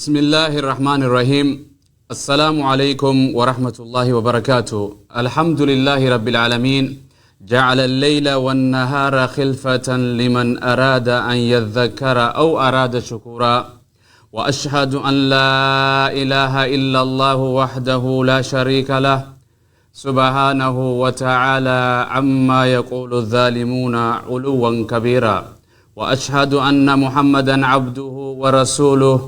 بسم الله الرحمن الرحيم. السلام عليكم ورحمة الله وبركاته. الحمد لله رب العالمين، جعل الليل والنهار خلفة لمن أراد أن يذكر أو أراد شكورا، وأشهد أن لا إله إلا الله وحده لا شريك له، سبحانه وتعالى عما يقول الظالمون علوا كبيرا، وأشهد أن محمدا عبده ورسوله.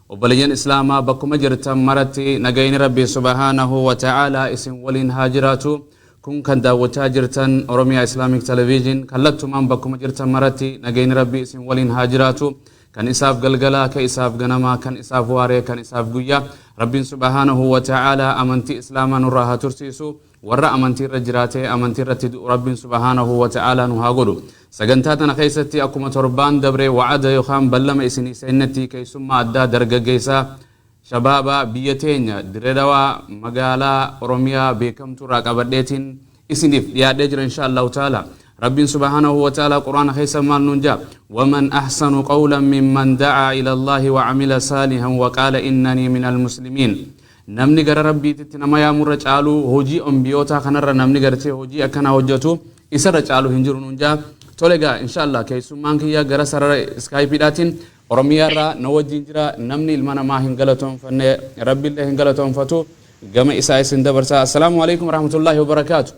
Obboleeyyan Islaamaa bakkuma jirtan maratti nagayni Rabbi subhaanahu wa ta'aalaa isin waliin haa jiraatu. Kun kan daawwachaa jirtan Oromiyaa Islamic Television. Kallattumaan bakkuma jirtan maratti nagayni Rabbi isin waliin haa jiraatu. Kan isaaf galgalaa, kan isaaf ganamaa, kan isaaf waaree, kan isaaf guyyaa, Rabbiin subhaanahu wa ta'aalaa amantii Islaamaa nurraa haa tursiisu. Warra amantii irra jiraatee amantii irratti du'u Rabbiin subhaanahu wa ta'aalaa nu haa godhu. Sagantaa tana keessatti akkuma torbaan dabree wa'ada yookaan ballama isinii seennetti, keessummaa addaa dargaggeessaa shabaabaa biyya teenya Dirree Dhawaa magaalaa Oromiyaa beekamtuu irraa qabadheetiin isiniif dhiyaadhee jira, insha Allahu ta'ala. Rabbiin subhaanahu wa ta'ala Quraana keessa maal nuun jaa? ومن أحسن قولا ممن دعا إلى الله وعمل صالحا وقال إنني من المسلمين. Namni gara Rabbiititti nama yaamurra caalu, hojii ambiyootaa kanarra namni gartee hojii akkanaa hojjetu isarra caalu hin jiru nuun jaa. Tole egaa, inshallah keessummaan kiyya gara sarara Skypeiidhaatiin Oromiyaarraa na wajjin jira. Namni ilma namaa hin galatoonfanne Rabbiillee hin galatoonfatu. Gama isaa isin dabarsa. Assalaamu alaikum warahmatullaahi wabarakaatu.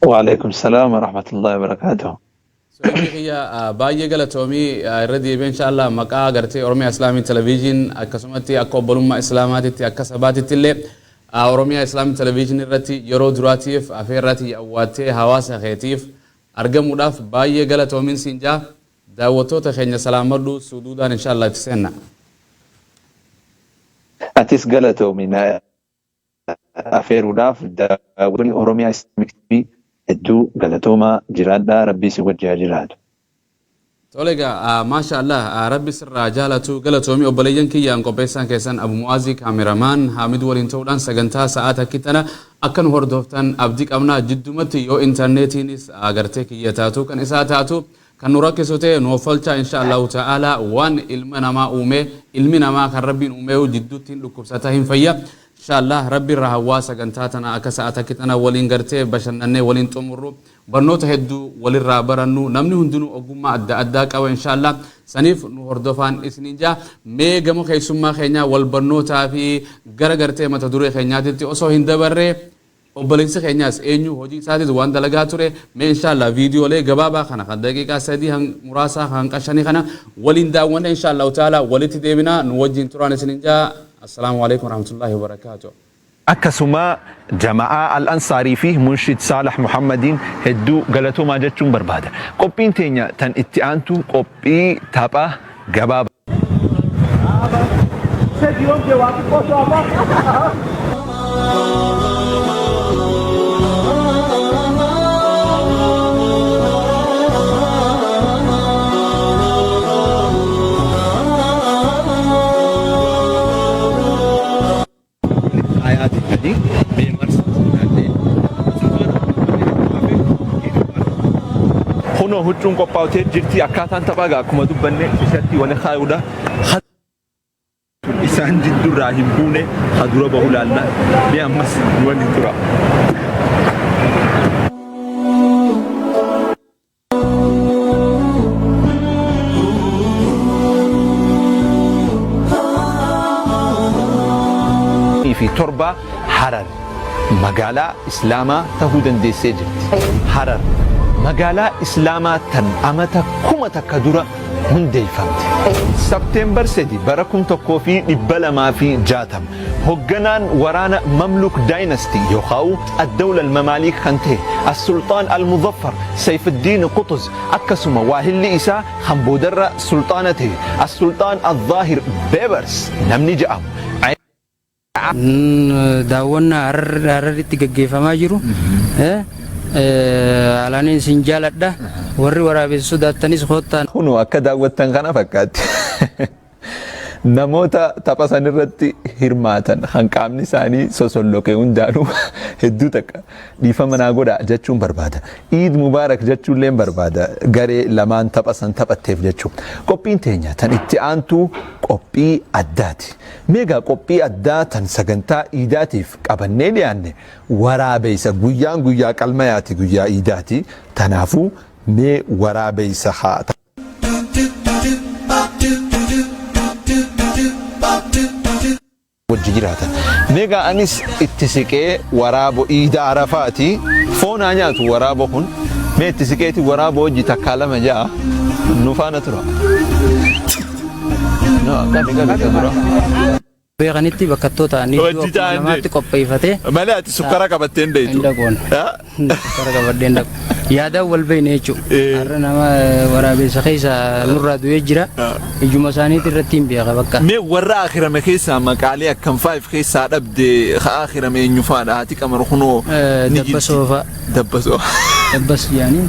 وعليكم السلام ورحمة الله وبركاته. Sohibni kiyya, baay'ee galatoomii. Irra deebi'ee inshallah maqaa gartee Oromiyaa Islamic Television, akkasumatti akka obbolummaa Islaamaatitti, akka sabaatitti illee Oromiyaa Islamic Television irratti yeroo duraatiif afeerratti awwaattee hawaasa keetiif argamuudhaaf baay'ee galatoomiin siin jaa. Daawwattoota keenya salaamadhu, suduudhaan inshallah itti seenna. Atis galatoomi na afeeruudhaaf. Daawwattoonni Oromiyaa Islamic TV hedduu galatoomaa, jiraadhaa, Rabbii si wajji haa jiraatu. Tole egaa, maasha Allah, Rabbi sirraa jaalatu, galatoomii. Obboleeyyan kiyyaan, qopheessaan keessan Abu Mu'aazii, cameraman Haamid waliin ta'uudhaan sagantaa sa'aa takki tana akka nu hordoftan abdii qabna. Jiddumatti yoo intarneetiinis agartee kiyya taatu, kan isaa taatu, kan nu rakkisu ta'e nu offalchaa. Insha Allahu ta'ala, waan ilma namaa uume, ilmi namaa kan Rabbiin uume jidduutti hin dhukkubsata, hin fayya. Insha Allah Rabbi irraa hawwaa sagantaa tana akka sa'a takki tana waliin gartee bashannannee waliin xumurru, barnoota hedduu walirraa barannu. Namni hundinuu ogummaa adda addaa qaba. Insha Allah saniif nu hordofaan isiniin jaa. Mee gama keessummaa keenyaa wal barnootaa fi gara gartee mata duree keenyaatitti osoo hin dabarree, obboleessi keenyaas eenyu, hojii isaatis, waan dalagaa ture, mee inshallah viidiyoolee gabaabaa kana kan daqiiqaa 3 muraasaa hanqa 5 kana waliin daawwanne insha Allahu ta'ala walitti deebinaa. Nu wajjin turaan isiniin jaa. Assalaamu alaikum warahmatullahi wabarakaatuh. Akkasuma jama'aa Al-Ansaarii fi Munshid Saalah Muhammadiin hedduu galatoomaa jechuun barbaada. Qophiin teenya tan itti aantu qophii tapha gabaabaa. Ayaati 3 mee marsa naannee. Kunoo huccuun qophaa'utee jirti. Akkaataan taphaa egaa akkuma dubbanne isatti wani kaayuudha. Isaan jiddurraa hin buune ha dura bahu laalla. Mee ammas nu waliin tura. Fi 7 Harar magaalaa Islaamaa tahuu dandeessee jirti. Harar magaalaa Islaamaa tan amata 1000 dura hundeeffamte. September 3 bara 1260 hogganaan waraana Mamluk Dynasty yookaan Ad-Dawla al-Mamalik kan ta'e As-Sultaan Al-Muzaffar Sayfuddiin Qutuz, akkasuma waahilli isaa kan boodarra sulxaana ta'e As-Sultaan Al-Zahir Bebers namni ja'amu, Daawwannaa Hararitti gaggeeffamaa jiru. Alaanin isin jaaladha. Warri waraabessa sodaattanis koottaa. Kunoo akka daawwattan kana fakkaatti. Namoota tapha san irratti hirmaatan kan qaamni isaanii sosolloqe hundaanuu hedduu takka dhiifama naa godhaa jechuun barbaada. Iid Mubaarak jechuulleen barbaada garee lamaan tapha san taphatteef jechuu. Qophiin teenya tan itti aantu qophii addaati. Meegaa qophii addaa tan sagantaa iidaatiif qabannee dhiyaanne waraabeysa guyyaan guyyaa qalmayaati guyyaa iidaati. Tanaafuu mee waraabeysa haa wajji jiraatan. Meegaa anis itti siqee waraabo iida arafaati foon haa nyaatu waraabo kun mee itti siqeeti waraabo wajji takkaa lama ja'a nu faana tura. No, qabi qabi ka dura. Beekanitti bakkattoota ta'anii iddoo Wajji akkuma ta'an namaatti qopheeffatee Malee ati sukkara qabattee hin hin deeytu. dhaqoon. Sukkara qabadhee hin dhaqu. Yaadaan wal beekne jechuudha. Har'a nama waraabessa keessa nurraa du'ee jira. Ijuma isaaniitti irratti hin beeka bakka. Mee warra akhirame keessaa maqaalee akkam faa'if keessaa dhabde ka akhirame eenyu faadha haati qamar kunoo ni jirti. Dabbasoo fa'a. Dabbasoo. Dabbas jedhanii.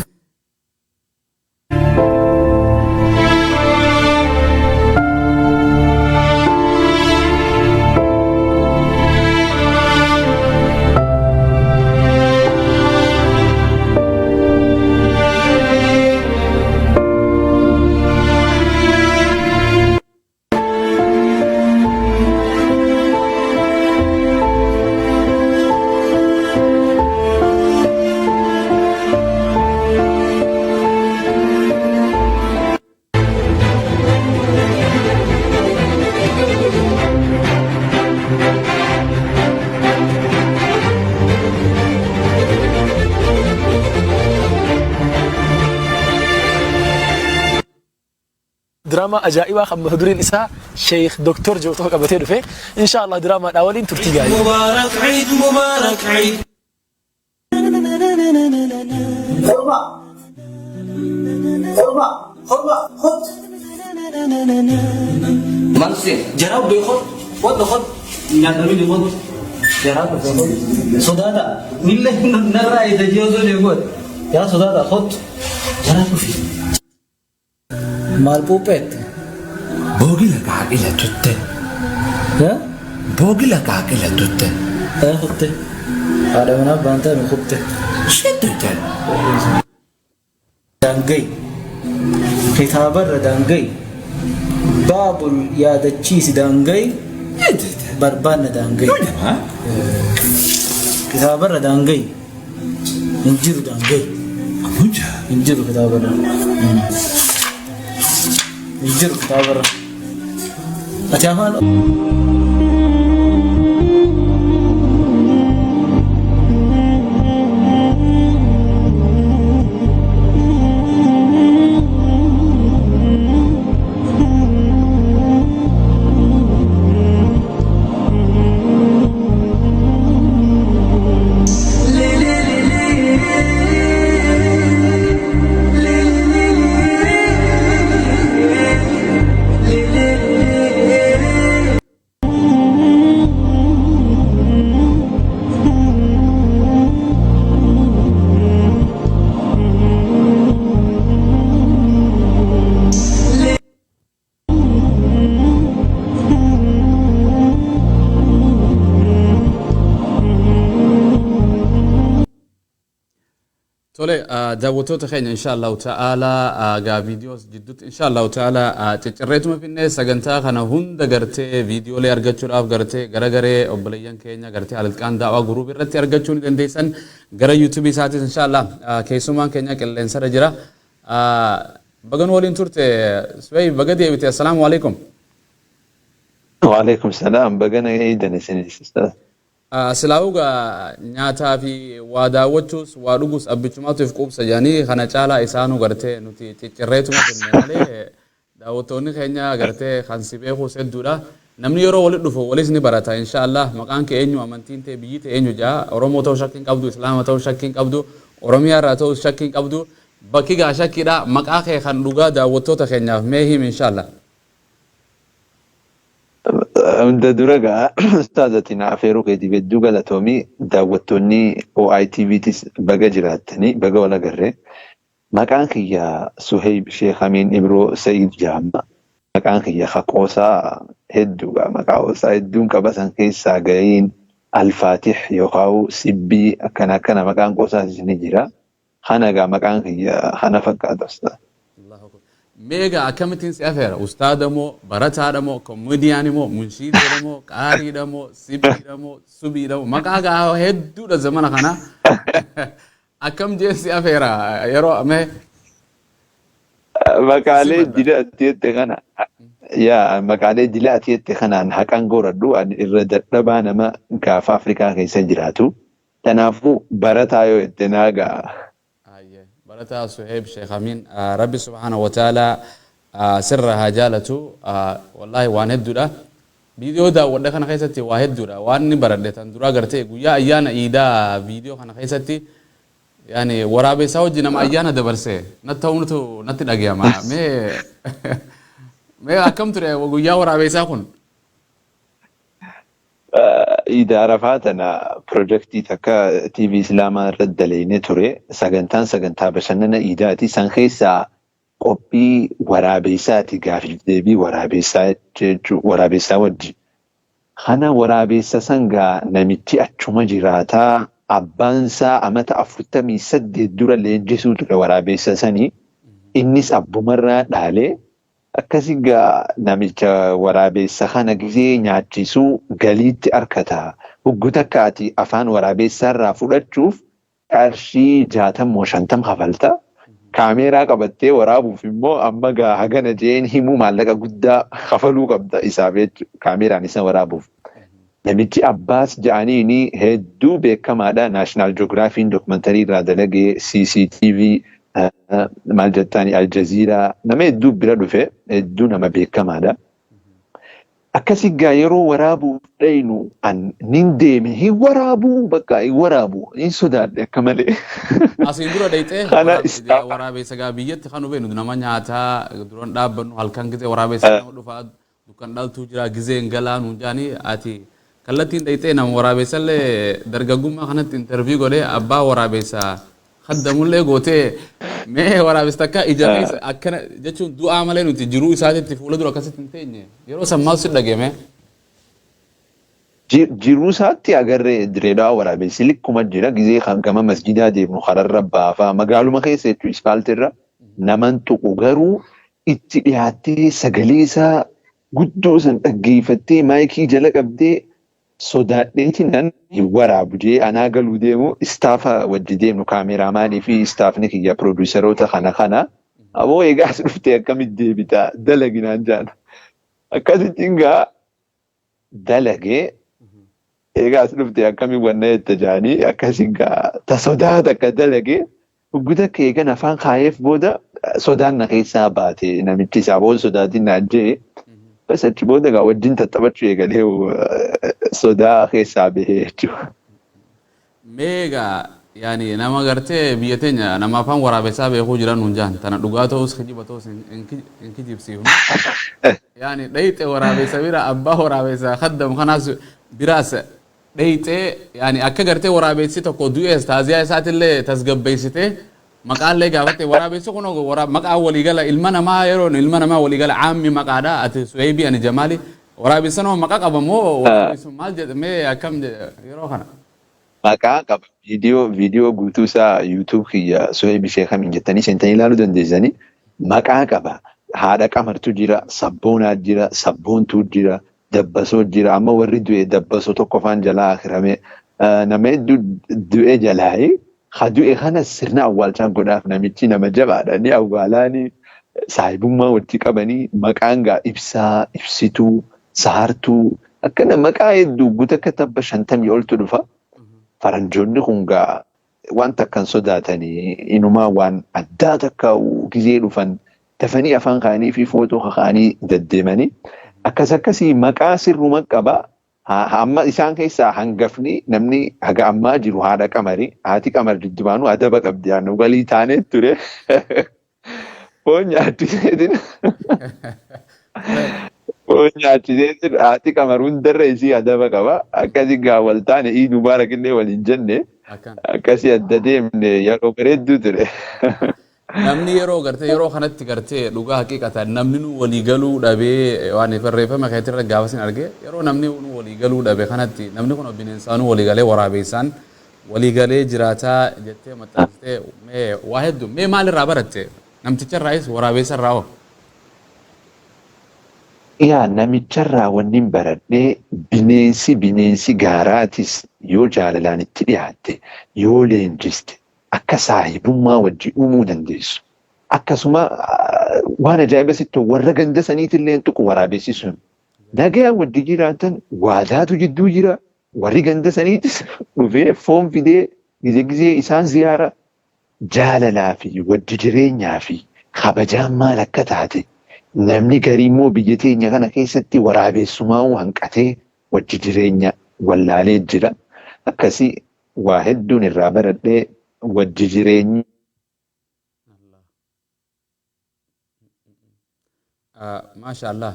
Diraamaa ajaa'ibaa kan mata dureen isaa Sheikh Doktor jedhu tokko qabatee dhufe. Insha Allah diraamaadhaa waliin turtii gaarii. Mubarak Eid Mubarak Eid. Korma! Korma! Korma! Kot! Manse Jaraa beekot! Wadda kot! Nyaatamini kot! Jaraa beekot! Sodaata! Nille narraa ija jiyoosoo deegoot! Yaa sodaata kot! Jaraa dhufi! Maal puupheette? Boogila qaaqila tutte. Boogila qaaqila tutte. Ee kutte. Haadha manaa baantaa mi kutte. Shittutte. Daangay. Kitaabarra daangay. Baabul yaadachiisi daangay. Barbaanna daangay. Kitaabarra daangay. Hin jiru daangay. Hin jiru kitaabarra. Hin jiru kitaabarra. Ati afaan Tole daawwattoota keenya insha Allahu ta'ala gaa viidiyoos jidduutti insha Allahu ta'ala ciccirreetuma finnee sagantaa kana hunda gartee viidiyoolee argachuudhaaf gartee gara garee obboleeyyan keenya gartee Al-Itqaan Daawaa Guruup irratti argachuu ni dandeessan gara yuutuubii isaatis insha Allah keessumaan keenya qilleensarra jira. Baga nu waliin turte Suweyb baga deebite assalaamu alaikum. Waalaikum salaam baga naga eeydan isinis ustaaz. Silaahuu gaa nyaataa fi waa daawwachuus waa dhugus abbichumaatu if quubsa jedhanii kana caalaa isaanuu gartee nuti ciccirreetuma finne malee daawwattoonni keenya gartee kan si beekuus hedduudha. Namni yeroo walitti dhufu walis ni barata insha Allah maqaan kee eenyu amantiin tee biyyi tee eenyu jedha Oromoo ta'uu shakkii hin qabdu Islaama ta'uu shakkii hin qabdu Oromiyaa irraa ta'uus shakkii hin qabdu bakki gaa shakkiidha maqaa kee kan dhugaa daawwattoota keenyaaf mee himi insha Allah. Hunda dura gaa ustaaz ati na afeeruu keetiif hedduu galatoomi. Daawwattoonni OITVtis baga jiraattanii baga wal agarre. Maqaan kiyya Suheyb Sheekh Amiin Ibroo Sa'iid jedhama. Maqaan kiyya qoosaa hedduudha. Maqaa qoosaa hedduun qaba san keessaa gariin Alfaatih yookaan Sibbii akkana akkana maqaan qoosaas ni jira. Kana egaa maqaan kiyya kana fakkaata ustaaz. Meegaa akkamittiin si afeera? Ustaada moo, barataadha moo, koomediyaani moo, munshiidha moo, qaariidha moo, sibbiidha moo, subiidha moo, maqaa gaa hedduudha zamana kana. Akkam jee si afeera yeroo mee? Maqaalee dila ati jette kana yaa maqaalee dila ati jette kanaan haqan goradhu ani irra dadhabaa nama gaafa Afrikaa keessa jiraatu. Kanaafuu barataa yoo jette naa ga'a. Hayyee. Barataa Suheeb Sheekh Amiin Rabbi subhaanahu wa ta'aalaa sirraa haa jaalatu. Wallaahi waan hedduudha. Viidiyoo daawwadhe kana keessatti waa hedduudha. Waan inni baradhe tan duraa gartee guyyaa ayyaana iidaa viidiyoo kana keessatti yaani waraabeessaa wajji nama ayyaana dabarse natti ta'uutu natti dhagayama. Mee mee akkam ture guyyaa waraabeessaa kun? Iida Arafaa tana pirojektii takka TV Islaamaa irratti daleeyne ture. Sagantaan sagantaa bashannana Iidaati. San keessaa qophii waraabeessaati gaafiif deebii waraabeessaa jechuu waraabeessaa wajji. Kana waraabeessa san gaa namichi achuma jiraataa abbaan isaa amata 48 dura leenjisuu ture waraabeessa sani. Innis abbumarraa dhaalee Akkasi gaa namicha waraabeessa kana gizee nyaachisu galiitti arkata. Huggu takka ati afaan waraabeessaarraa fudhachuuf qarshii 60 moo 50 kafalta. Kaameeraa qabattee waraabuuf immoo amma gaa hagana je'een himuu maallaqa guddaa kafaluu qabda isaaf jechu kaameeraan isa waraabuuf. Namichi Abbaas ja'aniini hedduu beekamaadha. National Geographiin documentary irraa dalage, CCTV, maal jettaani Al Jazeera nama hedduu bira dhufe hedduu nama beekamaadha. Akkasi gaa yeroo waraabuuf dhaynu an nin deeme hin waraabuu bakka hin waraabu hin sodaadhe akka malee. Asiin dura dhayxee Kana isaa waraabeessa gaa biyyatti kan hubennu nama nyaataa duran dhaabbannu halkan gizee waraabeessa nama dhufaa Dukkan dhaltuu jira gizeen galaa nuun jedhanii ati kallattiin dhayxee nama waraabeessallee dargaggummaa kanatti interview godhee abbaa waraabeessa kaddamullee gootee mee waraabessa takka ija keessa akkana jechuun du'aa malee nuti jiruu isaatitti fuula dura akkasitti hin teenye yeroo san maal si dhageme? Jiruu isaatti agarree Direedawaa waraabessi likkuma jira gizee kan gama masjidaa deemnu kararra baafaa magaaluma keessa jechuun ispaaltirra naman tuqu garuu itti dhiyaattee sagalee isaa guddoo san dhaggeeffattee maayikii jala qabdee sodaadheetinan hin waraabu jee anaa galuu deemu istaafa wajji deemnu kaameraamaanii fi istaafni kiyya piroodiisaroota kana kana aboo egaa as dhuftee akkamitti deebita dalagi naan jaan akkasittiin gaa dalage egaa as dhufte akkamiin wanna jette jaanii akkasiin gaa ta sodaa takka dalage huggu takka eegan afaan kaayeef booda sodaan na keessaa baate namichi isaa booda sodaatiin naan jee bas achi booda gaa wajjin tattaphachuu eegalee sodaa keessaa bahee jechuudha. Mee egaa yaani nama gartee biyya teenya nama afaan waraabessaa beekuu jira nuun jahan tana dhugaa ta'us kijiba ta'us hin kijibsiifnu. Yaani dhayxe waraabessa bira abbaa waraabessa kaddamu kanaas biraas dhayxee yaani akka gartee waraabessi tokko du'ees taaziyaa isaatillee tasgabbeessitee maqaallee gaafatte waraabessi kun maqaa waliigala ilma namaa yeroon ilma namaa waliigala caammi maqaadha ati Suheybii ani Jamaali waraabessan hoo maqa qaba moo waraabessu maal jedhe mee akkam jedhe yeroo kana. Maqaa qaba. Viidiyoo viidiyoo guutuu isaa YouTube kiyya Suheybi Sheekh Amin jettanii seentanii ilaaluu dandeessanii. Maqaa qaba. Haadha qamartu jira, sabboonaa jira, sabboontuu jira, dabbasoo jira. Amma warri du'e dabbasoo tokko faan jalaa akirame. Nama hedduu du'e jalaayi. Ka du'e kana sirna awwaalchaa godhaaf namichi nama jabaadha. Ni awwaalaani saahibummaa wajji qabanii maqaan gaa ibsaa, ibsituu, saartuu akkana maqaa hedduu guta akka tabba 50 oltu dhufa. Faranjoonni kun gaa waan takka hin sodaatanii inumaa waan addaa takka gizee dhufan dafanii afaan kaanii fi footoo kakaanii deddeemanii akkas akkasii maqaa sirruma qaba. Amma isaan keessaa hangafni namni haga ammaa jiru haadha qamari. Haati qamar duddubaanuu adaba qabdi yaannu walii taanee ture. Foon nyaachiseetiin foon nyaachiseetiin haati qamar hundarra isii adaba qaba. Akkasi gaa wal taane Iid Mubaarak illee waliin jenne. Akkan. Akkasii adda deemne yeroo bareedduu ture. Namni yeroo gartee yeroo kanatti gartee dhugaa haqiiqata namni nu walii galuu dhabee waan barreeffama keetirra gaafa sin arge, yeroo namni nu walii galuu dhabe kanatti namni kun bineensaanuu walii galee, waraabeessaan walii galee jiraataa jettee maxxansitee. Mee waa hedduu, mee maalirraa baratte namticharraayis waraabeessarraa hoo? Yaa, namicharraa wanni baradhee bineensi gaaraatis yoo jaalalaan itti dhiyaatte, yoo leenjiste, akka saahibummaa wajji uumuu dandeessu. Akkasuma waan ajaa'iba sitti warra ganda saniitillee tuqu waraabessi sun. Nagaan wajji jiraatan, waadaatu jidduu jira. Warri ganda saniitis dhufee foon fidee gizee gizee isaan ziyaara. Jaalalaa fi wajji jireenyaa fi kabajaan maal akka taate, namni garii immoo biyya teenya kana keessatti waraabessumaa hanqatee wajji jireenya wallaalee jira. Akkasii waa hedduun irraa baradhee wajji jireenya. Maasha Allah.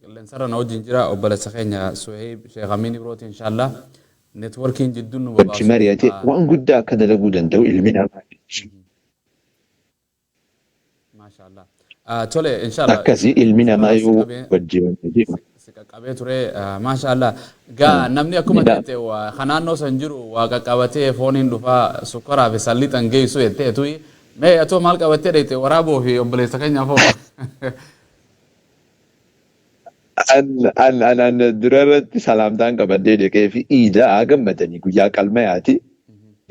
Qilleensarra na wajjin jira obboleessa keenya Suheib Sheekh Amiin Ibrooti, inshallah. Networkiin jidduun nu Wajji babaasu. mari'ate waan guddaa akka dalaguu danda'u ilmi namaa. Maasha Allah. Tole, inshallah. Akkasii ilmi namaa yoo wajji wajji Si qaqqabee ture, maasha Allah. Gaa, namni akkuma jette kan naannoo san jiru waa qaqqabatee fooniin dhufaa, sukkaraa fi sallixan geessu jettee tuyi. Mee atoo maal qabattee dheeyte waraaboo fi obboleessa keenyaaf hoo? An dura irratti salaamtaan qabadhee dhaqee fi iidaa gammadanii guyyaa qalmayaati.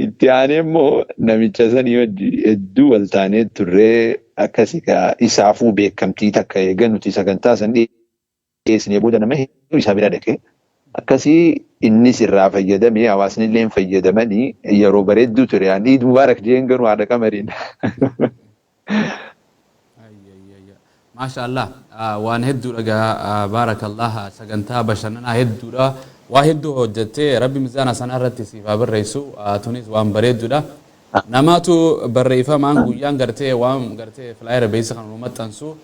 Itti aanee immoo namicha sanii wajji hedduu wal taanee turree, akkasii isaafuu beekamtii takka eega nuti sagantaa san dhiyeessinee booda nama hedduu isaa bira dhaqee, akkasii innis irraa fayyadamee, hawaasni illee fayyadamanii yeroo bareedduu ture. An Iid Mubaarak jeen garuu haadha qamariin. Maasha Allah, waan hedduudha gaa, baarakallah, sagantaa bashannanaa hedduudha, waa hedduu hojjettee, Rabbi mizaana sana irratti siif haa barreessu. Tunis waan bareedduudha. Namaatu barreeffamaan guyyaan gartee waan gartee flyer beeksisa kana nu maxxansu,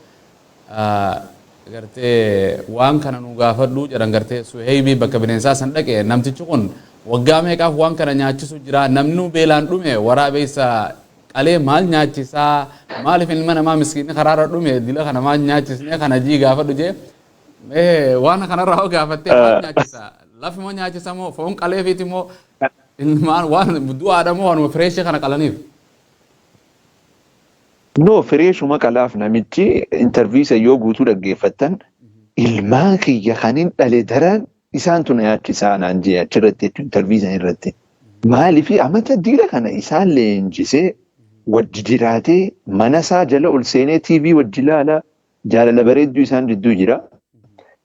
gartee waan kana nu gaafadhu jedhan, gartee Suheebii bakka bineensaa san dhaqe, namtichi kun waggaa meeqaaf waan kana nyaachisu jira, namni nu beelaan dhume waraabeessa qalee maal nyaachisaa, maaliif ilma namaa miskiinni karaarra dhume dila kana maal nyaachisne kana jii gaafadhu jee. Mee waan kanarraa hoo gaafattee, maal nyaachisa? Lafi moo nyaachisa moo foon qaleefiiti moo ilmaan waan du'aadha moo waanuma fresh kana qalaniif? No, freshuma qalaaf. Namichi interview isa yoo guutuu dhaggeeffattan, ilmaan kiyya kanin dhale daran isaantu na yaachisaa naan jee achirratti jechuun interview san irratti. Maaliif amata diila kana isaan leenjisee wajji jiraatee, mana isaa jala ol seenee TV wajji ilaala, jaalala bareedduu isaan jidduu jira.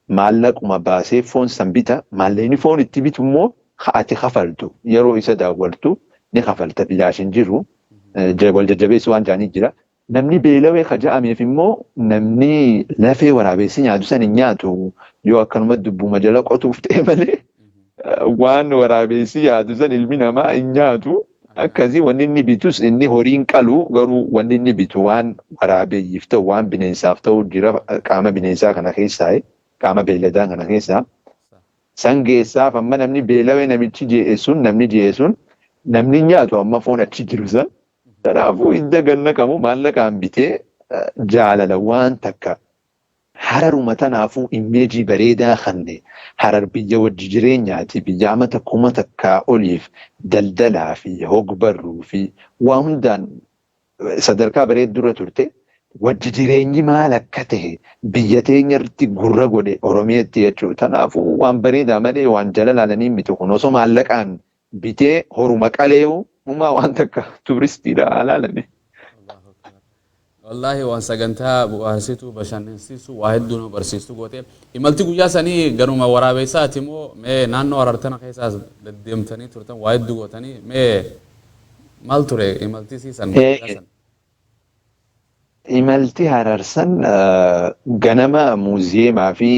Maallaquma baasee foon san bita. Maallaqni foon itti bitu immoo ati kafaltu, yeroo isa daawwattu ni kafalta, bilaash hin jiru. Wal jajjabeessu waan jaanii jira. Namni beelawee ka ja'ameef immoo namni lafee waraabessi nyaatu san hin nyaatu, yoo akkanuma dubbuma jala qotuuf ta'e malee waan waraabessi nyaatu san ilmi namaa hin nyaatu. Akkasii wanni inni bitus inni horiin qalu, garuu wanni inni bitu waan waraabeyyiif ta'u, waan bineensaaf ta'u jira, qaama bineensaa kana keessaa, qaama beeyladaa kana keessaa. San geessaaf. Amma namni beelawee namichi je'e sun, namni je'e sun, namni nyaatu amma foon achi jiru san. Kanaafuu hidda ganna qabu maallaqaan bitee jaalala waan takka Hararuma tanaafuu image bareedaa kanne. Harar biyya wajji jireenyaati, biyya amata 1000 oliif daldalaa fi hogbarruu fi waa hundaan sadarkaa bareeddurra turte. Wajji jireenyi maal akka ta'e biyya teenya irratti gurra godhe Oromiyaatti jechuudha. Kanaafuu waan bareedaa malee waan jala laalanii miti kun, osoo maallaqaan bitee horuma qaleewu humaa waan takka tuuristiidha alaalame. Wallaahi waan sagantaa bu'aarsituu, bashannansiisu, waa hedduu nama barsiistu goote. Imalti guyyaa sanii garuma waraabeessaati moo mee naannoo Harartana keessaas deddeemtanii turtan, waa hedduu gootanii, mee maal ture imalti siisan guyyaa san? Imalti Hararsan ganama muuziyeemaa fi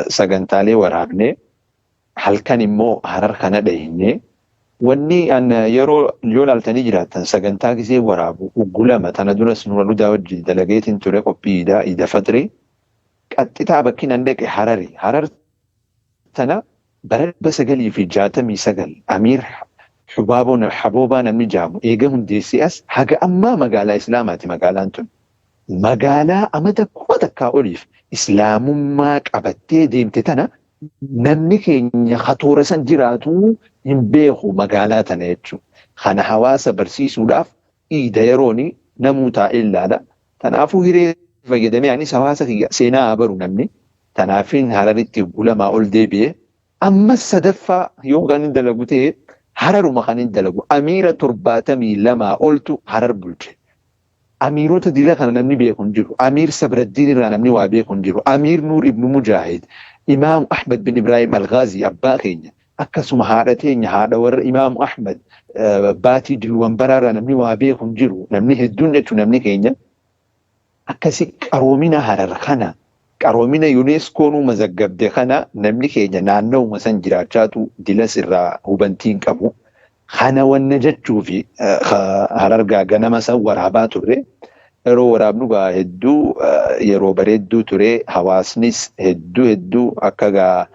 sagantaalee waraabnee, halkan immoo Harar kana dhahine. Wanni an yeroo yoo laaltanii jiraattan sagantaa gisee waraabu uggulama tana duras Nura Ludaa wajjin dalageetiin ture qophii iidaa, Iida Faxrii, qaxxitaa bakki nan dhaqe Harari. Harar tana bara 969 Amiir Xubaaboo Haboobaa namni jaamu eega hundeessee as haga ammaa magaalaa Islaamaati magaalaan tun. Magaalaa amata 1000 oliif Islaamummaa qabattee deemte tana namni keenya hatoora san jiraatu hin beeku magaalaa tana jechuudha. Kana hawaasa barsiisuudhaaf iida yerooni namuu taa'ee ilaala. Kanaafuu hiree fayyadamee anis hawaasa kiyya seenaa haa baru namni. Kanaafin Hararitti gulamaa ol deebi'ee ammas sadaffaa yoo kan hin dalagu ta'e Hararuma kan hin dalagu. Amiira 72 oltu Harar bulche. Amiirota dila kana namni beeku hin jiru. Amiir Sabraddiin irraa namni waa beeku hin jiru. Amiir Nuur ibnu Mujaahid, Imaamu Ahmad bin Ibraahim Al-Ghaazii abbaa keenya, akkasuma haadha teenya haadha warra Imaamu Ahmad baatii Dilwanbaraa irraa namni waa beeku hin jiru. Namni hedduun jechuun namni keenya akkasi qaroomina Harar kana qaroomina UNESCOnuu mazaggabde kana namni keenya naannawuma san jiraachaatu dilas irraa hubantii hin qabu. Kana wanna jechuufi Harargaa ganama san waraabaa turre. Yeroo waraabnu gaa hedduu yeroo bareedduu ture. Hawaasnis hedduu hedduu akka gaa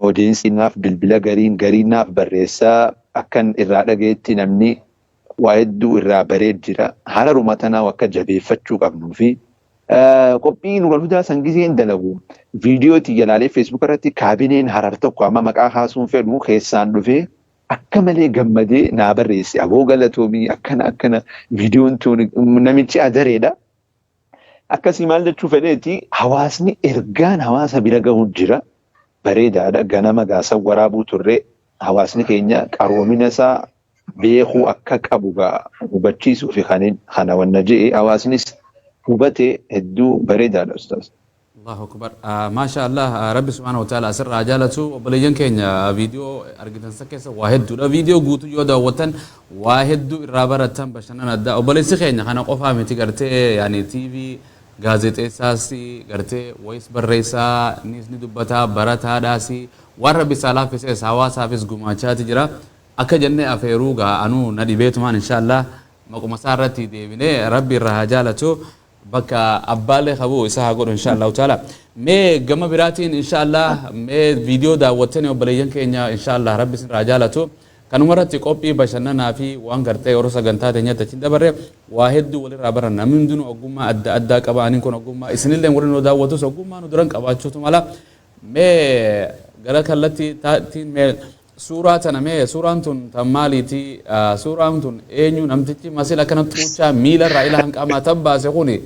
odiyensiin naaf bilbila gariin gariin naaf barreessaa akkan irraa dhagayetti namni waa hedduu irraa baree jira. Hararuma tanaa akka jabeeffachuu qabnuu fi qophii Nuural Hudaa san gizeen dalagu viidiyoo tiyya laalee Facebook irratti kaabineen Harar tokko amma maqaa kaasuun fedhu keessaan dhufee akka malee gammadee naa barreesse. Aboo galatoomii akkana akkana viidiyoon tun namichi adareedha. Akkasii maal jechuu fedheeti hawaasni ergaan hawaasa bira gahu jira. Bareedaadha. Ganama gaasan waraabuu turre hawaasni keenya qaroomina isaa beekuu akka qabu gaa hubachiisuu fi kana wanna je'e hawaasnis hubate hedduu bareedaadha ustaaz. Allahu akbar. Maasha Allah, Rabbi subhaanahu wa ta'ala asirraa jaalatu. Obboleeyyan keenya, viidiyoo argitan san keessa waa hedduudha. Viidiyoo guutuu yoo daawwattan waa hedduu irraa baratan, bashannana addaa. Obboleessi keenya kana qofaa miti, gartee yaani TV gaazexeessaas, gartee wayis barreessaa nis ni dubbataa, barataadhaas, waan Rabbi isaa laaffisees hawaasaafis gumaachaati jira. Akka jennee afeeruu gaa anuu na dhibeetumaan insha Allah maquma isaa irratti deebinee Rabbi irraa haa jaalatu. Bakka abbaalee qabu isa haa godhu insha Allahu taala. Mee gama biraatiin insha Allah mee viidiyoo daawwattanii obboleeyyan keenya, insha Allah Rabbi isin irraa jaalatu. Kanuma irratti qophii bashannanaa fi waan gartee yeroo sagantaa teenyatti achiin dabarre waa hedduu walirraa baran. Namni hundinuu ogummaa adda addaa qaba. Ani kun ogummaa, isinillee warri nu daawwatus ogummaa nu duran qabaachuutu mala. Mee gara kallattii taatiin mee suuraa tana, mee suuraan tun tan maaliiti? Suuraan tun eenyu? Namtichi masil akkana xuuchaa miila irraa ila hanqamaa tabbaase kuni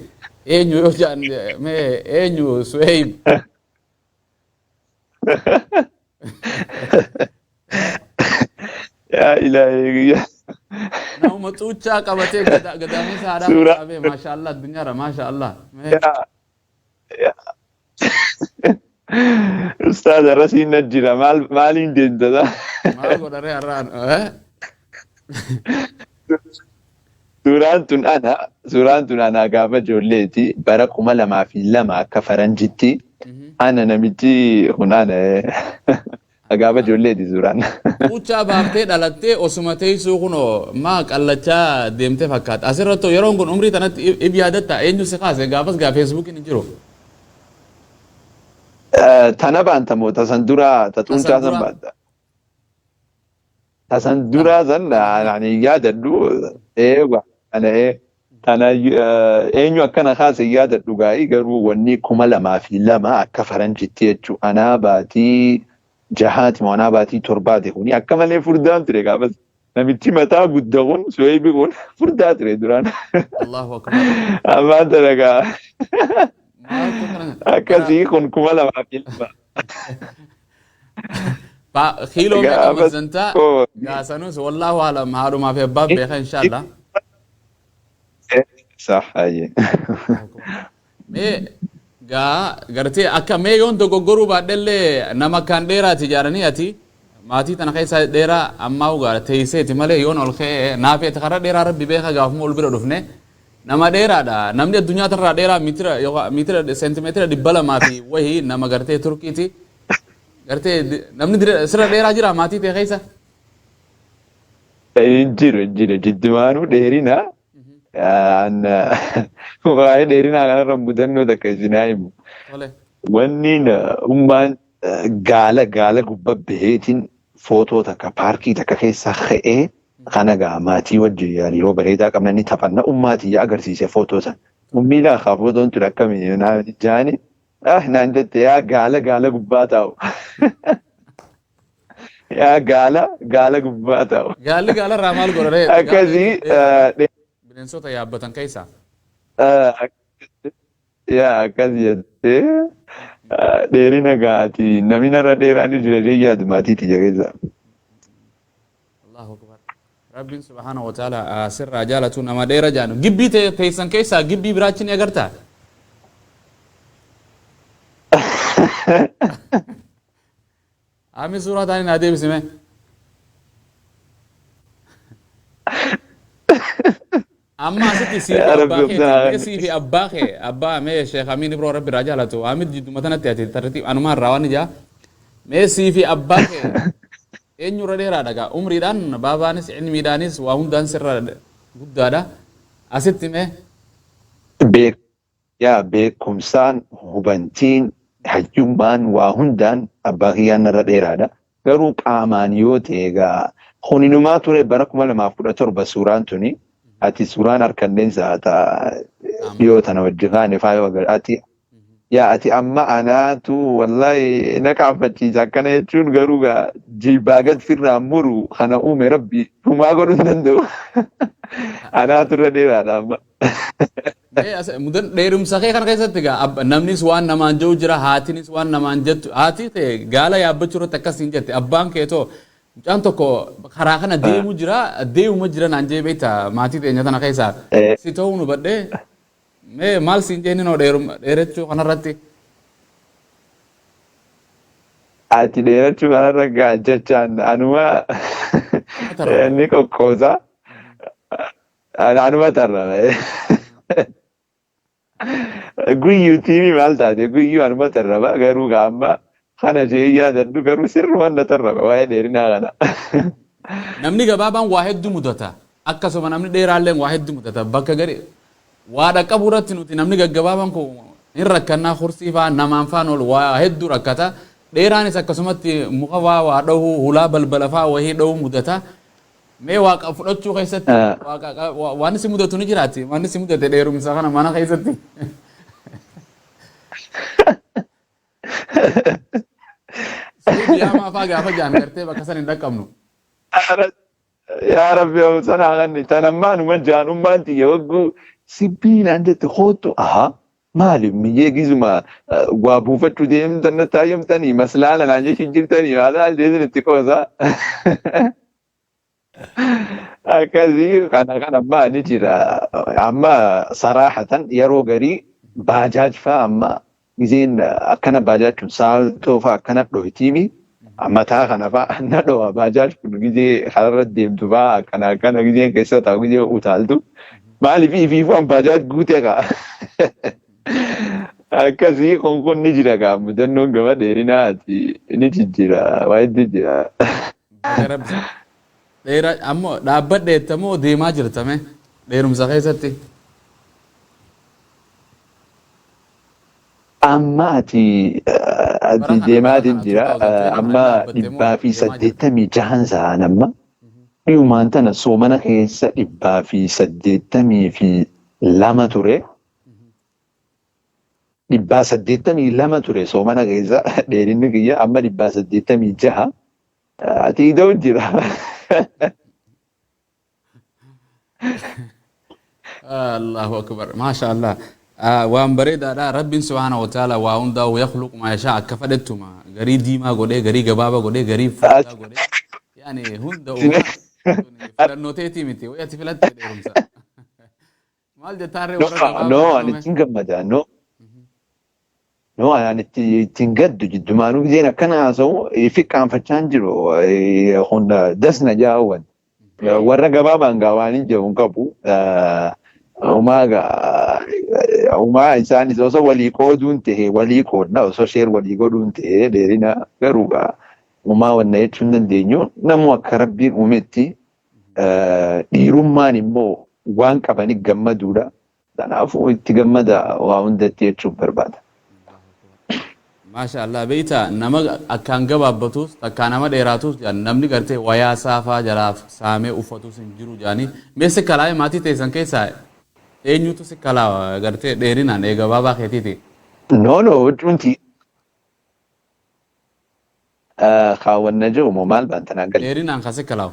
eenyu yoo jedhan, mee eenyu, Suheib? Yaa ilaahi. Nama xuuchaa qabatee gadaamessa haadhaa qabee, maasha Allah, addunyaarra maasha Allah. Mee Yaa. Ustaaz, arrasiin na jira maal maaliin deemtata? Maal godharee har'aan? Suuraan tun ana gaafa ijoolleeti, bara 2002 akka faranjitti. Ana namichi kun ana gaafa ijoolleeti suuraan. Xuuchaa baaftee dhalattee osuma teessuu kunoo maa qallachaa deemtee fakkaata. Asirratti yeroon kun umrii tanatti if yaadatta? Eenyu si kaase gaafas? Gaa Facebookiin hin jiru. Tana baanta moo tasan duraa ta xuuncaa san baanta? Tasan duraa san ani yaadadhu eegwa ana tana eenyu akkana kaase yaadadhu gaa'ii, garuu wanni 2002 akka faranjitti jechuu anaa baatii 6ti moo anaa baatii 7ti kuni akka malee furdaan ture gaafas. Namichi mataa guddaa kun, Suheebi kun, furdaa ture duraan. Allahu akbar. Ammaan tana gaa Maaltu kana? Akkasii kun 2002. Kiiloo meeqa Gaafas mazzantaa? Gaasanus wallaahu alam, haadhumaa fi abbaan beeka inshallah. Sax, ayyee. Mee gaa gartee akka mee yoon dogoggoruu baadhellee nama akkaan dheeraati jaaranii, ati maatii tana keessa dheeraa ammaa ugaa teesseeti malee yoon ol ka'ee naafeeti karaa dheeraa Rabbi beeka. Gaafuma ol bira dhufne nama dheeraadha. Namni addunyaa tanarraa dheeraa miitira yookaan miitira seentimeetira 200 fi wahii nama gartee Turkiiti. Gartee namni sirra dheeraa jira maatii ta'e keessa? Hin jiru, hin jiru, jiddumaanuu dheerina. Waa'ee dheerinaa kanarra mudannoo takka isin haa himu. Tole. Wanni ummaan gaala gubbaa baheetiin Footoo takka paarkii takka keessa ka'ee kana gaa maatii wajjin hariiroo bareedaa qabna ni taphanna ummaatii agarsiise footoo sana. Ummii laakaa footoon tun akkamii naan jaani ah naan jette yaa gaala gaala gubbaa taa'u. Yaa gaala gaala gubbaa taa'u. Gaalli gaala irraa maal godha ree? Akkasii Bineensota yaabbatan keessaa. Yaa akkas jettee dheerina gaati namni narra dheeraan jira jee yaadu maatiiti jabeessa. Allahu akbar. Rabbiin subhaanahu wa ta'ala sirraa jaalatu nama dheera jaanu. Gibbii teessan keessaa gibbii biraachi ni agartaa? Ami suuraa taanii naa deebisime. Amma asitti sii fi Yaa abbaa Rabbi kee obsa mee sii fi abbaa kee abbaa mee Sheekh Amiin Ibroo Rabbi irraa jaalatu Amid jidduma tanatti ati tartiib anumaa irraa waan ijaa mee sii fi abbaa kee eenyurra dheeraadha gaa umriidhaan baabaanis ilmiidhaanis waa hundaan sirra guddaadha asitti mee Beek yaa beekumsaan hubantiin hayyummaan waa hundaan abbaa kiyyaan narra dheeraadha. Garuu qaamaan yoo ta'e egaa kuninumaa ture bara 2017 suuraan tuni ati suuraan harkanneen saata dhiyoo tana wajji kaane faayoo agar ati yaa ati amma anaatu wallahi na qaanfachiisa akkana jechuun garuu gaa jilbaa gad firraa muru kana uume rabbi humaa godhuu hin danda'u anaatu irra dheeraadha amma. Mudan dheerumsa kee kana keessatti egaa namnis waan namaan jedhu jira haatinis waan namaan jettu haati ta'e gaala yaabbachuu irratti akkas hin jette abbaan kee too mucaan tokko karaa kana deemu jira deemuma jira naan jee beekta maatii teenya tana keessaa si ta'uu nu badhee mee maal siin jeenni noo dheerachuu kanarratti. Ati dheerachuu kanarra gaa jechaan anuma ni qoqqoosa. Anuma tarra. Guyyuu tiimii maal taate guyyuu anuma tarraba garuu gaa amma kana jee yaadadhu garuu sirrumaan na tarraba waa'ee dheerinaa kana. Namni gabaabaan waa hedduu mudata. Akkasuma namni dheeraallee waa hedduu mudata. Bakka gadi waa dhaqqabuu irratti nuti namni gaggabaabaan kun hin rakkannaa kursii faa namaan faan ol waa hedduu rakkata. Dheeraanis akkasumatti muka faa waa dhahuu hulaa balbala faa wahii dhahuu mudata. Mee waaqa fudhachuu keessatti waaqa waan si mudatu ni jiraati. Waan si mudate dheerumsa kana mana keessatti. Sii biyyaa faa gaafa jaan gartee bakka san hin dhaqqabnu. Yaa Rabbi sana kanni tanammaa numa jaanummaan tiyya wagguu sibbiinaan jette kootu aha maali miyyee gizuma waa buufachuu deemtan na taayyamtanii maslaala naan jechuun jirtanii maal jeesin itti qoosa. Akkasii kana kana ammaa ni jira. Amma saraahatan yeroo garii baajaaj faa amma gizeen akkana baajaaj kun saaltoo faa akkana dhohitiimi mataa kana faa na dhowa baajaaj kun gizee kararra deemtu faa akkana akkana gizeen keessa taa'u gizee utaaltu maaliif ifiifuu an baajaaj guutee kaa. Akkasii kun kun ni jira kaa mudannoon gama dheerinaa ati ni jijjiira waa hedduu jira. Dheera ammoo dhaabbadheetta moo deemaa jirta mee dheerumsa keessatti? Amma ati ati deemaatiin jira amma 186 sa'aan amma dhiyumaan tana soomana keessa 182 ture. 182 ture soomana keessa dheerinni kiyya amma 186 ati ida'u jira. Allahu akbar. Maasha Allah. Waan bareedaadha. Rabbiin subhaanahu wa ta'ala waa hundaa yakhluqu maa yashaa akka fedhettuma garii diimaa godhee garii gabaabaa godhee garii furdaa godhee yaani hunda uumaa filannoo teetii miti wayi ati filatte dheerumsa. Maal jettaa ree warra gabaabaa? No, ani ittiin gammada. No. No, ani ittiin gaddu jiddumaanuu gizeen akkana haasa'u fi qaanfachaa hin jiru. Kun dasna jaawwan. Warra gabaabaan gaa waan hin jiru hin qabu. Umaa gaa umaa isaanis osoo walii qooduun ta'e walii qoodna osoo sheer walii godhuun ta'e dheerina garuu gaa umaa wanna jechuu hin dandeenyu namuu akka rabbiin uumetti dhiirummaan immoo waan qabanii gammaduudha. Kanaafuu itti gammada waa hundatti jechuun barbaada. Maasha Allah, beeyta, nama akkaan gabaabbatus takkaa nama dheeraatus jedhan, namni gartee wayaa saafaa jalaaf saamee uffatus hin jiru jedhanii. Mee si kalaa'ee maatii teessan keessaa eenyutu si kalaa gartee dheerinaan ee gabaabaa keetiiti? No, huccuunti kaawwanna jiru moo maal baantanaa galle? Dheerinaan kan si kalaa'u.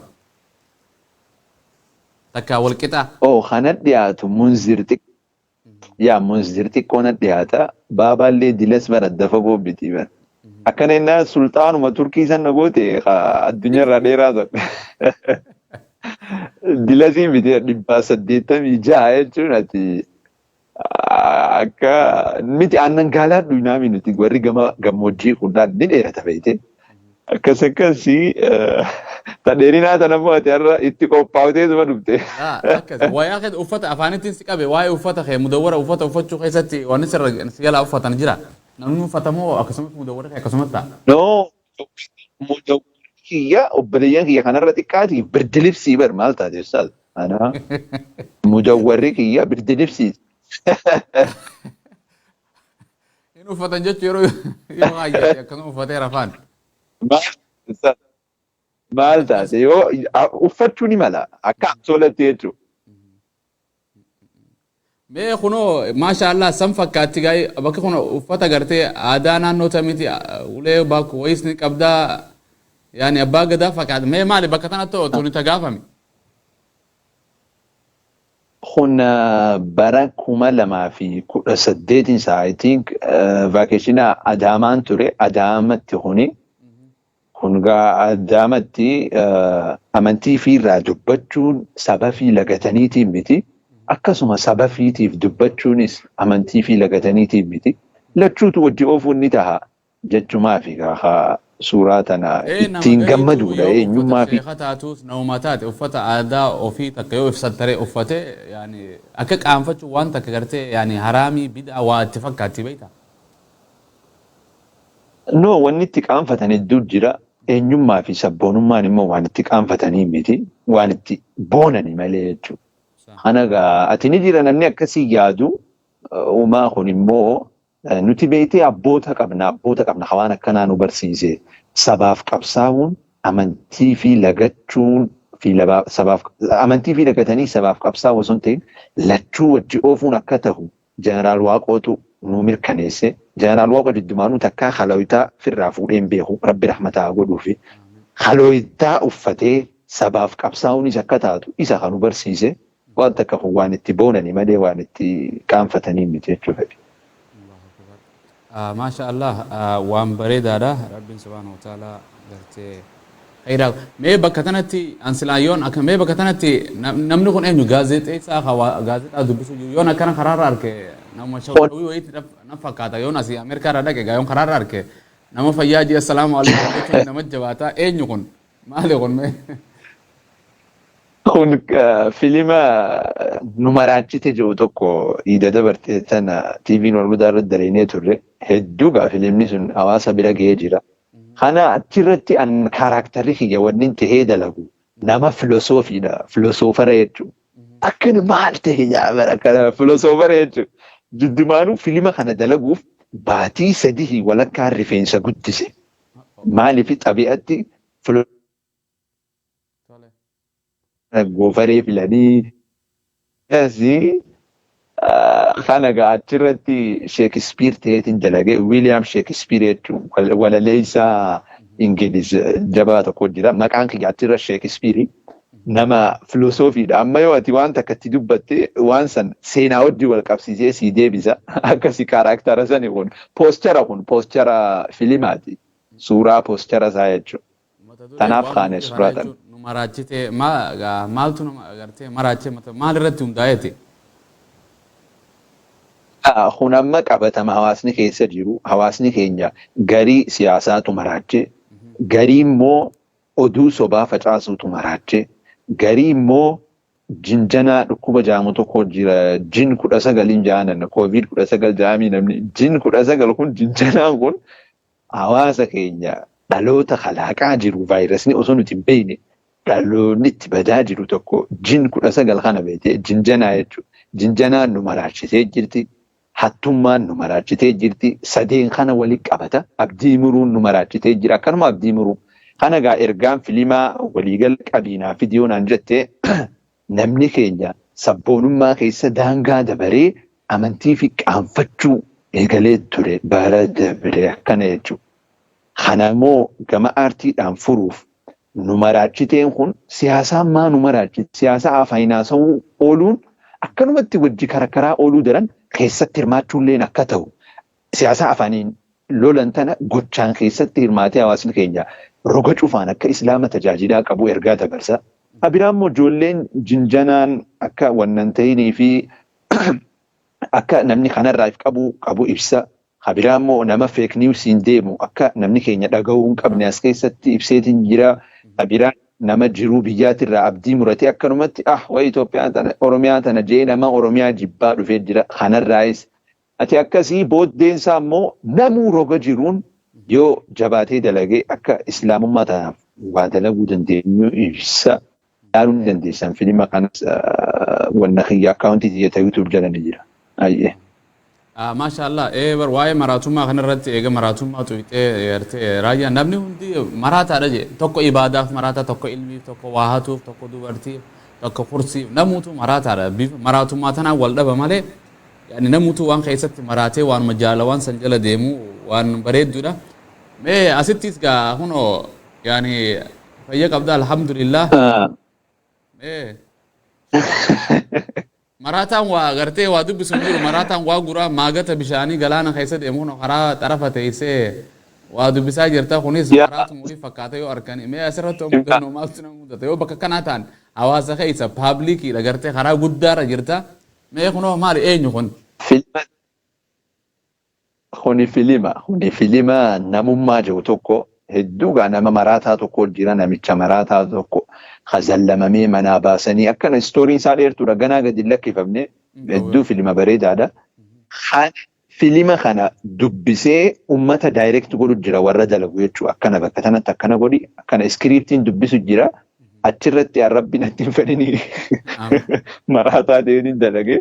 Takkaa wal qixaa. Oh, kana dhiyaatu Munzir xiqqoo. Yaa, Munzir xiqqoo na dhiyaata. Baabaallee dilas bara dafa goobiti bara. Akkana innaa sulxaanuma Turkii sana goote addunyaarraa dheeraa ta'e. Dilasii miti, 186 jechuun ati akka miti aannan gaalaa dhuynaa nuti warri gama gammoojjii kun ni dheerata beekte. Akkas akkasii ta dheerinaa tana immoo ati har'a itti qophaa'uteetuma dhufte. Akkas wayaa kee uffata afaanittiin si qabe, waa'ee uffata kee, mudawwara uffata uffachuu keessatti wanni sirra si jalaa uffatan jira. Namni uffatamoo akkasumas mudawwara kee akkasumas ta'a? No, mudawwarri kiyya obboleeyyan kiyya kanarra xiqqaati birdilibsii bar maal taate ustaaz? Ana mudawwarri kiyya birdilibsii. Inni uffatan jechuun yeroo yoo haayyate akkasuma uffatee rafaan. Maal taate, yoo uffachuu ni mala akka amsoolatti jechuudha. Mee kunoo, maasha Allah, san fakkaatti gaa'ee bakka kun uffata gartee aadaa naannoo tamiiti, ulee bakka wayiis ni qabdaa, yaani abbaa gadaa fakkaata. Mee maali bakka tanatti tuni tagaafame? Kun bara 2018 isaa, I think, vacation Adaamaan ture. Adaamatti kuni. Kun gaa Adaamatti amantii fiirraa dubbachuun saba fi lagataniitiin miti. Akkasuma saba fiitiif dubbachuunis amantii fi lagataniitiin miti. Lachuutu wajji oofuun ni taha jechumaa fi gaafa suuraa tana ittiin gammaduudha eenyummaa fi. Sheeka taatus nama taate uffata aadaa ofii takka yoo ibsattaree uffate, yaani akka qaanfachuu waan takka gartee yaani haraamii bid'a waa itti fakkaatti, beektaa? No, wanni itti qaanfatan hedduu jira. Eenyummaa fi sabboonummaan immoo waan itti qaanfatanii miti. Waan itti boonani malee jechuudha. Kana gaa ati ni jira namni akkasii yaadu. Uumaa kun immoo nuti beektee abboota qabna waan akkanaa nu barsiise, sabaaf qabsaa'uun amantii fi lagachuun fi sabaaf amantii fi lagatanii sabaaf qabsaa'u osoo hin ta'in lachuu wajji oofuun akka ta'u Jeneraal Waaqootu nu mirkaneesse. Jeneraal Waaqoo diddumaanuu takkaa halooyitaa firraa fuudhee hin beeku, Rabbi rahmataa godhuufi. Halooyitaa uffatee sabaaf qabsaa'uunis akka taatu isa kan nu barsiise. Waan takka kun waan itti boonani malee waan itti qaanfatanii miti jechuudha. Maasha Allah, waan bareedaadha. Rabbiin subhaanahu wa ta'ala gartee khayraa. Mee bakka tanatti ansilaa yoon akka mee bakka tanatti namni kun eenyu, gaazexeessaa gaazexaa dubbisuu jiru, yoon akkana karaarra arke nama shawwii wayiitti na fakkaata. Yoon asii Ameerikaa irraa dhaqe gaa yoon karaarra arke nama fayyaa jee assalaamu alaikum jechuun nama jabaataa. Eenyu kun, maali kun mee? Kun filima nu maraachite jiru tokko iida dabarte tana TV'n wal guddaa irratti dalaynee turre. Hedduu gaa filimni sun hawaasa bira ga'ee jira. Kana achirratti an characterri kiyya wanni tahee dalagu nama filosoofiidha. Filosoofara jechuudha. Akkana maal ta'e nyaamara akkana filosoofara jechuudha. Jiddumaanuu filima kana dalaguuf baatii 3 walakkaan rifeensa guddise. Maaliif xabi'atti goofaree filanii kana gaa achirratti Sheekispiir ta'eetiin dalage. Wiiliyaam Sheekispiir jechuun walaleessaa Ingiliz jabaa tokko jira. Maqaan kiyya achirra Sheekispiiri. Nama filosoofiidha. Amma yoo ati waan takka itti dubbatte waan san seenaa wajjin wal qabsiisee sii deebisa. Akkasi charactera sani kun poostera, kun poostera filimaati. Suuraa poostera isaa jechuudha. Tanaaf kaane suuraa tana. Nu maraachite maaltu nama agartee maraachee maal irratti hundaa'eeti? Kun amma qabatama hawaasni keessa jiru, hawaasni keenya garii siyaasaatu maraachee, garii immoo oduu sobaa facaasuutu maraachee, garii immoo jinjanaa dhukkuba jaamu tokko jira, jin 19n jaanan, COVID 19 jaamii, namni jin 19 kun, jinjanaan kun hawaasa keenya dhaloota kalaaqaa jiru. Vaayirasni osoo nuti hin beekne dhaloonni itti badaa jiru tokko jin 19 kana beekte, jinjanaa jechuudha. Jinjanaan nu maraachisee jirti. Hattummaan nu maraachitee jirti. Sadeen kana walitti qabata. Abdii muruun nu maraachitee jira. Akkanuma abdii muruu. Kana gaa ergaan filimaa waliigala qabiinaa fidiyoo naan jettee, namni keenya sabboonummaa keessa daangaa dabaree amantii fi qaanfachuu eegalee ture bara dabre akkana jechuudha. Kana immoo gama aartiidhaan furuuf nu maraachiteen kun siyaasaan maa nu maraachite, siyaasa afaaniin haasa'uu ooluun akkanumatti wajji karakaraa ooluu daran keessatti hirmaachuulleen akka ta'u, siyaasa afaaniin lolan tana gochaan keessatti hirmaatee hawaasni keenya roga cufaan akka islaama tajaajilaa qabu ergaa dabarsa. Biraa immoo ijoolleen jinjanaan akka wannan ta'inii fi akka namni kanarraa if qabu qabu ibsa. Biraa immoo nama fake newsiin deemu akka namni keenya dhaga'uu hin qabne as keessatti ibseetiin jira. Biraa nama jiruu biyyaatirraa abdii muratee akkanumatti ah wayi Itoophiyaa tana, Oromiyaa tana jee nama Oromiyaa jibbaa dhufee jira. Kanarraayis ati akkasii booddeensaa immoo namuu roga jiruun yoo jabaatee dalagee akka islaamummaa tanaaf waa dalaguu dandeenyu ibsa. Ilaaluu ni dandeessan filima kanas, wanna kiyya akkaawuntii xiyyeeta YouTube jala ni jira. Ayyee. Maasha Allah, bar waa'ee maraatummaa kanarratti eega maraatummaa tuyxee gartee raayyaan namni hundi maraataadha jee, tokko ibaadaaf maraataa, tokko ilmiif, tokko waa hatuuf, tokko dubartiif, tokko kursiif, namuutu maraataadha. Bifa maraatummaa tanaan wal dhaba malee yaani namuutu waan keessatti maraatee waanuma jaala waan san jala deemu waan bareedduudha. Mee asittis gaa kunoo yaani fayya qabda, alhamdulillah. Mee maraataan waa gartee waa dubbisu hin jiru, maraataan waa guraa maagata bishaanii galaana keessa deemu kun karaa xarafa teessee waa dubbisaa jirta. Kunis maraatuma wayii fakkaata yoo argani. Mee asirratti yoo mudannoo maaltu nama mudata yoo bakka kanaa ta'an hawaasa keessa publiciidha gartee karaa guddaarra jirta? Mee kunoo maali, eenyu kun? Filma kuni filima namummaa jiru tokko hedduu gaa nama maraataa tokko jira, namicha maraataa tokko khazallamamee manaa baasanii akkana. Storyn isaa dheertuudha, ganaa gadi hin lakkifamne. Hedduu filima bareedaadha. Filima kana dubbisee ummata direct godhu jira warra dalagu jechuu, akkana bakka tanatti akkana godhi, akkana scriptiin dubbisu jira. Achirratti rabbi natti hin fedhini maraataa ta'een dalage.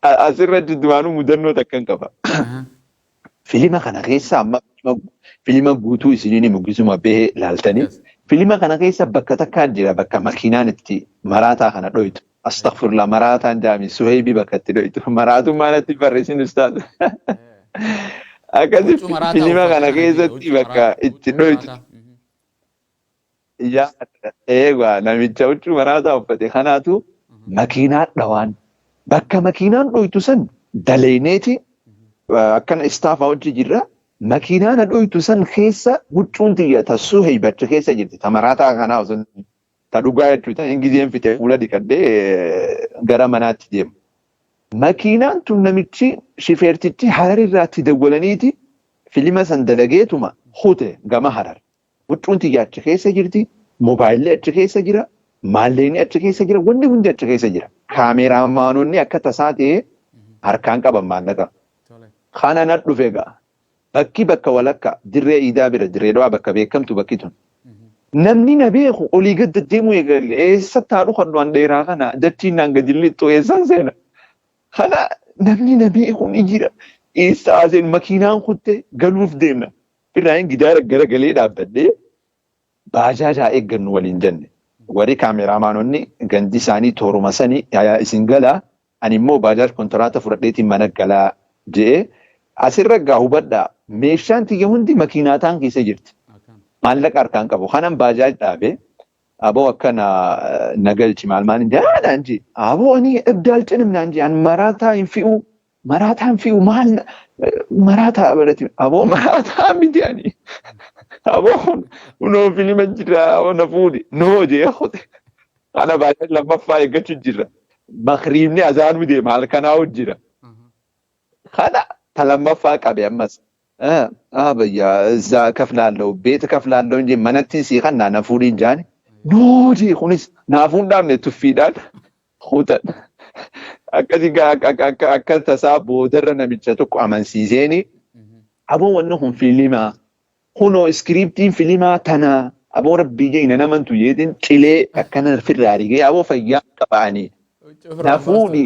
Asirratti dumaanuu mudannoo takka hin qaba. Filima kana keessa amma filima guutuu isiniin himu gisuma bahee laaltanii. Filima kana keessa bakka takkaan jira, bakka makiinaan itti maraataa kana dhoytu. Astaghfirullah, maraataan jaami Suheebii bakka itti dhoytu. Maraatummaa natti barreessin ustaaz. Akkasi filima kana keessatti bakka itti dhoytu. Yaa eegaa, namicha huccuu maraataa uffate kanaatu makiinaa dhawaan. Bakka makiinaan dhoytu san daleyneeti akkana staffaa hojii jirra. Makiinaa na dhoytu san keessa huccuun tiyya ta Suheeb achi keessa jirti. Ta maraataa kanaa osoo ta dhugaa jechuudha. Ingizeen fite fuula dhiqadhee gara manaatti deemu. Makiinaan tun namichi shifeertichi Harar irraatti dawwalaniiti filima san dalageetuma hute gama Harar. Huccuun tiyya achi keessa jirti. Moobaayilli achi keessa jira. Maallaqni achi keessa jira. Wanni hundi achi keessa jira. Kaameraamaanonni akka tasaa ta'ee harkaan qaban maallaqa. Kana na dhufe egaa. Bakki bakka walakka dirree iidaa bira, dirree dhawaa bakka beekamtu bakki tun. Namni na beeku olii gad deddeemuu eegale. Eessatti haa dhukadhu an dheeraa kana, dachiin naan gadi lixxu, eessaan seena? Kana namni na beeku ni jira. Eessa aseen makiinaan kutte galuuf deemna. Irraan gidaara garagalee dhaabbadhee baajaajaa eeggannu waliin jenne. Warri kaameraamaanonni gandi isaanii tooruma sanii yaa isin galaa, ani immoo baajaaj kontiraata fudhadheetiin mana galaa je'ee. Asirra gaa hubadhaa, meeshaan tiyya hundi makiinaataan keessa jirti. Maallaqa harkaan qabu. Kanan baajaaj dhaabee, "Aboo, akkana na galchi," maal maal naan jee. "Aboo, ani ibdaal cinim," naan jee. "An maraataa hin fi'u, maraataa hin fi'u, maal maraataa barati? Aboo, maraataa miti ani. Aboo, kunoo filima jira, aboo na fuudhi." "Noo," jee kute. Kana baajaaj lammaffaa eeggachuu jira. Makriibni azaanuu deema, halkanaa'u jira. Kana ta lammaffaa qabe ammas. Bayya እዛ ከፍላለሁ ቤት ከፍላለሁ እንጂ manatti sii kannaa na fuudhiin jaani. "Noo," jee kunis naafuun dhaabne tuffiidhaan kutan. Akkasii akka tasaa boodarra namicha tokko amansiiseeni, "Aboo, wanni kun fiilimaa, kunoo scriptiin filimaa tanaa, aboo rabbii jee na namantu," jeetiin cilee akkana firraa rigee, "Aboo, fayyaa qaba'anii na fuudhi,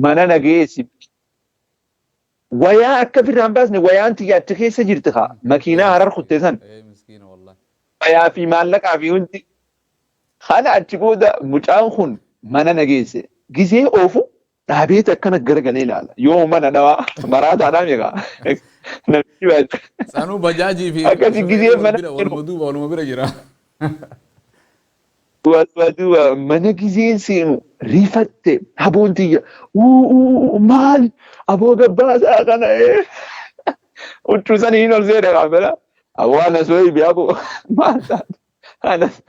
mana na geessi." Wayaa akka firraan baasne wayaan tiyya achi keessa jirti kaa. Makiinaa Harar kutte san. Miskiina wallahi. Wayaa fi maallaqaa fi hundi. Kana achi booda mucaan kun mana na geesse. Gizee oofu dhaabeeti akkana garagalee ilaala. Yoo mana dhawaa maraataadhaa meeqa. Namichi baay'ee. Sanuu bajaajii fi Akkasi gizee mana waluma duuba waluma bira jira. Duuba duuba mana gizeen seenu rifatte haboon tiyya. Uu maal aboo gabbaasaa kana huccuu sanii hin ol seene kaamera. Aboo ana sooyi aboo maal taate anas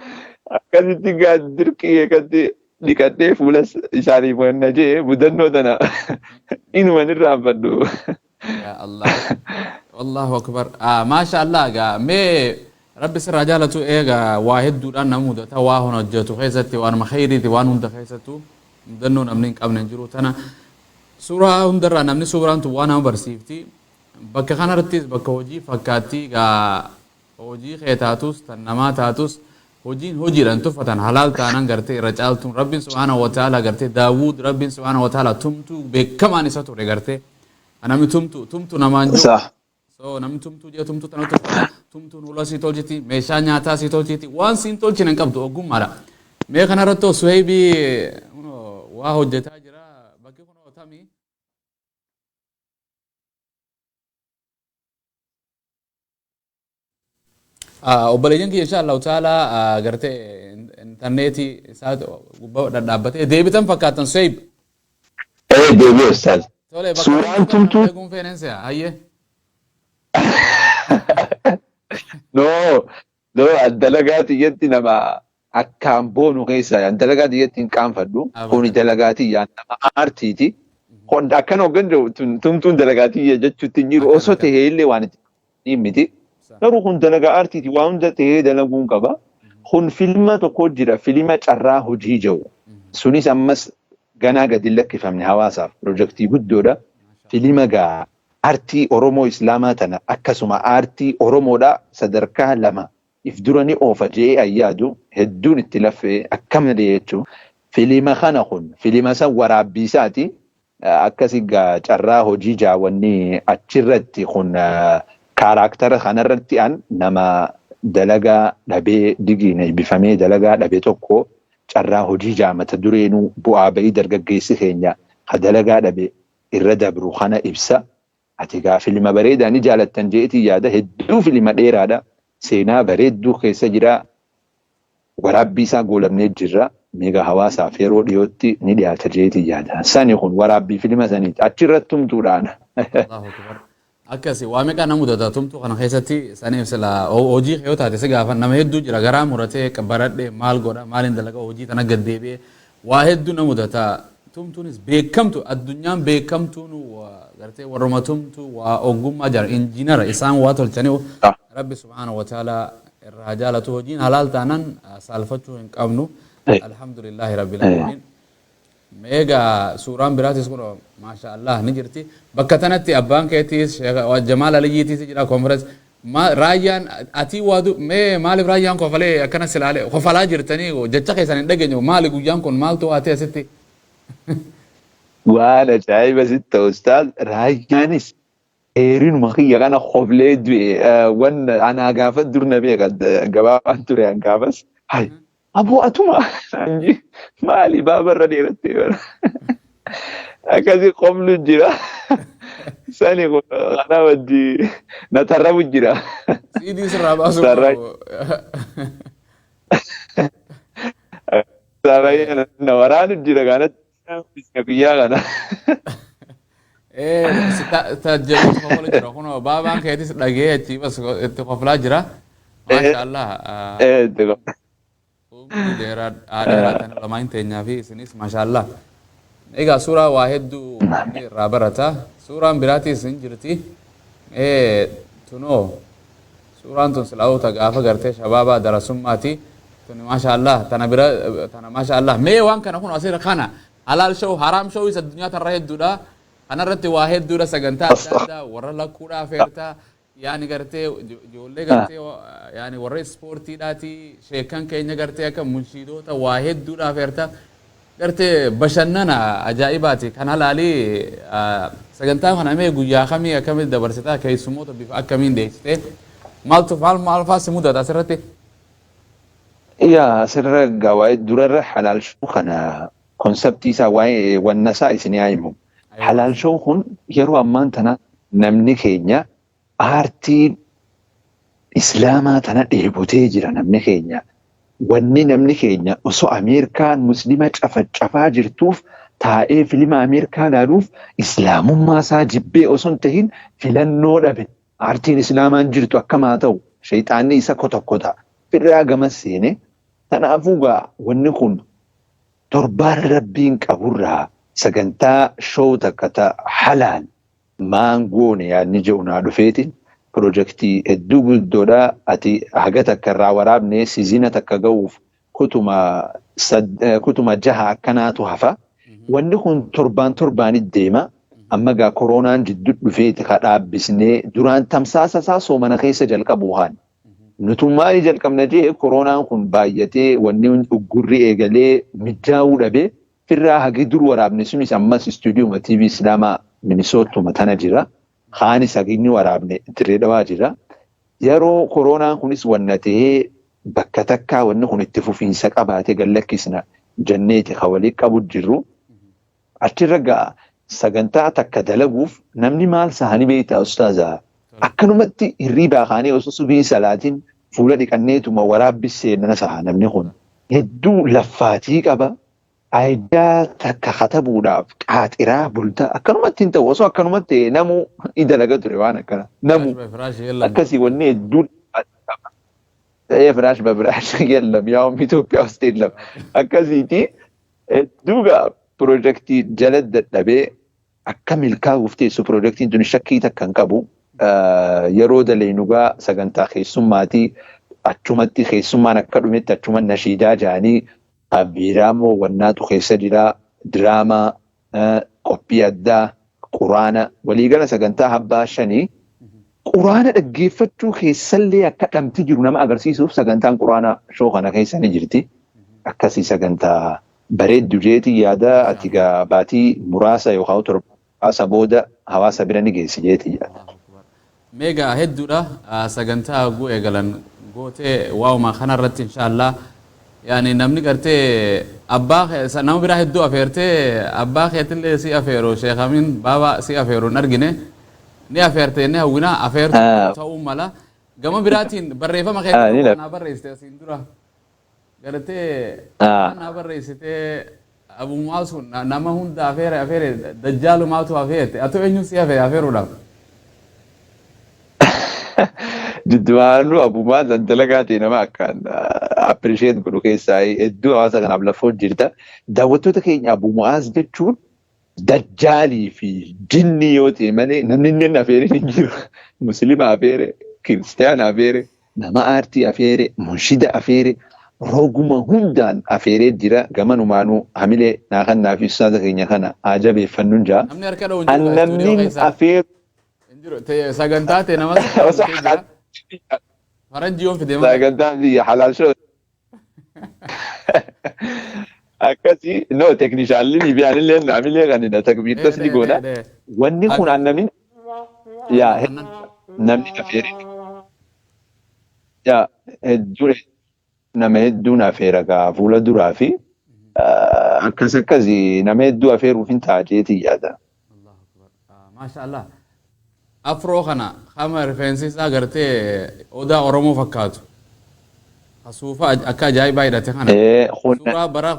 akkasitti gaa dirqii eegattee dhiqadhee fuula isaaniif wanna jee mudannoo tana inuman irraanfadhu. Ya Allah. Allahu akbar. Ah, maasha Allah gaa mee Rabbi sirraa jaalatu eega waa hedduudhaan nama mudata waa hon hojjetu keessatti waanuma khayriiti waan hunda keessattuu mudannoo namni hin qabne hin jiru tana suuraa hundarraa namni suuraan tun waa nama barsiifti. Bakka kanarrattis bakka hojii fakkaatti gaa hojii kee taatus tan namaa taatus hojiin hojiidhaan tuffatan halaal taanan gartee irra caaltuun Rabbiin subhaanahu wa ta'ala gartee Daawud Rabbiin subhaanahu wa ta'ala tumtuu beekamaan isa ture gartee namni tumtu tumtu namaan jiru. So namni tumtuu jee tumtuu tana tuffata tumtuun hula sii tolchiti meeshaa nyaataa sii tolchiti waan siin tolchine hin qabdu ogummaadha. Mee kanarratti Suhaybii waa hojjetaa jira bakki kun tamii. Obboleeyyan kiyya insha Allahu ta'ala gartee intarneetii isaa gubbaa dhadhaabbatee deebitan fakkaatan Suhayb. Ee deebi'e ustaaz. Tole bakka Suuraan tumtuu eeguun feeneen se'a hayyee. No, no, dalagaa tiyyatti nama akkaan boonu keessa dalagaa tiyyatti hin qaanfadhu. Kuni dalagaa tiyyaan nama aartiiti. Kun akkana hoggan jiru tumtuun dalagaa tiyya jechuutti hin jiru osoo tahee illee waan itti miti. Garuu kun dalagaa aartiiti waan hunda tahee dalaguun qaba. Kun filma tokko jira filma carraa hojii jiru. Sunis ammas ganaa gadi hin lakkifamne hawaasaaf pirojektii guddoodha. Filima gaa aartii Oromoo Islaamaa tana akkasuma aartii Oromoodha sadarkaa lama if dura ni oofa je'ee ayyaadu hedduun itti laffee akkam malee jechuun. Filima kana kun filima san waraabbii isaati. Akkasi gaa carraa hojii jaawwanni achirratti kun kaaraaktara kanarratti an nama dalagaa dhabee digiin eebbifamee dalagaa dhabe tokko carraa hojii jaa mata dureenuu bu'aa ba'ii dargaggeessi keenya ha dalagaa dhabe irra dabru kana ibsa. Ati gaa filima bareedaa ni jaalattan jeetii yaada hedduu filima dheeraadha. Seenaa bareedduu keessa jira. Waraabbii isaa goolabnee jirra. Meegaa hawaasaaf yeroo dhiyootti ni dhiyaata jeetii yaada. Sani kun waraabbii filima saniiti. Achirratti tumtuudhaan. Allahu akbar. Akkasi waa meeqa nama mudata tumtuu kana keessatti saniif sila hojii yoo taate si gaafa nama hedduu jira garaa muratee baradhee maal godha maaliin dalaga hojii tana gad deebi'ee waa hedduu nama mudata. Tumtuunis beekamtu addunyaan beekamtuun gartee warruma tumtu waa ogummaa jira injiinara isaan waa tolchanii Rabbi subhaanahu wa ta'ala irraa jaalatu hojiin halaal taanan saalfachuu hin qabnu. Alhamdulillahi rabbil alamin. Meegaa suuraan biraatis kun maasha Allah ni jirti. Bakka tanatti abbaan keetiis Jamaal Aliyyiitiis jira konferensi. Raayyaan ati waadu mee maaliif raayyaan kofalee akkana silaalee kofalaa jirtanii jecha keessan hin dhageenye maali guyyaan kun maaltu waa ta'e asitti? Waan ajaa'iba sitti ta'u ustaaz raayyaanis dheerinuma kiyya kana koflee du'e wan anaa gaafa dur na beeka gabaabaan ture an gaafas hay aboo atuma maali baabarra dheerattee bara akkasi qoflu jira sani kana wajji na tarrabu jira. Siidii sirraa baasuu Sarraa- Sarara na waraanu jira kanatti guyyaa kana. Tajjabiitu kofola jira kunoo baabaan keetis dhagee achi bas itti koflaa jira. Maasha Allah. Umrii dheeraa dheeraa lamaan teenyaa fi isinis maasha Allah. Egaa suuraa waa hedduu namni irraa barata. Suuraan biraatis hin jirti. Tunoo suuraan tun silaa'oota gaafa gartee shabaabaa darasummaati. Tuni maasha Allah tana bira tana maasha Allah. Mee waan kana kun asirra kana halaal sha'u haraam sha'u isa addunyaa tarra hedduudha. Kanarratti waa hedduudha sagantaa adda addaa warra lakkuudhaa feertaa yaani gartee ijoollee gartee yaani warra ispoortiidhaati sheekan keenya gartee akka munshiidota waa hedduudhaa feertaa. Gartee bashannana ajaa'ibaati. Kan halaalii sagantaa kana mee guyyaa kamii akkamitti dabarsitaa, keessummoota bifa akkamiin dhiyeessitee, maaltu maal maal fa'aa si mudata asirratti? Yaa, asirra egaa waa'ee durarra Halaal Show kana concept ii isaa, waa'ee wanna isaa isinii haa himu. Halaal Show kun yeroo ammaan tana namni keenya aartii Islaamaa tana dheebotee jira namni keenya. Wanni namni keenya osoo Ameerikaan Muslima cafacafaa jirtuuf taa'ee filima Ameerikaa ilaaluuf Islaamummaa isaa jibbee osoo hin tahin filannoo dhabe. Aartiin Islaamaan jirtu akkam haa ta'u, shayxaanni isa kotokkota. Firraa gama seene. Kanaafuu gaa wanni kun torbaan Rabbiin qaburraa sagantaa show takka ta halaal maan goone yaadni jedhu naa dhufeetiin pirojektii hedduu guddoodha. Ati haga takka irraa waraabne, season takka ga'uuf kutuma jaha akkanaatu hafa. Wanni kun torbaan torbaanit deema. Amma gaa koronaan jidduu dhufeeti ka dhaabbisnee, duraan tamsaasa isaa soomana keessa jalqabu haan. Nutummaan jalqabna jee, koronaan kun baay'atee wanni uggurri eegalee mijaa'uu dhabee firraa hagi dur waraabne sunis ammas istuudiyoo TV Islaamaa Minisootuma tana jira. Kaanis haginni waraabne Dirree Dhawaa jira. Yeroo koronaan kunis wanna tahee bakka takkaa wanni kun itti fufiinsa qabaatee gallakkisna jenneeti ka walii qabu jirru. Achirra gaa sagantaa takka dalaguuf namni maal sahanii beektaa, ustaazaa? Akkanumatti hirriibaa kaanee osoo subiin salaatiin fuula dhiqanneetuma waraabbis seenana saha namni kun. Hedduu laffaatii qaba. Idea takka katabuudhaaf qaaxiraa bulta, akkanumatti hin ta'u. Osoo akkanumatti ta'e namuu ni dalaga ture waan akkana. Namu akkasii wanni hedduu ፍራሽ በፍራሽ የለም ያውም ኢትዮጵያ ውስጥ የለም። Akkasiiti hedduu gaa pirojektii jala dadhabee akka milkaa'uuf teessu pirojektiin tun shakkii takka hin qabu. Yeroo daleynu gaa sagantaa keessummaatii achumatti keessummaan akka dhumetti achuma nashiidaa jaanii biiraamoo wannaatu keessa jira, diraamaa, qophii addaa, quraana, waliigala sagantaa habbaa shanii. Quraana dhaggeeffachuu keessallee akka dhamti jiru nama agarsiisuuf sagantaan quraana show kana keessa ni jirti. Akkasii sagantaa bareeddu jeetii yaada. Ati gaa baatii muraasa yookaan torba muraasa booda hawaasa bira ni geessi jeetii yaada. Meegaa hedduudha sagantaa guu eegalan gootee waa'uma kanarratti inshaallah. Yaani namni gartee abbaa nama biraa hedduu afeertee, abbaa keetillee si afeeru, sheekamin baaba si afeeru hin argine. Ni afeerte inni hawwina afeertu ta'uu mala. Gama biraatiin barreeffama keetti naa barreessite asiin dura gartee naa barreessitee abumaa sun nama hunda afeere afeere dajjaalumaatu afeerte. Atu eenyuun si afeere afeeruudhaaf? Jiddumaanuu abumaa daldalagaa ta'e nama akkaan appreciate godhu keessaa hedduu hawaasa kanaaf lafoo jirta. Daawwattoota keenya, Abu Mu'aaz jechuun dajjaalii fi jinni yoo ta'e malee namni inni afeere hin jiru. Muslima afeere, kiristaana afeere, nama aartii afeere, munshida afeere, roguma hundaan afeeree jira. Gamanumaanuu hamilee naa kannaa fi ustaaza keenya kana haa jabeeffannuun jaa. Namni harka dha'u hin jiru Namni afeeru hin jiru. Sagantaa ta'e nama jira. Faranjii yoon fide malee. Sagantaan biyya Halaal Show. Akkasii no teknishaalli ni bi'anillee naamillee kan hin takbiirtas ni goona. Wanni kun namni yaa namni afeere yaa hedduu nama hedduun afeera gaa fuula duraa fi akkas akkasii nama hedduu afeeruuf hin taateetii yaada. Maasha Allah. Afroo kana kama rifeensi isaa gartee odaa Oromoo fakkaatu. Suufa akka ajaa'ibaa hidhate kana. Suuraa bara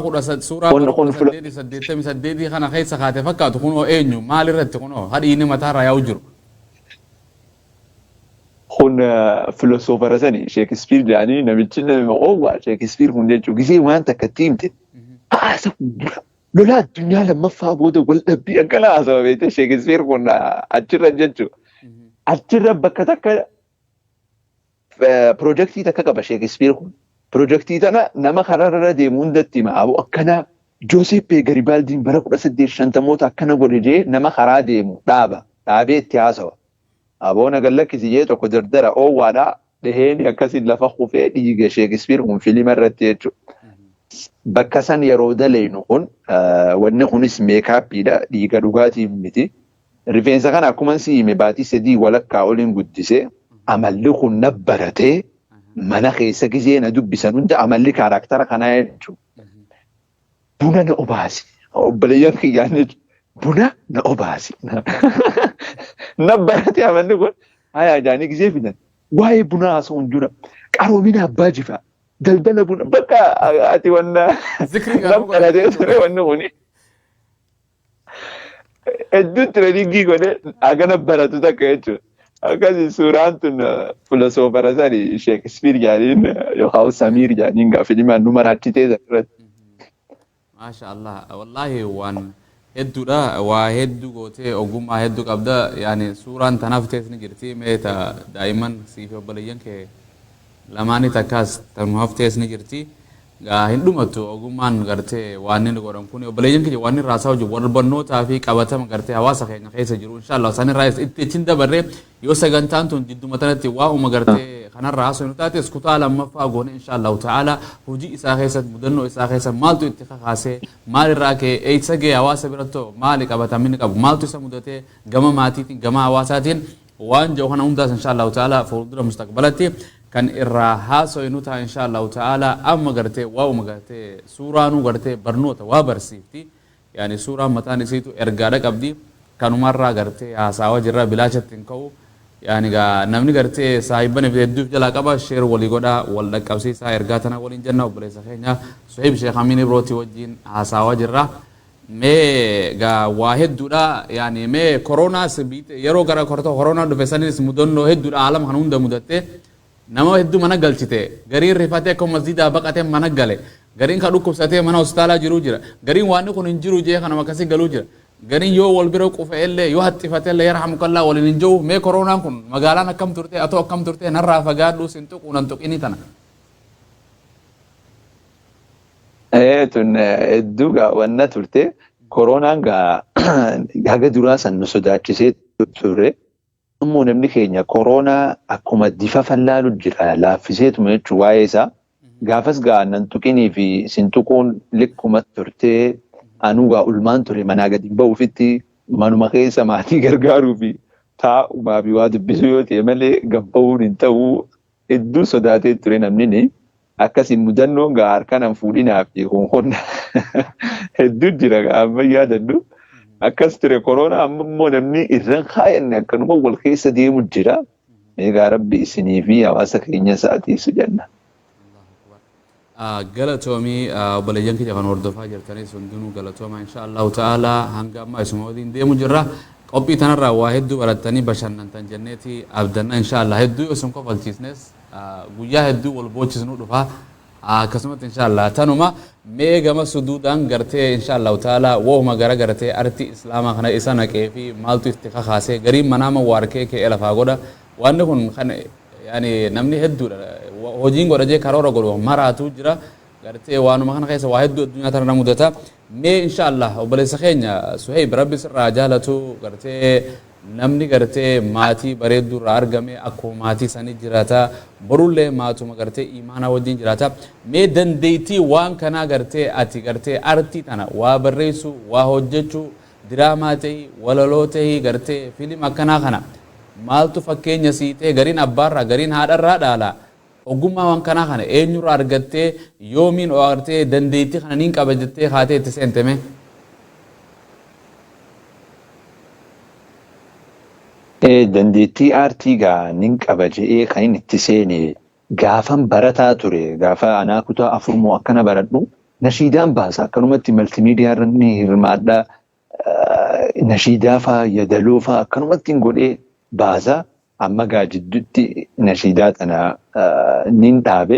kudha suuraa bara 1888 kana keessa kaate fakkaatu kunoo eenyu, maal irratti kunoo hadhiini mataarraa yaa'u jiru? Kun philosopher sani Sheekispiir jedhanii, namichi nama oowwaa Sheekispiir kun jechuun gisee waan takka itti himte haasa dura lola addunyaa lammaffaa booda wal dhabbii akkana haasawa beekte. Sheekispiir kun achirra jechuudha. Achirra bakka takka pirojektii takka qaba Sheekispiir kun. Pirojektii tana nama karaarra deemu hundatti hima. Aboo akkana Jooseppee Garibaaldiin bara 1850moota akkana godhe jee nama karaa deemu dhaaba. Dhaabee itti haasawa. Aboo na gallakkisi jee tokko dardara oowwaadhaa dhaheen akkasiin lafa kufee dhiige Sheekispiir kun filima irratti jechuudha. Bakka san yeroo daleynu kun wanni kunis meekaappiidha, dhiiga dhugaatii miti. Rifeensa kana akkuma si hime baatii 3 walakkaa oliin guddise. Amalli kun na baratee mana keessa gizee na dubbisan hunda amalli kaaraktara kanaa jechuudha. Buna na obaasi. Obboleeyyan kiyyaan jechuudha. Buna na obaasi. Na barate amalli kun hayaa jaanii gizee fidan. Waa'ee bunaa haasa'uun dura qaroomina abbaa jifaa. Daldala buna bakka ati wanna na baratee ture wanni kuni. Hedduu tireeningii godhee hagana baratu takka jechuudha. Akkasi suuraan tun filosoofara sani Sheekispiir jedhaniin yookaan Samiir jedhaniin gaafa filimaan nu maraachitee irratti. Maasha Allah, wallaahi waan hedduudha, waa hedduu gootee ogummaa hedduu qabda. Yaani suuraan tanaaf tees ni jirti, mee ta daa'imman siif obboleeyyan kee lamaanii takkaas tanu haftees ni jirti. Gaa hin dhumattu ogummaan gartee waan inni godhan kun obboleeyyan keenya waan irraa haasa'aa jiru wal barnootaa fi qabatama gartee hawaasa keenya keessa jiru. Inshaallah isaan irraa itti achiin dabarree yoo sagantaan tun jidduma tanatti waa'uma gartee kanarraa haasofnu taates kutaa lammaffaa goone, inshaallahu ta'ala hojii isaa keessatti, mudannoo isaa keessa maaltu itti kakaasee, maalirraa ka'e, eessa ga'e, hawaasa birattoo maali qabatamni qabu, maaltu isa mudatee gama maatiitiin gama hawaasaatiin waan jedhu kana hundaas inshaallahu ta'ala fuuldura mustaqbalatti kan irraa haasofnu ta'a, inshaallahu ta'ala. Amma gartee waa'uma gartee suuraanuu gartee barnoota waa barsiifti, yaani suuraan mataan isiitu ergaadha qabdi, kanumarraa gartee haasawaa jirra, bilaashatti hin ka'u. Yaani gaa namni gartee saahibban hedduuf jalaa qaba, share walii godhaa, wal dhaqqabsiisaa, ergaa tana waliin jenna. Obboleessa keenya Suhayb Sheekh Amiin Ibrooti wajjin haasawaa jirra. Mee gaa waa hedduudha, yaani mee koroonaas yeroo gara koronaa dhufe sanis mudannoo hedduudha alama kana hunda mudatte, nama hedduu mana galchite, gariin rifatee akka masjidaa baqatee mana gale, gariin ka dhukkubsatee mana hospitaalaa jiruu jira, gariin waan kun hin jiru jee kanuma akkasii galuu jira, gariin yoo wal bira qufe illee yoo haxxifate illee yarhamukallaa waliin hin jiru. Mee koronaan kun magaalaan akkam turte, atoo akkam turte, narraa fagaadhu, sin tuqu, nan tuqini tana? Tun hedduu gaa wanna turte, koronaan gaa haga duraa san nu sodaachisee ture. Ammoo namni keenya koronaa akkuma difa fallaalu jira, laaffiseetuma jechuun waa'ee isaa. Gaafas gaa nan tuqinii fi sin tuquun likkuma turtee, anuu gaa ulmaan ture, manaa gadi ba'uufitti manuma keessa maatii gargaaruu fi taa'umaa fi waa dubbisuu yoo ta'e malee gabba'uun hin ta'u, hedduu sodaatee ture namni ni. Akkasiin mudannoon gaa harka nan fuudhinaa fi kun hedduu jira amma yaadadhu. Akkas ture koronaa. Amma immoo namni irra kaayanne akkanuma wal keessa deemu jira. Egaa Rabbi isinii fi hawaasa keenya isaatiif jenna. Galatoomii. Obboleeyyan kiyya kan hordofaa jirtanis hundinuu galatooma. Insha Allahu ta'ala hanga ammaa isuma waliin deemu jirra. Qophii tanarraa waa hedduu barattanii bashannantan jenneeti abdanna. Insha Allah hedduu yoo isin kofalchiisnes guyyaa hedduu wal boochisnuu dhufa akkasumatti, insha Allah. Tanuma mee gama suduudhaan gartee insha Allahu ta'ala wohuma gara gartee artii islaamaa kana isa naqee fi maaltu itti kakaasee, gariin manaama waarkee kee lafaa godha, wanni kun kan yaani namni hedduudha hojiin godha jee karoora godhu maraatu jira, gartee waanuma kana keessa waa hedduu addunyaa tana mudata. Mee insha Allah obboleessa keenya Suhayb, Rabbi sirraa jaalatu, gartee namni gartee maatii bareedduu irraa argame akkuma maatii sanii jiraata, borullee maatuma gartee imaanaa wajjin jiraata. Mee dandeettii waan kanaa gartee ati gartee artii tana waa barreessuu, waa hojjechuu, diraamaa ta'ii, walaloo ta'ii, gartee filim akkanaa kana maaltu fakkeenya sii ta'e? Gariin abbaarraa, gariin haadharraa dhaala. Ogummaa waan kanaa kana eenyurraa argattee, yoomiin gartee dandeettii kana niin qaba jettee kaatee itti seenteme? Dandeettii aartii gaa nin qaba je'ee kan inni itti seene gaafan barataa ture, gaafa anaa kutaa 4 moo akkana baradhu nashiidaan baasa, akkanumatti maltimiidiyaa irra ni hirmaadha, nashiidaa faa yadaloo faa akkanumatti hin godhee baasa. Amma gaa jidduutti nashiidaa tana nin dhaabe,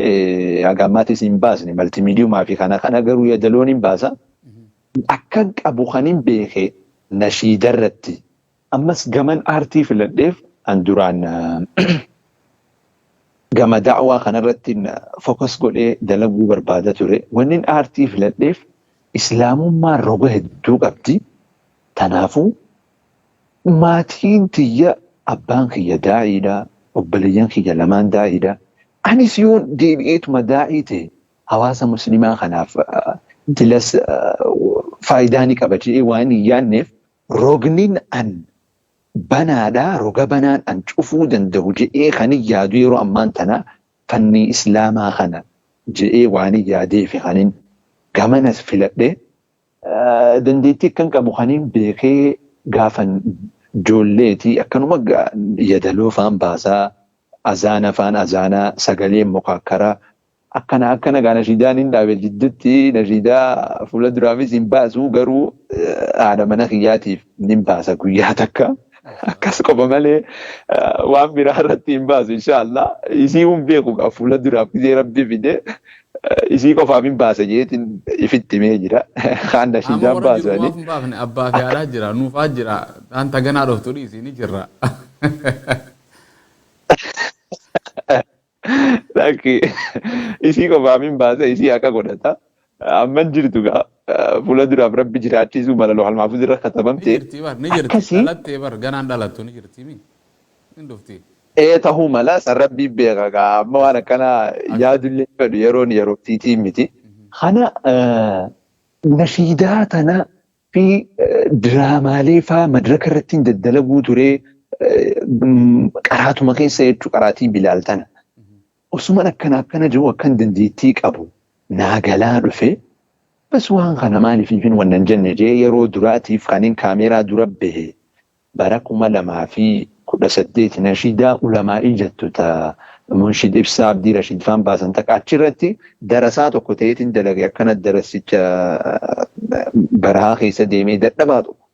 haga ammaatis hin baasne maltimiidiyumaa fi kana kana, garuu yadaloo nin baasa. Akkan qabu kan hin beeke nashiida irratti. Ammas gaman aartii filadheef an duraan gama da'waa kanarratti focus godhee dalaguu barbaada ture. Wannin aartii filadheef islaamummaan roga hedduu qabdi. Tanaafuu maatiin tiyya, abbaan kiyya daa'iidha, obboleeyyan kiyya lamaan daa'iidha. Anis yoon deebi'eetuma daa'ii ta'e Hawaasa musliimaa kanaaf dilas faayidaa ni qaba jedhee waan hin yaadneef, rogniin an banaadhaa, roga banaan an cufuu danda'u jedhee kan hin yaadu yeroo ammaan tana fanni islaamaa kana jedhee waan hin yaadee fi kanin gamanas filadhee, dandeettii akkan qabu kanin beekee gaafan ijoolleetii akkanuma yadaloo faan baasaa, azaana faan azaanaa, sagalee mukaakkaraa akkana akkana gaa. Nashiidaan hin dhaabe jidduutti, nashiidaa fuula duraafis hin baasu, garuu haadha mana kiyyaatiif nin baasa guyyaa takka. Akkas qofa malee waan biraa irratti hin baasu, inshaallah. Isii hin beeku gaa, fuula duraaf gisee rabbi fide isii qofaaf hin baasa jeetiin ifitti himee jira. Kaan nashiidaan baasu ani. Hin baafne, abbaa fi haadhaa jira, nuufaa jira, taan taganaa dhoftu dhiisii ni jirra. Lakki, isii qofaaf hin baasa, isii akka godhata. Amman jirtu gaa, fuula duraaf rabbi jiraachisuu mala, loohal mahfuuz irra Ni katabamte. jirti bar, ni jirti. Akkasii. Dhalattee bar, ganaan dhalattu ni jirti mi? Hin dhufti. Ee, tahuu mala, san rabbii beeka gaa. Amma waan akkana yaadullee fedhu, yeroon yeroo tiitii miti. Kana nashiidaa tana fi diraamaalee faa madraka irratti daddalaguu ture, qaraatuma keessa jechuu, qaraatii Bilaal tana. Osuman akkana akkana jiru akkan dandeettii qabu naa galaa dhufe. Bas, waan kana maaliif hin wannan jenne jee, yeroo duraatiif kanin kaameeraa dura bahe bara 2018 nashiidaa ulamaa'ii jettu ta Munshid Ibsaa Abdii Rashiid faan baasan takka achirratti darasaa tokko ta'eetiin dalage, akkana darasicha barahaa keessa deemee dadhabaa tokko.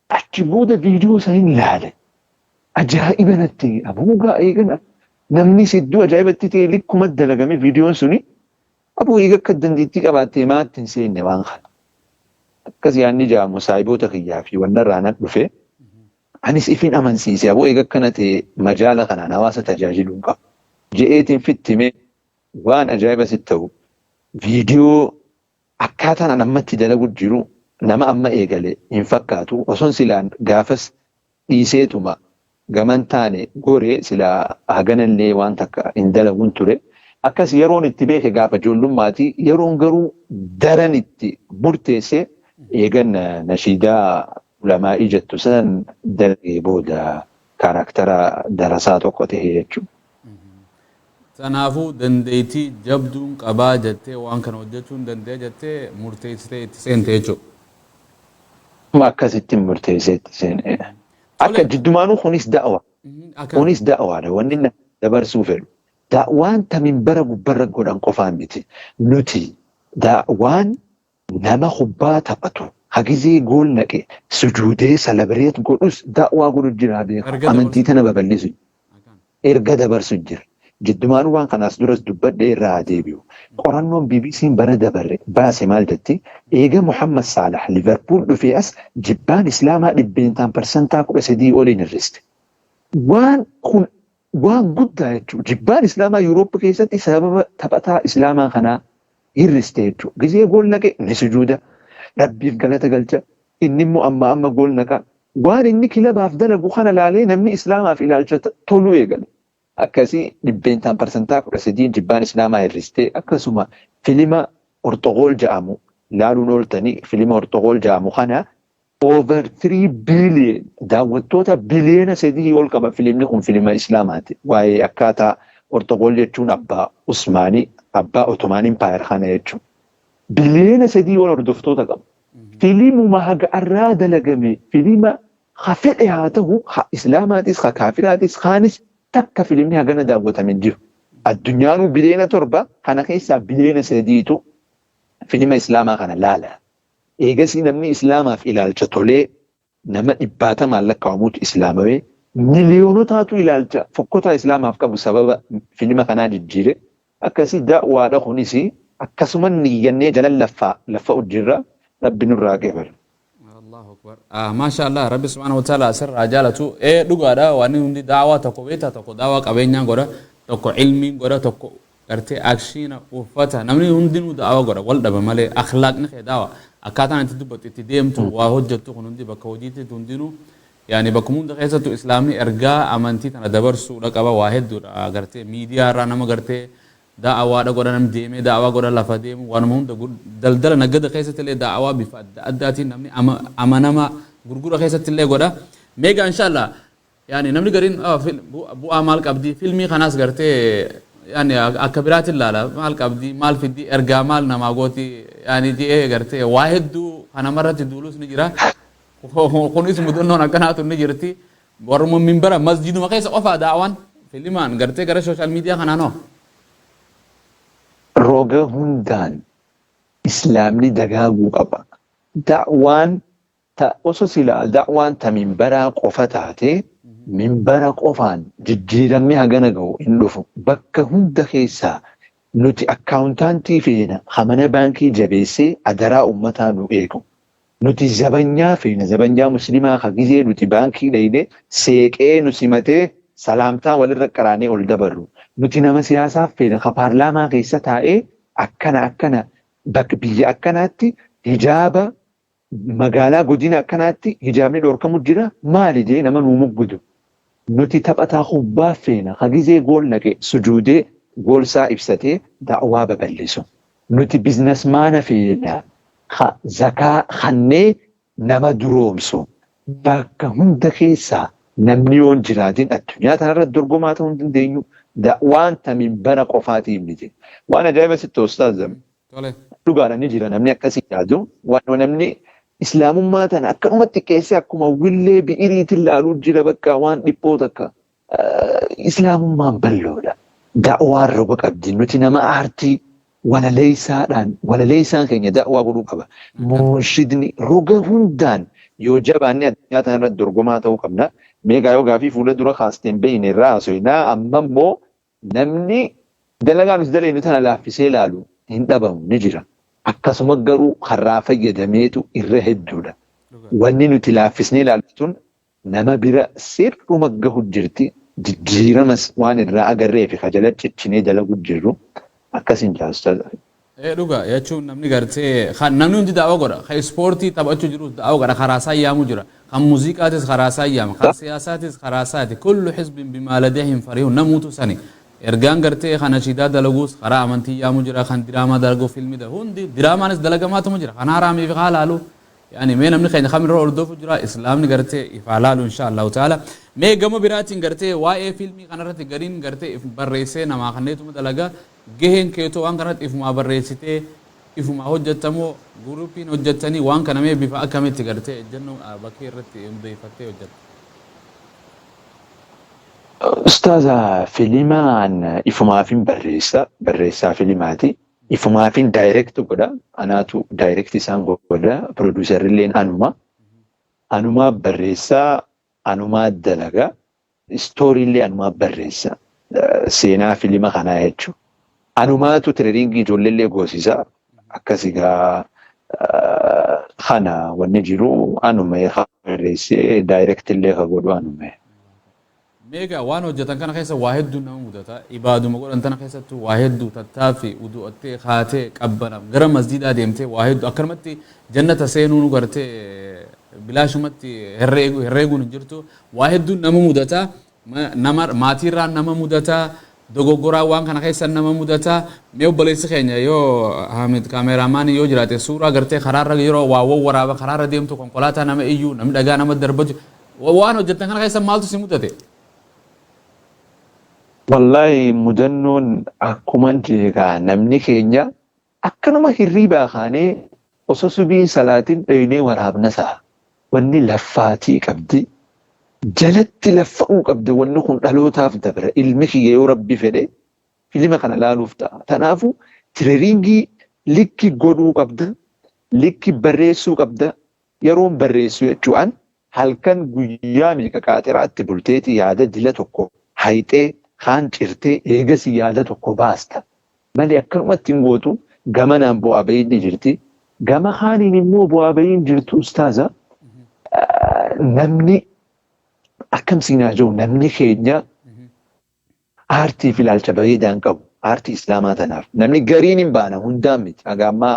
Achi booda viidiyoo saniin ilaale. Ajaa'iba natti abuugaa eegana, namni hedduu ajaa'ibatti ta'e, likkuma dalagame viidiyoon suni. Abuu, eega akka dandeettii qabaattee maatti hin seenne waan kana? Akkas yaadni jaamu saayiboota kiyyaa fi wanna irraa nan dhufe. Anis ifin amansiise, aboo, eega akkana ta'e majaala kanaan hawaasa tajaajiluu hin qabu je'eetiin fittime. Waan ajaa'iba sitti ta'u, viidiyoo akkaataan an ammatti dalagu jiru nama amma eegale hin fakkaatu. Oson silaan gaafas dhiiseetuma gaman taane goree, silaa haganallee waan takka hin dalagun ture. Akkas yeroon itti beeke gaafa ijoollummaati. Yeroon garuu daran itti murteesse eegan nashiidaa ulamaa'ii jettu san dalagee booda, kaarakteera darasaa tokko ta'e jechuudha. Kanaafuu dandeettii jabduun qabaa jettee, waan kana hojjechuu hin danda'e jettee murteessitee itti seente jechuudha. Akkasitti murteessee itti seene. Akka jiddumaanuu kunis da'wa. Kunis da'waadha. Wanni na dabarsuu fedhu. Da'waan tamin bara gubbarra godhan qofaan miti. Nuti da'waan nama kubbaa taphatu hagizee goal naqe sujuudee celebrate godhus da'waa godhu jira beeku. Amantii tana babal'isu. Erga dabarsu jira. Jiddumaanuu waan kanaas duras dubbadhe, irraa deebi'u. Qorannoon BBC'n bara dabarre baase maal jetti? Eega Muhammad Salah Liverpool dhufee as jibbaan Islaamaa 13% oliin hir'iste. Waan kun waan guddaa jechuudha. Jibbaan Islaamaa Yuuroop keessatti sababa taphataa Islaamaa kanaa hir'iste jechuudha. Gizee goal naqe ni sujuuda. Rabbiif galata galcha. Inni immoo amma amma goal naqa. Waan inni kilabaaf dalagu kana laalee namni Islaamaaf ilaalcha toluu eegale. Akkasii 13% jibbaan Islaamaa hir'iste. Akkasuma filima Ortogool jedhamu laaluun ooltanii, filima Ortogool jedhamu kana over 3 billion, daawwattoota biliyoona 3 ol qaba filimni kun, filima Islaamaati. Waa'ee akkaataa Ortogool jechuun abbaa Usmaanii, abbaa Ottoman Empire kana jechuudha. Biliyoona 3 ol hordoftoota qaba. Filimuma haga arraa dalagame, filima ha fedhe haa ta'u, ha Islaamaatis ha kaafiraatis kaanis, takka filimni hagana daawwatame hin jiru. Addunyaanuu biliyoona 7 kana keessaa biliyoona 3tu filima Islaamaa kana laala. Eegasii namni Islaamaaf ilaalcha tolee, nama dhibbaatamaan lakkaa'amuutu islaamawee, miliyoonotaatu ilaalcha fokkotaa Islaamaaf qabu sababa filima kanaa jijjiire. Akkasii da'waadha kunis, akkasuma niyyannee jalan laffaa laffa'u jirra, rabbi nurraa qeebalu. Allahu akbar. Ah, maasha Allah, Rabbi subhanahu wa ta'ala asirraa jaalatu. Ee, dhugaadha, waan hundi daawaa tokko beektaa, tokko daawaa qabeenyaan godha, tokko ilmiin godha, tokko gartee akshiina uffata, namni hundinuu daawaa godha, wal dhaba malee akhlaaqni kee daawaa, akkaataan itti dubbattu, itti deemtu, waa hojjettu kun hundi bakka hojiitti hundinuu, yaani bakkuma hunda keessattuu islaamni ergaa amantii tana dabarsuudha qaba. Waa hedduudha, gartee miidiyaa irraa nama gartee Da'awaadha godha, namni deemee da'awaa godha, lafa deemu waanuma hunda, daldala nagada keessatti illee da'awaa bifa adda addaatiin namni amanama gurgura keessatti illee godha. Meegaa inshallah, yaani namni gariin bu'aa maal qabdi filmii kanaas gartee, yaani akka biraatiin ilaala, maal qabdi, maal fiddi, ergaa maal namaa gooti, yaani ji'ee gartee waa hedduu kanamarratti duulus ni jira. Kunis mudannoon akkanaatu ni jirti. Warruma minbara masjiduma keessa qofaa da'awaan filimaan gartee gara social media kanaanoo. Roga hundaan islaamni dagaaguu qaba. Da'waan ta osoo silaa da'waan ta minbaraa qofa taate, minbara qofaan jijjiiramni hagana ga'u hin dhufu. Bakka hunda keessaa nuti accountantii feena, mana baankii jabeessee adaraa uummataa nu eegu. Nuti zabanyaa feena, zabanyaa muslimaa ka gizee nuti baankii dhayne seeqee nu simatee salaamtaa walirra qaraanee ol dabarru. Nuti nama siyaasaaf feena, ka paarlaamaa keessa taa'ee akkana akkana, bakka biyya akkanaatti hijaaba, magaalaa godina akkanaatti hijaabni dhorkamu jira, maali jee nama nuu muggudu. Nuti taphataa kubbaa feena, ka gizee goal naqe sujuudee goalsaa ibsatee da'waa babal'isu. Nuti businessmana feena, ka zakaa kannee nama duroomsu. Bakka hunda keessaa namni yoo hin jiraatin addunyaa kanarra dorgomaa ta'uu hin dandeenyu. Da'waan ta minbara qofaatiin miti. Waan ajaa'iba sitti, ustaaz. Dhugaadha, ni jira namni akkasii yaadu. Waan namni islaamummaa tana akkanumatti xiqqeessee akkuma willee bi'iriitiin laaluu jira, bakka waan dhiphoo takka. Islaamummaan bal'oodha. Da'waan roga qabdi. Nuti nama aartii walaleessaadhaan, walaleessaan keenya da'waa godhuu qaba. Murshidni roga hundaan yoo jabaanne addunyaa kanarratti dorgomaa ta'uu qabna. Meeqaa yoo gaafii fuula dura kaasteen beeyne irraa haasofnaa, amma immoo namni dalagaa nuti dalagnu tana laaffisee ilaalu hin dhabamu, ni jira. Akkasuma garuu karaa fayyadameetu irra hedduudha. Wanni nuti laaffisnee ilaallu tun nama bira sirruma gahu jirti. Jijjiiramas waan irraa agarree fi kajala ciccinee dalagu jirru akkasin jaasta. Ee, dhuga jechuun namni gartee kan namni hundi da'awaa godha. Kan ispoortii taphachuu jirus da'awaa godha, karaa isaa yaamu jira. Kan muuziqaatis karaa isaa yaama. Kan siyaasaatis karaa isaati. كل حزب بما لديهم فرحون, namuutu sani. Ergaan gartee kan ashiidaa dalaguus karaa amantii yaamu jira. Kan diraamaa dalaguu, filmii dalagu hundi diraamaanis dalagamaatuma jira. Kan haraamii fi haalaalu. Yani mee namni keenya kamirra hordofu jira, islaamni gartee ifaa laalu insha Allahu ta'ala. Mee gama biraatiin gartee waa'ee filmii kanarratti gariin gartee if barreessee namaa kanneetuma dalagaa, gaheen keetoo waan kanarratti ifumaa barreessitee ifumaa hojjettamoo groupiin hojjettanii, waan kana mee bifa akkamitti gartee ejjennoo bakkee irratti hundeeffattee hojjetta? Ustaaza, filimaan ifumaafin barreessa, barreessaa filimaati. Ifumaafin direct godha. Anaatu direct isaan godha. Producerilleen anuma. Anumaa barreessaa, anumaa dalaga. Storyillee anumaa barreessa. Seenaa filima kanaa jechuudha. Anumaatu trainingii ijoolleellee goosisa. Akkas egaa kana wanni jiru anuma barreessee direct illee ka godhu anuma. Meegaa waan hojjetan kana keessa waa hedduu nama mudata. Ibaaduma godhan tana keessattuu waa hedduu, tattaaffii, udu'attee, kaatee, qabbana, gara masjiidaa deemtee, waa hedduu akkanumatti jannata seenuu nu gartee bilaashumatti herreeguun hin jirtu. Waa hedduun nama mudata. Nama maatiirraan nama mudata. Dogoggoraa waan kana keessa nama mudata. Mee obboleessi keenya yoo Hamid cameramaanii yoo jiraate, suuraa gartee karaarra yeroo waa waraaba karaarra deemtu, konkolaataa nama iyyuu, namni dhagaa nama darbatu, waan hojjetan kana keessa maaltu si mudate? Wallahi mudannoon akkuma jeegaa namni keenya akkanuma hirriibaa kaanee osoo subiin salaatiin dheeynee waraabna sa'a. Wanni laffaatii qabdi. Jalatti laffa'uu qabdi, wanni kun dhalootaaf dabra. Ilmi kiyya yoo rabbi fedhe filima kana laaluuf ta'a. Kanaafuu trainingii likki godhuu qabda. Likki barreessuu qabda. Yeroon barreessu jechuudhaan halkan guyyaa meeqa qaaxiraatti bulteeti yaada dila tokko hayxee kaan cirtee eegasi yaada tokko baasta. Malee akkanumatti hin gootu, gamanaan bu'aa bahiin ni jirti. Gama kaaniin immoo bu'aa bahiin jirtu, ustaaza, namni akkam siinaa jiru, namni keenya aartiif ilaalcha bareedaa hin qabu. Aartii islaamaa tanaaf. Namni gariin hin baana, hundaan miti. Haga ammaa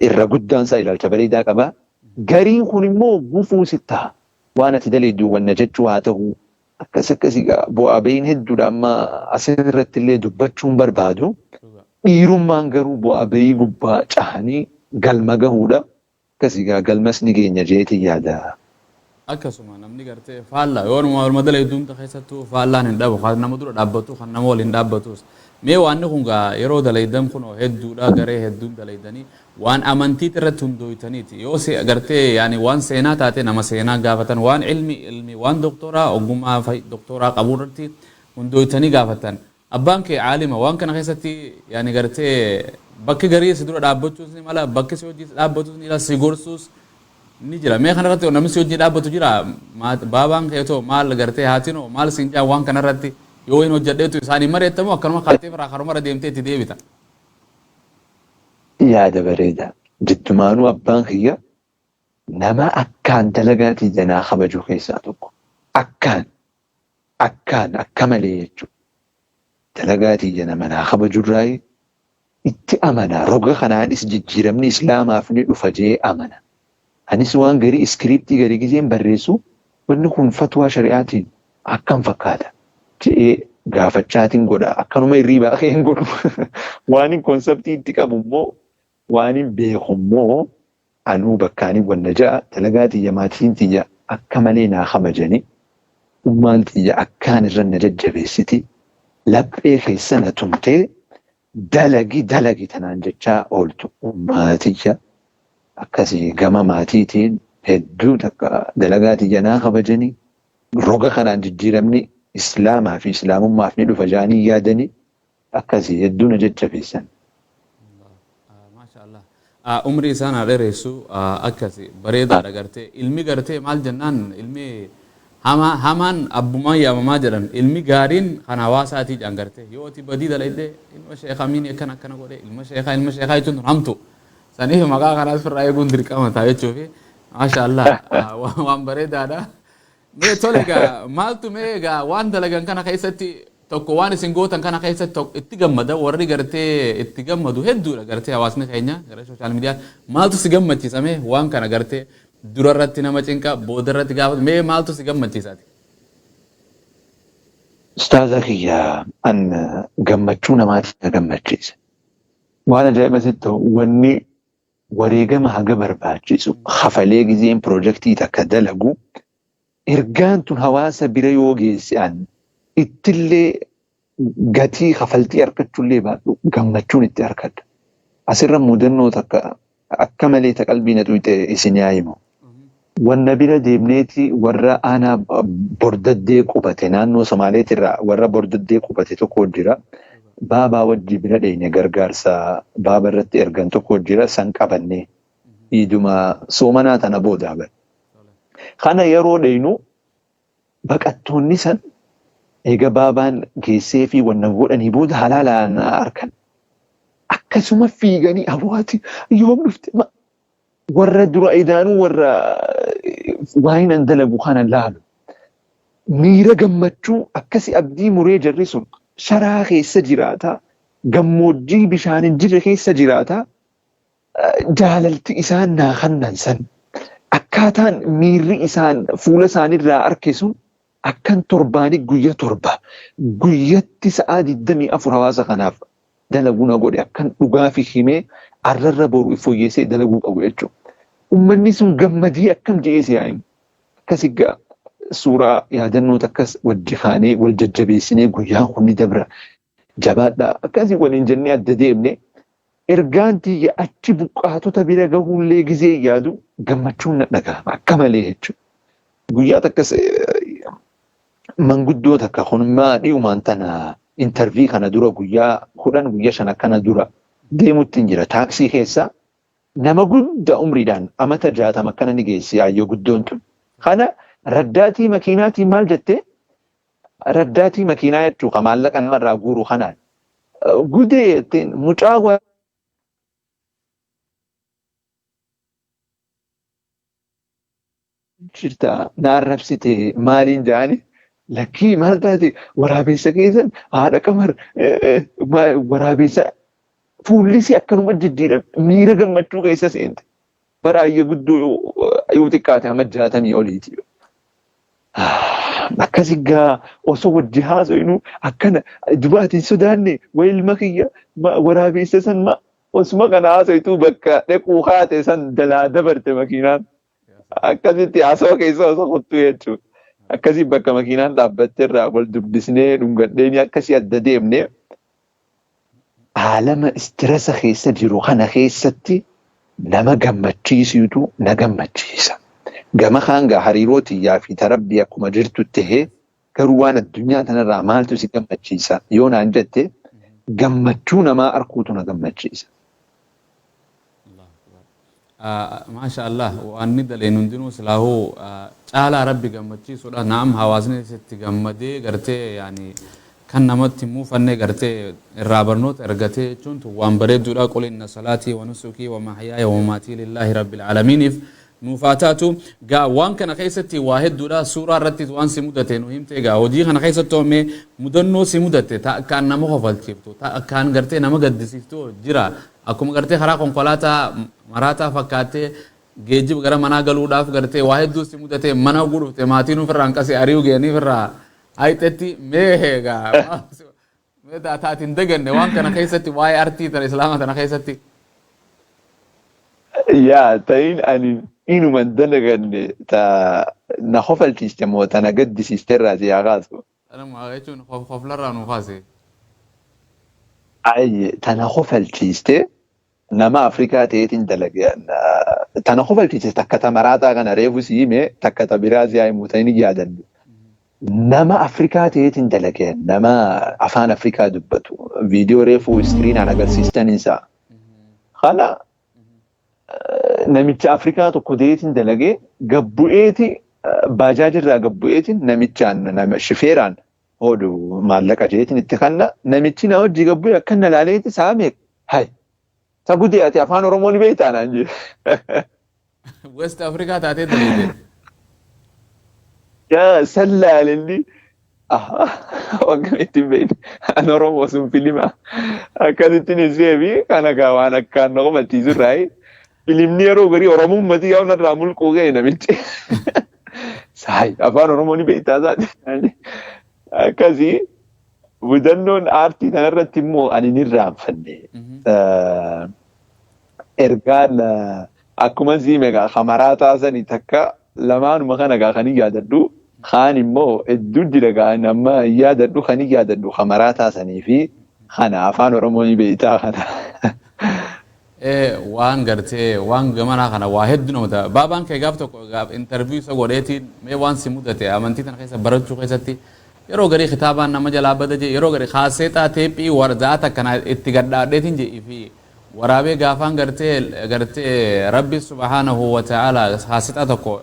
irra guddaan isaa ilaalcha bareedaa qaba. Gariin kun immoo gufuu si ta'a. Waan ati daleeddu wanna jechuu haa ta'u. Akkas akkasii gaa bu'aa bahiin hedduudha amma asirratti illee dubbachuun barbaadu. Dhiirummaan garuu bu'aa bahii gubbaa cahanii galma gahuudha. Akkasii gaa galmas ni geenya jeetii yaada. Akkasuma namni gartee faallaa yoo nama waluma dalaydu hunda keessattuu faallaan hin dhabu kan nama dura dhaabbatu kan nama waliin dhaabbatus. Mee waanni kun gaa yeroo dalaydan kunoo hedduudha garee hedduun dalaydanii waan amantiit irratti hundooytaniiti yoo se gartee yaani waan seenaa taate nama seenaa gaafatan waan ilmi ilmi waan doktoraa ogummaa doktoraa qabu irratti hundooytanii gaafatan. Abbaan kee aalima waan kana keessatti yaani gartee bakki garii si dura dhaabbachuus ni mala bakki si hojii dhaabbatus ni mala si gorsuus ni jira. Mee kanarratti namni si wajjin dhaabbatu jira? Baabaan keetoo maal gartee haatinoo maal siin jaa waan kanarratti yoo hin hojjedheetu isaanii mari'attamoo akkanuma kaatee biraa karumarra deemtee itti deebita? Yaada bareeda. Jiddumaanuu abbaan kiyya nama akkaan dalagaa tiyya naa kabaju keessaa tokko. Akkaan akkaan akka malee jechuudha. Dalagaa tiyya nama naa kabajurraayi itti amana. Roga kanaanis jijjiiramni Islaamaaf ni dhufa jee amana. Anis waan garii iskiriiptii garii gizeen barreessu wanni kun fatwaa shari'aatiin akkam fakkaata je'ee gaafachaatiin godha. Akkanuma hirriibaa kee hin godhu. Waanin konseptii itti qabu immoo waanin beeku immoo anuu bakkaanin wanna ja'a dalagaa tiyya maatiin tiyya akka malee naa kabajani. Ummaan tiyya akkaan irra na jajjabeessiti. Laphee keessa na tumtee dalagi dalagi tanaan jechaa ooltu ummaa tiyya. Akkasi gama maatiitiin hedduu takka dalagaa tiyya naa kabajanii roga kanaan jijjiiramni Islaamaa fi Islaamummaaf ni dhufa ja'anii yaadanii akkasi hedduu na jajjabeessan. Maasha Allah. Umrii isaan haa dheeressu akkasi bareedaadha gartee ilmi gartee maal jennaan ilmi hamaa hamaan abbumaan yaamamaa jedhan ilmi gaariin kan hawaasaatii jedhan gartee yoo ati badii dalayde ilma sheekha miini akkana akkana godhe ilma sheekhaa ilma sheekhaa jechuun tun hamtu Saniif maqaa kanaas firraa eeguun dirqama ta'a jechuufi. Maasha Allah waan bareedaadha. Mee tole egaa maaltu mee egaa waan dalagan kana keessatti tokko waan isin gootan kana keessatti tokko itti gammada warri gartee itti gammadu hedduudha gartee hawaasni keenya gara sooshaal miidiyaa maaltu si gammachiisa mee waan kana gartee dura irratti nama cinqa booda irratti gaafa mee maaltu si gammachiisa ati? Ustaaza kiyya an gammachuu namaati na gammachiisa. Waan ajaa'iba sitti ta'u wanni wareegama haga barbaachisu kafalee gizeen pirojektii takka dalagu ergaan tun hawaasa bira yoo geesse an ittillee gatii kafaltii argachullee baadhu gammachuun itti arkadha. Asirra mudannoo takka akka malee ta qalbii na xuyxe isin yaa himu. Wanna bira deemneeti warra aanaa Bordaddee qubate naannoo Somaaleetirraa warra Bordaddee qubate tokko jira. Baabaa wajji bira dheyne gargaarsa baaba irratti ergan tokko jira san qabannee iiduma soomanaa tana booda bar. Kana yeroo dheynu baqattoonni san eega baabaan geessee fi wanna godhanii booda halaalaan arkan. Akkasuma fiiganii aboo ati yoom dhufte warra dura idaanuu warra waan an dalagu kana laalu miira gammachuu akkasi abdii muree jarri sun sharaa keessa jiraata gammoojjii bishaan hin jirre keessa jiraata jaalalti isaan naa kannan san akkaataan miirri isaan fuula isaanirraa arke sun akkan torbaani guyya torba guyyatti sa'aa 24 hawaasa kanaaf dalagu na godhe akkan dhugaafi himee arrarra boru if foyyeessee dalaguu qabu jechuudha. Ummanni sun gammadee akkam je'ee si haa himu. Akkasi gaa suuraa yaadannoo takkas wajji kaanee wal jajjabeessinee guyyaan kun ni dabra jabaadhaa akkasii waliin jennee adda deemne ergaan tiyya achi buqqaatota bira gahuullee gizee yaadu gammachuun na dhagahama akka malee jechuudha. Guyyaa takkas manguddoo takka kun maa dhiyumaan tana intarvii kana dura guyyaa 10 guyya 5 akkana dura deemutti hin jira taaksii keessa nama guddaa umriidhaan amata 60 akkana ni geessi yaayyoo guddoon tun. Kana raddaatii makiinaatiin maal jettee raddaatii makiinaa jechuu ka maallaqa namarraa guuru kanaan gudee jetteen mucaa jirta na arrabsite maaliin jedhani lakkii maal taate waraabessa keessan haadha qamar waraabessa fuullisi akkanuma jijjiirame miira gammachuu keessa seente bara ayya guddoo yoo xiqqaate amma 60 oliiti. Akkasi gaa osoo wajji haasofnu akkana duba ati hin sodaanne wayi ilma kiyya waraabessa san ma osuma kana haasoytuu bakka dhaquu haate san dalaa dabarte makiinaan. Akkasitti haasawaa keessa osoo kuttuu jechuudha. Akkasii bakka makiinaan dhaabbatte irraa wal dubbisnee dhungadheenii akkasii adda deemnee aalama stress keessa jiru kana keessatti nama gammachiisuutu na gammachiisa. Gama kaan gaa hariiroo tiyyaa fi tarabbii akkuma jirtu tahee, garuu waan addunyaa tanarraa maaltu si gammachiisa yoo naan jette, gammachuu namaa arkuutu na gammachiisa. Maasha Allah, waan ni daleen hundinuu silaahuu caalaa Rabbi gammachiisuudha. Naam, hawaasni sitti gammadee gartee yaani kan namatti muufanne gartee irraa barnoota argatee jechuun tun waan bareedduudha. قل إن صلاتي ونسكي ومحياي ومماتي لله رب العالمين if nuuf haa taatu. Gaa waan kana keessatti waa hedduudha. Suuraa irratti waan si mudate nu himte. Gaa hojii kana keessatti oomee mudannoo si mudate ta akkaan nama kofalchiiftu, ta akkaan gartee nama gaddisiiftu jira? Akkuma gartee karaa konkolaataa maraataa fakkaattee geejjiba gara manaa galuudhaaf gartee waa hedduu si mudate, mana gudhufte, maatiin ofirraa hanqase ari'uu ga'anii ofirraa hayxetti, mee gaa mee taatiin daganne waan kana keessatti, waa'ee artii tana Islaama tana keessatti? Yaa, ta'in ani inuma dalaganne ta na kofalchiiste moo ta na gaddisiiste irraa si haa kaasu? Kanuma jechuun koflarraa nu kaase. Ayye, ta na kofalchiiste nama Afrikaa ta'eetiin dalage. Ta na kofalchiiste takka ta maraataa kana reefu si hime, takka ta biraa si haa himu ta'in yaadadhu. Nama Afrikaa ta'eetiin dalage, nama afaan Afrikaa dubbatu, viidiyoo reefu iskiriinaan agarsiistan isaa. Kana namicha Afrikaa tokko ta'eetiin dalagee gabbu'eeti, baajaajirraa gabbu'eetiin namichaan, nama shifeeraan hodhu maallaqa jeetiin itti kanna. Namichi na hojii gabbu'e akka na laaleeti saamee, "Hay, ta gudee, ati afaan Oromoo ni beektaa?" naan jedhe. West Afrikaa taatee dalagde. Yaa sallaalinni akkamitti hin beekne an Oromoo sun filima akkasitti ni seebi kana gaa waan akkaan na kofalchiisu irraa filimni yeroo garii Oromummatii yaa narraa mulquu ga'e namichi. Saay, afaan Oromoo ni beektaa isaati. Akkasii mudannoon aartii kanarratti immoo ani ni irraanfanne. Ergaan akkuma siime gaa kamaraataa sani takka lamaanuma kana gaa kan hin yaadadhu. Kaan immoo hedduu jira gaa amma hin yaadadhu. Kan hin yaadadhu kamaraataa sanii fi kana afaan Oromoo ni beektaa kana. Waan gartee waan gamanaa kana waa hedduu nama ta'a. Baabaan kee gaaf tokko gaaf interview isa godheetiin, mee waan si mudate amantii tana keessa barachuu keessatti, yeroo garii kitaabaan nama jalaa bada jee, yeroo garii kaaseexaa teephii warzaata akkana itti gadhaadheetiin jee fi waraabee gaafaan gartee Rabbi سبحانه وتعالى kaaseexaa tokko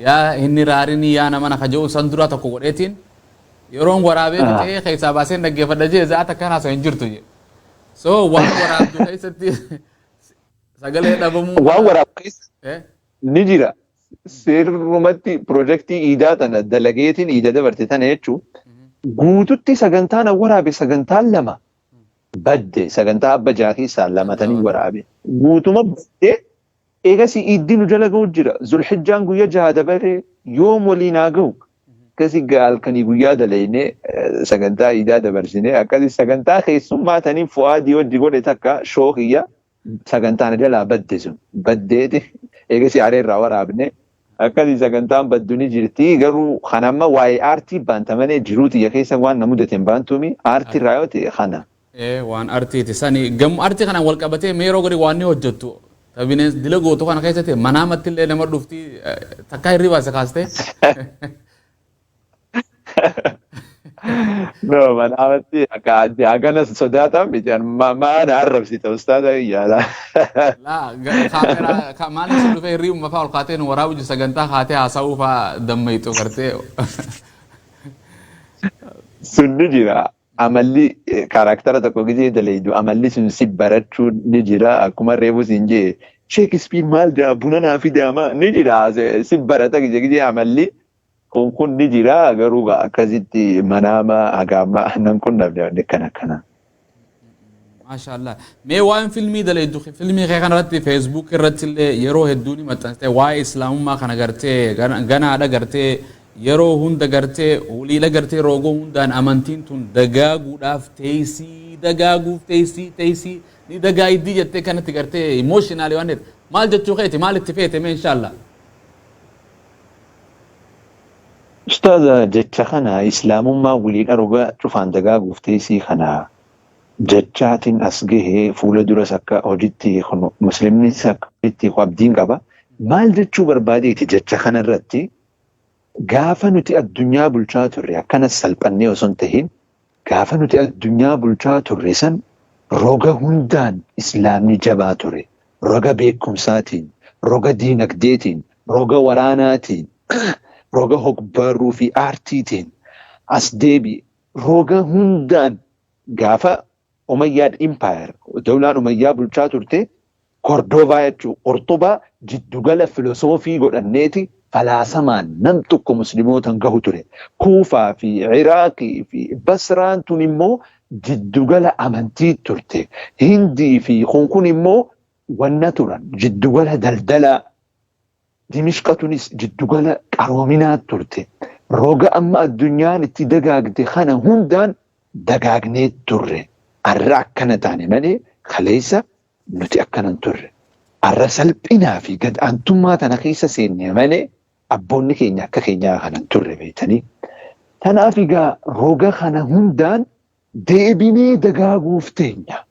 yaa inni raarinii yaa nama na kaja'u san dura tokko godheetiin yeroon waraabee fixee keessaa baaseen dhaggeeffadha jee, za'ata akkanaa osoo hin jirtu jee. So waan waraabdu keessatti sagalee dhabamuu. Waan waraabu keessa ni jira. Sirrumatti piroojeektii iidaa tana dalageetiin iida dabarte tana jechuun guututti sagantaan waraabe sagantaan lama badde, sagantaa abba jaha keessaa lama tanii waraabe. Guutuma badde. Eegasii iiddi nu jala ga'u jira. Zulhijjaan guyya 6 dabaree yoom waliin haa ga'u. Akkasii halkanii guyyaa dalaynee sagantaa iidaa dabarsine. Akkasii sagantaa keessummaa tanii Fu'aadii hojii godhe takka shookiyya sagantaan jalaa badde sun baddeeti eegasii areerraa waraabne. Akkasii sagantaan baddu ni jirti, garuu kan amma waa'ee aartii baanta malee jiruu xiyya keessa waan na mudate hin baantuumi, aartii irraa yoo ta'e kana. Waan artiiti sani gamu artii kanaan wal qabatee mee yeroo gadi waan ni hojjettu ta bineensa dila gootu kana keessatti manaamatti illee nama dhufti takkaa hirribaa isa kaastee? No, manaamatti akka hagana sodaatan miti, maana arrabsita ustaaza yaala. Laa, kaameraa maaliif si dhufee hirribuma fa'aa ol kaatee nu waraabu jiru, sagantaa kaatee haasa'uu fa'aa dammayxu gartee? Sun ni jira. Amalli character tokko gisee dalaydu amalli sun si barachuu ni jira. Akkuma reefu siin jee, Sheekispiir maal jaa, buna naa fidaama ni jira, si barata gisee gisee amalli kun ni jira, garuu akkasitti manaama hagaama nan qunnamne wanni akkana akkana. Maashaallah. Mee waan filmii dalaydu, filmii kee kanarratti Facebook irratti illee yeroo hedduu ni maxxansite, waa'ee Islaamummaa kana gartee ganaadha gartee. Yeroo hunda gartee huliila gartee roogoo hundaan amantiin tun dagaaguudhaaf teessii, dagaaguuf teessii, teessii ni dagaayiddii jettee kanatti gartee emotional waan ta'eef maal jechuu keeti, maal itti feete mee inshallah? Ustaaza, jecha kana islaamummaa wiliidha roga cufaan dagaaguuf teessii kana jechaatiin as gahee fuula duras akka hojitti muslimnis akka hojitti abdiin qaba. Maal jechuu barbaadeeti jecha kana irratti? Gaafa nuti addunyaa bulchaa turre akkanas salphannee osoo hin tahin, gaafa nuti addunyaa bulchaa turre san roga hundaan islaamni jabaa ture. Roga beekumsaatiin, roga diinagdeetiin, roga waraanaatiin, roga hogbarruu fi aartiitiin as deebi roga hundaan. Gaafa Umayyad Empire, dawlaan Umayyaa bulchaa turte, Kordovaa jechuun Qurxubaa jiddugala filosoofii godhanneeti falaasamaan nam tokko muslimootan gahu ture. Kuufaa fi Iraaqii fi Basraan tun immoo jiddugala amantii turte. Hindii fi kun immoo wanna turan jiddugala daldalaa. Dimishqa tunis jiddugala qaroominaa turte. Roga amma addunyaan itti dagaagde kana hundaan dagaagnee turre. Arra akkana taane malee kaleessa nuti akkana hin turre. Arra salphinaa fi gad aantummaa tana keessa seenne malee abboonni keenya akka keenyaa kana hin turre beektanii. Tanaaf egaa roga kana hundaan deebinee dagaaguuf teenya.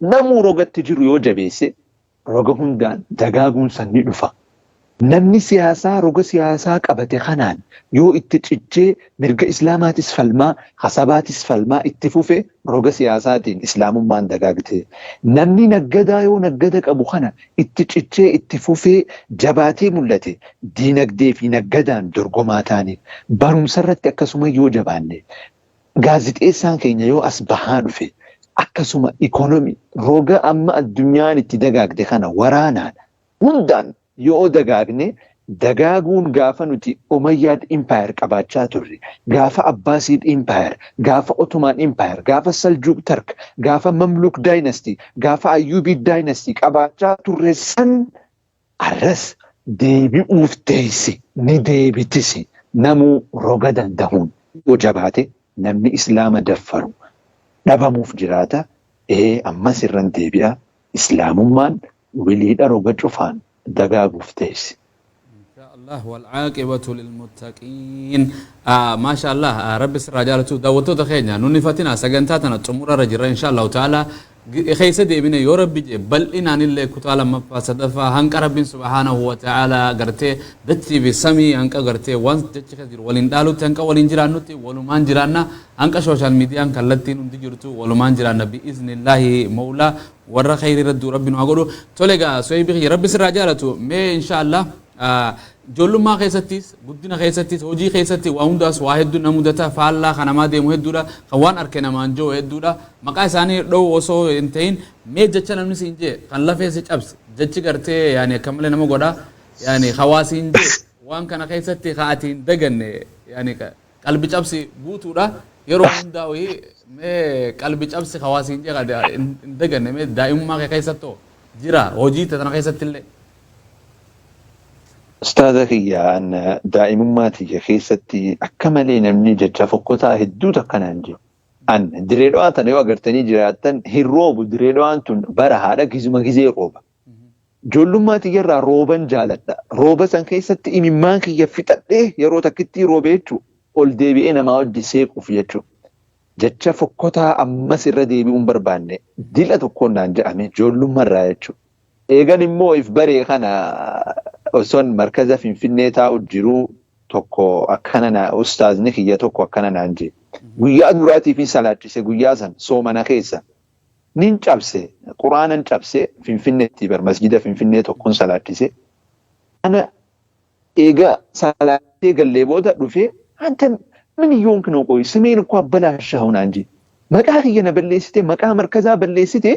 Namuu rogatti jiru yoo jabeesse roga hundaan dagaaguun san ni dhufa. Namni siyaasaa roga siyaasaa qabate kanaan yoo itti cichee mirga islaamaatis falmaa, hasabaatis falmaa itti fufe roga siyaasaatiin islaamummaan dagaagte. Namni naggadaa yoo naggada qabu kana itti cichee itti fufee jabaatee mul'ate diinagdee fi naggadaan dorgomaa taane. Barumsa irratti akkasuma yoo jabaanne, gaazixeessaan keenya yoo as bahaa dhufe akkasuma ikoonomii roga amma addunyaan itti dagaagde kana waraanaan hundaan yoo dagaagne, dagaaguun gaafa nuti Umayyad Empire qabaachaa turre, gaafa Abbasid Empire, gaafa Ottoman Empire, gaafa Seljuk Turk, gaafa Mamluk Dynasty, gaafa Ayyubid Dynasty qabaachaa turre san arras deebi'uuf teessi, ni deebitisi. Namuu roga dandahuun yoo jabaate namni islaama daffaru dhabamuuf jiraata. Ee, ammas irran deebi'a, islaamummaan wiliidha roga cufaan dagaaguuf teessi. Allah والعاقبة للمتقين. ما شاء الله، ربي sirraa jaalatu. Daawwattoota keenya nuni fatina sagantaa tana xumurarra jirra. Insha Allahu ta'ala keessa deebine yoo rabbi je bal'inaan illee kutaa lammaffaa, sadaffaa, hanqa rabbiin subhaanahu wa ta'ala gartee dachii fi samii hanqa gartee waan dachi keessa jiru waliin dhaalutti, hanqa waliin jiraannutti walumaan jiraanna, hanqa social miidiyaan kallattiin hundi jirtu walumaan jiraanna bi'iznillaahi mawlaa. Warra khayrii irra rabbi nu haa godhu. Tole egaa, sohibii kiyya, rabbi sirraa jaalatu. Mee insha Allah ijoollummaa keessattis, guddina keessattis, hojii keessatti waa hundaas waa hedduu na mudata. Faallaa kan namaa deemu hedduudha, kan waan arke namaan jiru hedduudha. Maqaa isaanii dhowu osoo hin ta'in, mee jecha namni siin jee kan lafee si cabse, jechi gartee yaani akka malee nama godha, yaani hawaasiin jee waan kana keessatti ka ati hin daganne, yaani qalbi cabsi guutuudha yeroo hundaa wayii, mee qalbi cabsi hawaasiin jee kan hin daganne mee daa'imummaa kee keessattoo jira, hojii tana keessatti illee? Ustaaza kiyya, an daa'imummaa tiyya keessatti akka malee namni jecha fokkotaa hedduutu akkanaan jiru. An diree dhawaa tana yoo agartanii jiraattan hin roobu, diree dhawaan tun bara haadha gizuma gizee rooba. Ijoollummaa tiyyarraa rooban jaaladha. Rooba san keessatti imimmaan kiyya fixadhee yeroo takkittii roobe jechuudha. Ol deebi'ee namaa wajji seequuf jechuudha. Jecha fokkotaa ammas irra deebi'uun barbaanne dila tokkoon naan jedhame ijoollummaarraa jechuudha. Eegan immoo if baree kana osoon markaza Finfinnee taa'u jiru tokko akkana na ustaazni kiyya tokko akkana naan jee. Guyyaa duraatiif hin salaachise, guyyaa san soomana keessa. Nin cabse, quraanan cabse Finfinneetti bar masjida Finfinnee tokkoon salaachise. Ana eega salaatee gallee booda dhufee, "አንተ ምን እየሆንክ ነው? ቆይ ስሜን እኮ አበላሸኸው" naan jee. Maqaa kiyya na balleessite, maqaa markazaa balleessite,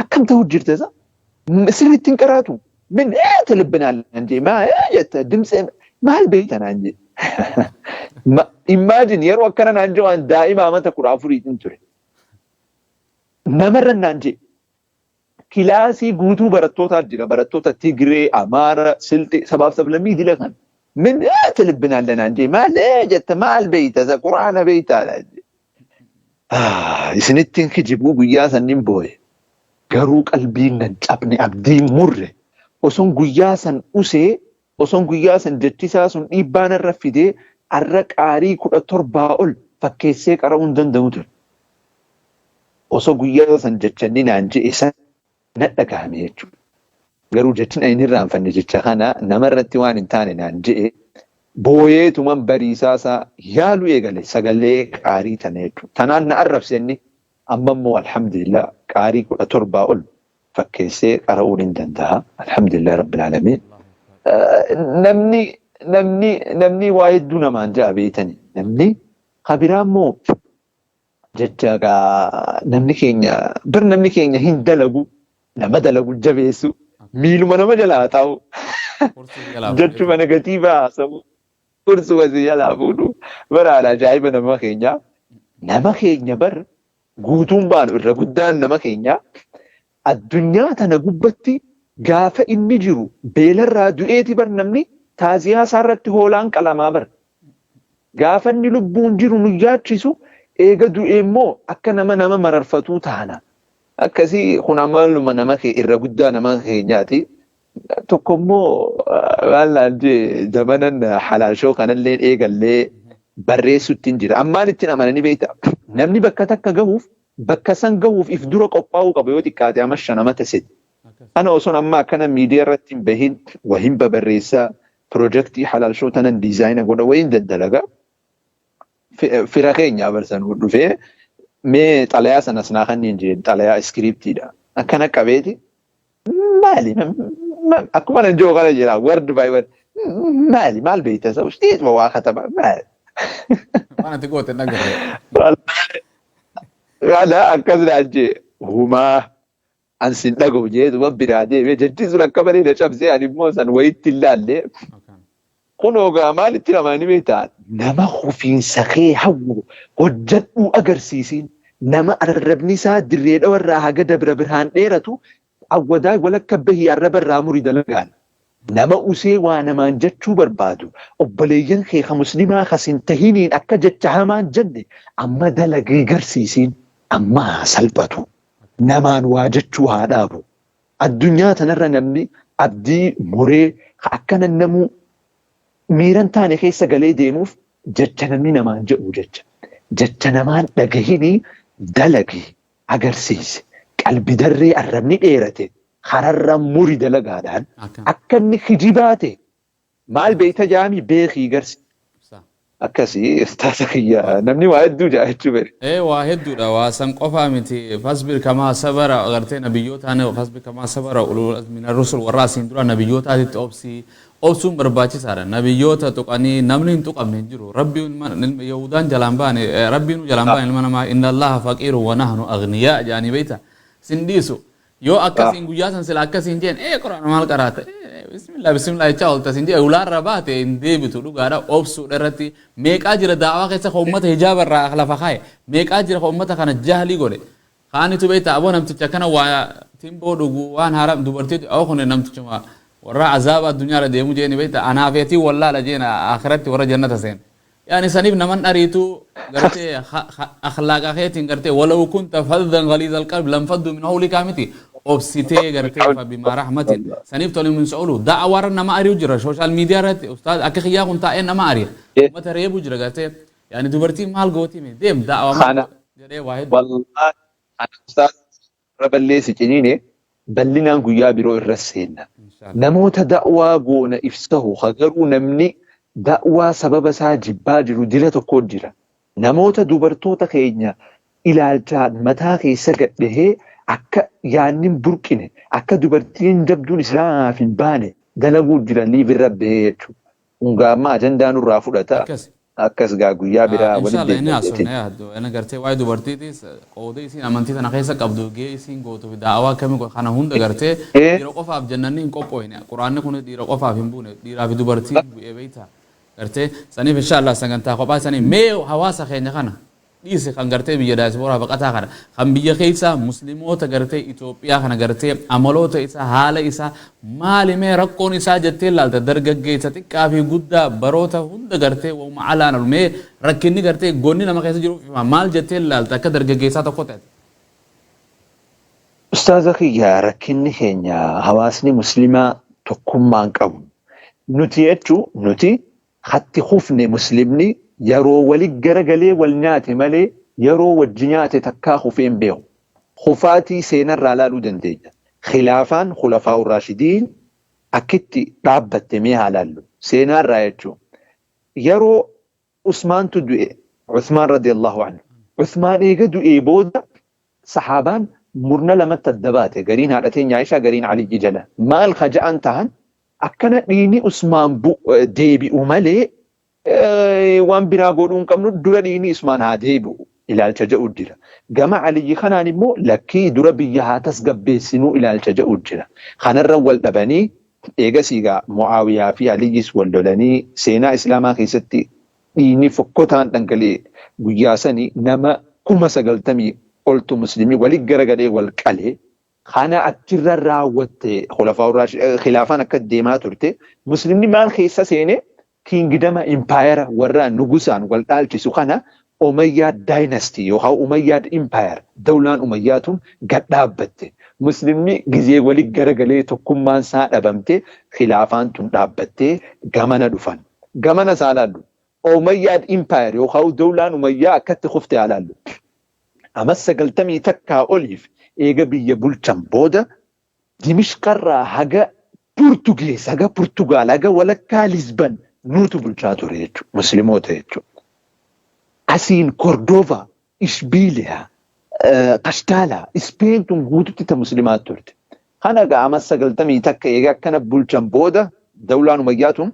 akkam ta'u jirta isa? Sirriitti hin qaraatu. ምን ትልብናለህ naan jee, maa jetta dimtsee maal beekta naan jee. Imagine, yeroo akkana naan jee waan daa'ima amata 14iitiin ture. Namarra naan jee. Kilaasii guutuu barattootaa jira. Barattoota Tigree, Amaara, Silxee, sabaaf sablammii dila kan. Min tilbinaan naan jee maal jette maal beeyta quraana beeytaa naan jee. Isinittiin kijibuu guyyaa sanniin booye. Garuu qalbiin nan cabne, abdiin murre. Osoon guyyaa san usee, osoon guyyaa san jechisaa sun dhiibbaa narra fidee, arra qaarii 17 ol fakkeessee qara'uu hin danda'u ture. Osoo guyyaa san jechanni naan je'e san na dhagahame jechuudha. Garuu jechi ani hin irraanfanne jecha kana namarratti waan hin taane naan je'e, booyeetuman bariisaa isaa yaaluu eegale sagalee qaarii tana jechuudha. Tanaan na arrabse inni. Amma immoo alhamdulillah qaarii 17 ol fakkeessee qara'uun hin danda'a. Alhamdulillah rabbil aalamiin. Namni namni namni waa hedduu namaan ja'a beeytani. Namni kabiraa immoo jecha gaa namni keenya bar namni keenya hin dalagu, nama dalagu jabeessu, miiluma nama jalaa taa'u, jechuma negatiivaa haasa'u, kursuma si jalaa fuudhu. Baraan ajaa'iba nama keenya. Nama keenya bar guutuun baanu irra guddaan nama keenya addunyaa tana gubbatti gaafa inni jiru beelarraa du'eeti bar namni taaziyaa isaarratti hoolaan qalamaa bar. Gaafa inni lubbuun jiru nu yaachisu, eega du'e immoo akka nama nama mararfatuu taana. Akkasii kun amaluma nama kee irra guddaa nama keenyaati. Tokko immoo maal naan jee, zamanan halaal show kanallee eegallee barreessutti hin jira. Ammaan ittiin amananii beekta. Namni bakka takka gahuuf, bakka san gahuuf if dura qophaa'uu qaba yoo xiqqaate ama 5 amata 3. Ana osoon amma akkana miidiyaa irratti hin bahin wahin babarreessaa, pirojektii halaal show tanan diizaayina godha, wahin daddalaga. Fira keenya barsanuu dhufee mee xalayaa sanas naa kanneen jeen, xalayaa iskiriiptiidha. Akkana qabeeti maali akkuma nan jiru kana jira, word by word, maali maal beekta isa usteetuma waa kataba maali. Waan ati goote hin agarre. Kana akkas naan jee, humaa an sin dhaga'u jeetuma biraa deemee, jechi sun akka malee na cabsee, ani immoo san wayitti hin laalle. Kunoo gaa maalitti namaa ni beektaa? Nama hufiinsa kee hawwu hojjadhuu agarsiisiin. Nama arrabni isaa dirree dhawarraa haga Dabra Birhaan dheeratu, awwadaa walakka bahii arraba irraa muri dalagaan. Nama usee waa namaan jechuu barbaadu, obboleeyyan kee ka muslimaa ka sin tahiniin akka jecha hamaan jenne amma dalagii garsiisiin. Amma haa salphatu. Namaan waa jechuu haa dhaabu. Addunyaa tanarra namni abdii muree ka akkana namuu miiran taane keessa galee deemuuf jecha namni namaan jedhu jecha. Jecha namaan dhagahinii dalagi agarsiisi. Qalbi darree arrabni dheerate kararra muri dalagaadhaan, akka inni kijibaa ta'e maal beeyta jaami beekii garsi. Akkasii ustaasa kiyya, namni waa hedduu jaa jechuu fedhe. Ee, waa hedduudha, waa san qofaa miti. Fasbir kamaa sabara, agartee nabiyyootaan, fasbir kamaa sabara ulul azmi mina rusul, warra asiin dura nabiyyootaatitti obsii. Obsuun barbaachisaadha. Nabiyyoota tuqanii namni hin tuqamne hin jiru. Rabbiin Yahudaan jalaan baane, Rabbiin jalaan baane ilma namaa, inna Allaha faqiiru wa nahnu aghniyaa jedhanii beeyta sin dhiisu. Yoo akkasiin guyyaa san sila akkasiin jeen, ee quraana maal qaraata, bismillah bismillah jechaa oolta sin jee, ulaarra baate hin deebitu. Dhugaadha, obsuudha irratti. Meeqaa jira daawaa keessa ka ummata hijaaba irraa lafa kaaye, meeqaa jira ka ummata kana jahlii godhe. Kaanitu beekta, aboo namticha kana waa timboo dhugu, waan haram, dubartii awoo, kun namtichuma warra azaaba addunyaarra deemu jeeni beekta. Anaaf eetii wallaala jeen, akhiratti warra jannata seen. Yaani saniif naman dhariitu gartee akhlaaqa keetiin gartee walaw kunta faddan ghaliiza alqalb lanfaddu min hawlika miti, obsitee gartee fabimaa rahmatin saniif tole min so'olu. Da'awaarra nama ari'u jira social media irratti, ustaaz akka kiyyaa kun taa'ee nama ari'a, ummata reebu jira gartee. Yaani dubartiin maal gooti mee deem da'awaa maal Kana jedhee waa hedduu. Wallahi ana ustaaz irra balleessi ciniine, bal'inaan guyyaa biroo irra seenna. Namoota da'waa goona ibsahu ka garuu namni da'waa sababa isaa jibbaa jiru dila tokko jira. Namoota dubartoota keenya ilaalchaan mataa keessa gadhahee akka yaanni hin burqine, akka dubartiin jabduun islaamaaf hin baane dalaguu jira liif irra bahee jechuudha. Kun gaa amma ajandaa nurraa fudhata. Akkas. Akkas gaa guyyaa biraa walitti Inshallah inni deebina haasofna jeetiin. yaaddu ana gartee waa'ee dubartiitis, qooda isiin amantii tana keessa qabdu, gahee isiin gootu fi da'awaa akkamii godhu kana hunda gartee dhiira qofaaf jannanni hin qophooyne. Quraanni kun dhiira qofaaf hin buune, dhiiraa fi dubartii bu'ee beeyta gartee. Saniif inshallah sagantaa kophaa sanii mee hawaasa keenya kana Dhiise kan gartee biyya daayisbooraa baqataa kana kan biyya keessa Muslimoota gartee Itoophiyaa kana gartee amaloota isaa, haala isaa maali, mee rakkoon isaa jettee laalta, dargaggeessa xiqqaa fi guddaa baroota hunda gartee wauma alaan ol, mee rakkinni gartee gonni nama keessa jiru maal jettee laalta akka dargaggeessaa tokko ta'e? Ustaaza kiyya, rakkinni keenya hawaasni Muslimaa tokkummaan qabu. Nuti jechuun nuti hatti kufne, Muslimni yeroo wali garagalee wal nyaate malee yeroo wajji nyaate takkaa kufee hin beeku. Kufaatii seenarraa laaluu dandeenya. Khilaafaan Khulafaa Raashidiin akkitti dhaabbatte mee haa laallu. Seenaarraa jechuun yeroo Usmaantu du'e, Usmaan radiyallahu anhu. Usmaan eega du'ee booda sahaabaan murna lamatti adda baate. Gariin haadha teenya Aishaa, gariin Aliyyi jala. Maal kaja'an tahan? Akkana dhiini Usmaan deebi'u malee waan biraa godhuu hin qabnu, dura dhiini Usmaan haa deebi'u ilaalcha jedhu jira. Gama Aliyyi kanaan immoo lakkii, dura biyya haa tasgabbeessinuu ilaalcha jedhu jira. Kanarra wal dhabanii eegasii gaa Mu'aawiyaa fi Aliyyis wal lolanii, seenaa Islaamaa keessatti dhiigni fokkotaan dhangala'e guyyaa sanii nama 90,000 oltu Muslimii walit garagalee wal qalee. Kana achirra raawwatte khilaafaan akka deemaa turte, Muslimni maal keessa seene? Kingdom impaayera warra nugusaan wal dhaalchisu kana, Umayyaad dynasty yookaan Umayyaad empire, dawlaan Umayyaatuun gad dhaabbatte. Muslimni gizee walit garagalee tokkummaan isaa dhabamte, khilaafaan tun dhaabbattee gamana dhufan. Gamana isaa laallu. Umayyaad empire yookaan dawlaan Umayyaa akkatti kufte haa laallu. Amas 91 oliif eega biyya bulchan booda Dimishqarraa haga Purtugees, haga Purtugaal, haga walakkaa Lisban nuutu bulchaa ture jechuudha. Musliimoota jechuudha. Asiin Kordova, Ishbiiliyaa, Kashtaala, Ispeen tun guututti ta Muslimaa turte. Kana egaa amma 91 eega akkana bulchan booda dawlaan Umayyaa tun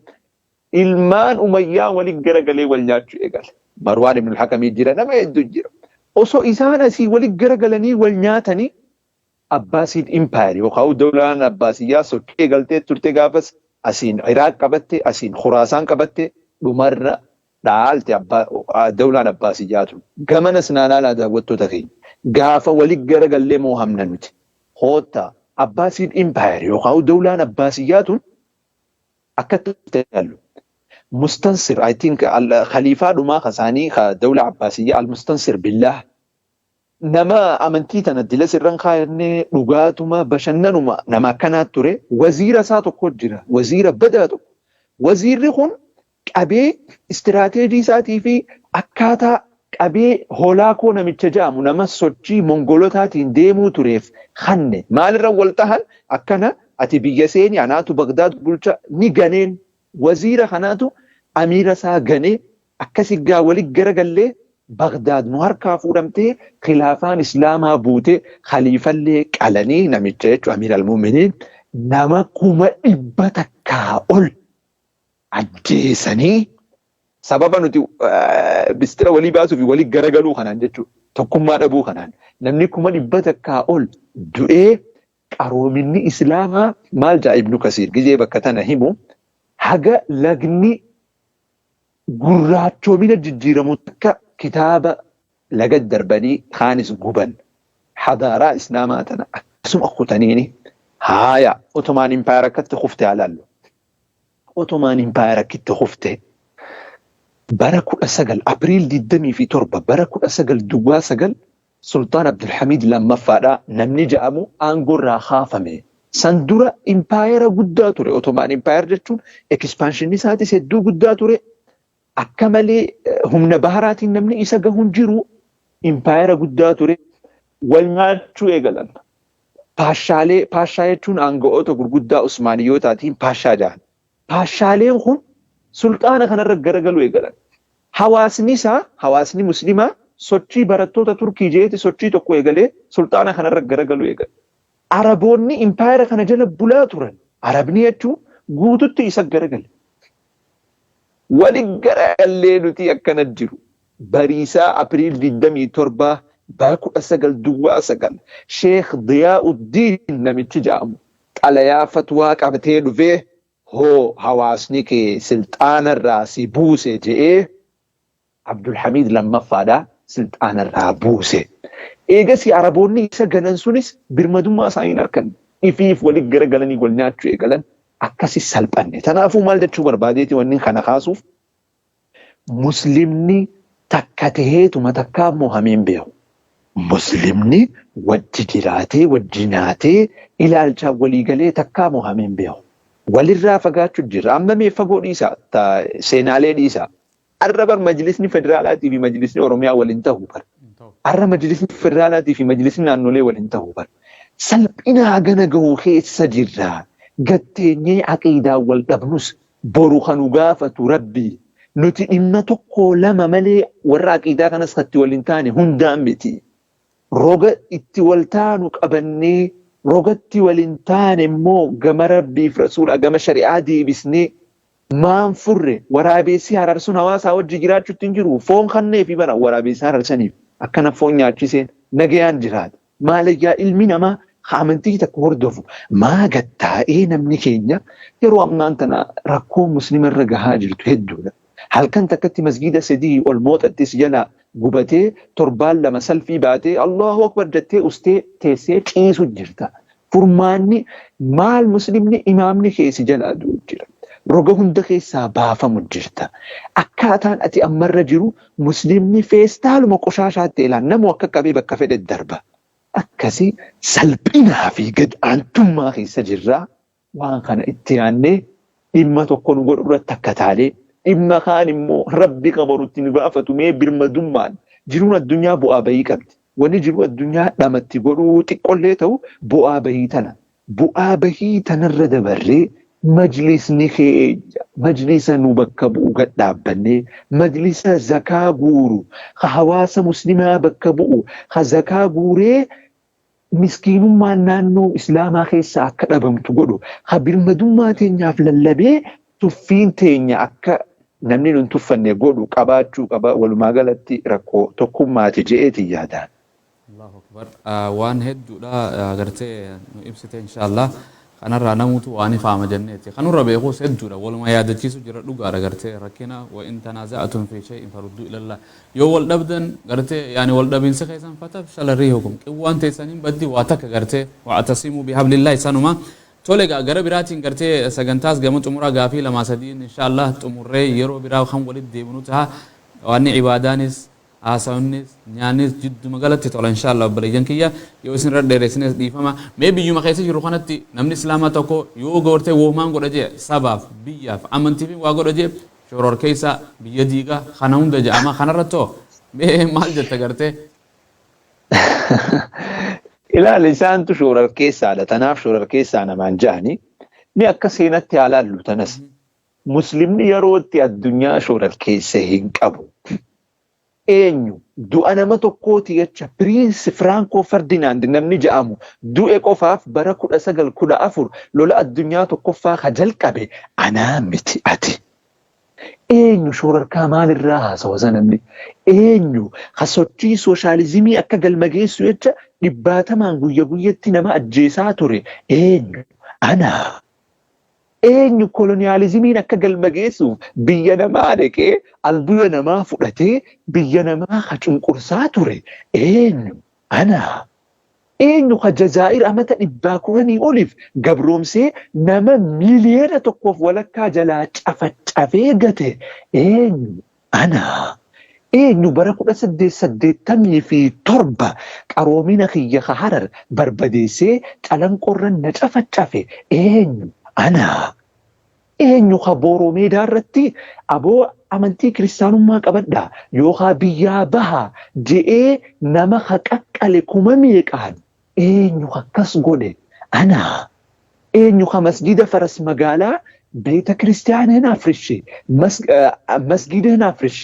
ilmaan Umayyaa waliin garagalee wal nyaachuu eegale. Marwaan ibn al-Hakamii jira, nama hedduu jira. Osoo isaan asii waliin garagalanii wal nyaatanii, Abbaasiid Empire yookaan dawlaan Abbaasiyyaa sochii eegaltee turte gaafas, asiin Iraaq qabatte, asiin Khuraasaan qabatte, dhumarra dhaalte dawlaan Abbaasiyyaa tun. Gamanas naanaalaa daawwattoota keenya. Gaafa waliin garagallee moohamna nuti. Hoottaa Abbaasiid Empire yookaan dawlaan Abbaasiyyaa tun akka ilaallu. Mustansir, I think, khaliifaa dhumaa kasaanii ka dawla Abbaasiyyaa, Al-Mustansir Billah, nama amantii tana dila sirran kaayannee dhugaatuma bashannanuma nama akkanaa ture. Waziira isaa tokko jira, waziira badaa tokko. Waziirri kun qabee istiraateejii isaatii fi akkaataa qabee Holaakoo namicha jedhamu, nama sochii Mongolotaatiin deemuu tureef hanne. Maalirra wal tahan? Akkana, ati biyya seeni, anaatu Bagdaad bulcha. Ni ganeen waziira kanaatu amiira isaa ganee, akkasi gaa walit garagallee Bagdaad nu harkaa fuudhamtee, khilaafaan Islaamaa buutee, khaliifallee qalanii namicha jechuun amiir al-mu'miniin nama 100,000 ol ajjeesanii, sababa nuti bistira walii baasuu fi walii garagaluu kanaan jechuudha. Tokkummaa dhabuu kanaan namni 100,000 ol du'ee, qaroominni Islaamaa maal jaa Ibnu Kasiir gizee bakka tana himu, haga lagni gurraachomina jijjiiramu takka kitaaba laga darbanii kaanis guban. Hadaaraa Islaamaa tana akkasuma kutaniini. Haaya, Ottoman Empire akkatti kufte haa laallu. Ottoman Empire akkitti kufte bara 19 April 27 bara 1909 Sultaan Abdulhamid lammaffaadha namni jedhamu aangoorraa kaafame. San dura impaayera guddaa ture. Ottoman Empire jechuun expansion isaatis hedduu guddaa ture. Akka malee humna baharaatiin namni isa gahuun jiru, impaayera guddaa ture. Wal nyaachuu eegalan. Paashaalee, paashaa jechuun aanga'oota gurguddaa Usmaaniyootaatiin paashaa jedhan. Paashaaleen kun sulxaana kanarra garagaluu eegalan. Hawaasni isaa, hawaasni Muslimaa, sochii barattoota Turkii jeeti sochii tokko eegalee sulxaana kanarra garagaluu eegale. Araboonni impaayera kana jala bulaa turan. Arabni jechuun guututti isa garagale. Wali garagallee nuti akkana jiru. Bariisaa April 27 bara 1909 Sheekh Diyaa'uddiin namichi jedhamu xalayaa fatwaa qabatee dhufee, hoo hawaasni kee silxaanarraa si buuse je'ee Abdulhamiid lammaffaadha. Silxaanarraa buuse. Eegasii Araboonni isa ganan sunis birmadummaa isaanii hin arkanne. Ifiif walitti garagalanii wal nyaachuu eegalan akkasi salphanne. Tanaafuu maal jechuu barbaadeeti wanni kana kaasuuf Muslimni takka taheetuma takkaa mohamee hin beeku. Muslimni wajji jiraatee wajji nyaatee ilaalchaan walii galee takkaa mohamee hin beeku. Walirraa fagaachuu jira. Amma mee fagoo dhiisaa seenaalee dhiisaa. Arra bar majlisni federaalaatii fi majlisni Oromiyaa wal hin tahu bar. Arra majlisni federaalaatii fi majlisni naannolee wal hin tahu bar. Salphina hagana gahu keessa jirra. Gad teenyee aqiidaan wal dhabnus boru ka nu gaafatu Rabbi. Nuti dhimma tokko lama malee warra aqiidaa kanas ka itti wal hin taane hundaan miti. Roga itti wal taanu qabannee rogatti wal hin taane immoo gama Rabbiif Rasuulaa gama shari'aa deebisnee Maan furre waraabeessi harar sun hawaasaa wajji jiraachutti hin jiru foon kanneefi bara waraabeessa harar saniif akkana foon nyaachiseen nagayaan jiraata maalayyaa ilmi namaa ka amantii takka hordofu maa gad taa'ee namni keenya yeroo ammaan tana rakkoo muslima irra gahaa jirtu hedduudha halkan takkatti masgiida sadii ol mooxatti si jalaa gubatee torbaan lama salfii baatee Allahu akbar jettee ustee teessee ciisu jirta Furmaanni maal muslimni imaamni kee si jalaa du'u jira. Roga hunda keessaa baafamu jirta. Akkaataan ati ammarra jiru muslimni feestaaluma qoshaashaatti elaan namu akka qabee bakka fedhe darba. Akkasi salphinaa fi gad aantummaa keessa jirra. Waan kana itti yaannee dhimma tokko nu godhu irratti akka taalee dhimma kaan immoo Rabbi ka borutti nu gaafatu mee birmadummaan jiruun addunyaa bu'aa bayii qabdi. Wanni jiruu addunyaa dhamatti godhuu xiqqollee ta'u bu'aa bahii tana. Bu'aa bahii tanarra dabarree majlisni keenya majlisa nu bakka bu'u gad dhaabbannee majlisa zakaa guuru ka hawaasa muslimaa bakka bu'u ka zakaa guuree miskiinummaan naannoo islaamaa keessaa akka dhabamtu godhu ka birmadummaa teenyaaf lallabee tuffiin teenya akka namni nun tuffanne godhu qabaachuu qaba walumaa galatti rakkoo tokkummaati je'eetiin yaadaan. Allahu Akbar waan hedduudha gartee nu ibsite inshallah kanarraa namuutu waa ni fahama jenneeti ka nurra beekuus hedduudha waluma yaadachiisu jira dhugaadha gartee rakkina wa in tanaaza'atum fi shay'in farudduu ilallah yoo wal dhabdan gartee yaani wal dhabinsi keessan fatafshala riihukum qiwwaan teessan hin baddi waa takka gartee wa'tasimuu bihablillahi sanuma Tole egaa gara biraatiin gartee sagantaas gama xumuraa gaafii lamaa sadiin inshaallah xumurree yeroo biraa kan walitti deebinu taha. Waanni ibaadaanis, haasawinnis, nyaannis jidduma galatti tola inshaallah obboleeyyan kiyya. Yoo isin irra dheeressines dhiifama. Mee biyyuma keessa jirru kanatti namni islaamaa tokko yoo goortee woomaan godha jee sabaaf, biyyaaf, amantiifin waa godha jee shororkeessaa, biyya diigaa kana hunda ja'ama. Kanarrattoo mee maal jetta gartee? Ilaali isaantu shoorarkeessaadha tanaaf shoorarkeessaa namaan ja'ani. Mee akka seenatti haa laallu tanas. Muslimni yeroo itti addunyaa shoorarkeesse hin qabu. Eenyu du'a nama tokkooti jecha Piriinsi Firaankoo Ferdinaand namni ja'amu du'e qofaaf bara 1914 lola addunyaa tokkoffaa ka jalqabe anaa miti ati. Eenyu shoorarkaa maalirraa haasawa sa namni? Eenyu ka sochii sooshaalizimii akka galma geessu jecha dhibbaatamaan guyya guyyatti nama ajjeesaa ture eenyu? Ana. Eenyu koloniyaalizimiin akka galma geessuuf biyya namaa dhaqee albuuda namaa fudhatee biyya namaa ka cunqursaa ture eenyu? Ana. Eenyu ka Jazaa'ir amata dhibbaa kudhanii oliif gabroomsee nama miiliyoona tokkoof walakkaa jalaa cafacafee gate eenyu? Ana. Eenyu bara 1887 qaroomina kiyya ka Harar barbadeessee Calanqoorran na cafacafe eenyu? Ana. Eenyu ka Booroo Meedaa irratti aboo amantii kiristaanummaa qabadhaa yookaa biyyaa bahaa je'ee nama ka qaqqale kuma meeqaan eenyu ka akkas godhe? Ana. Eenyu ka masgiida Faras Magaalaa beeta kiristiyaanህን አፍርሼ መስጊድህን አፍርሼ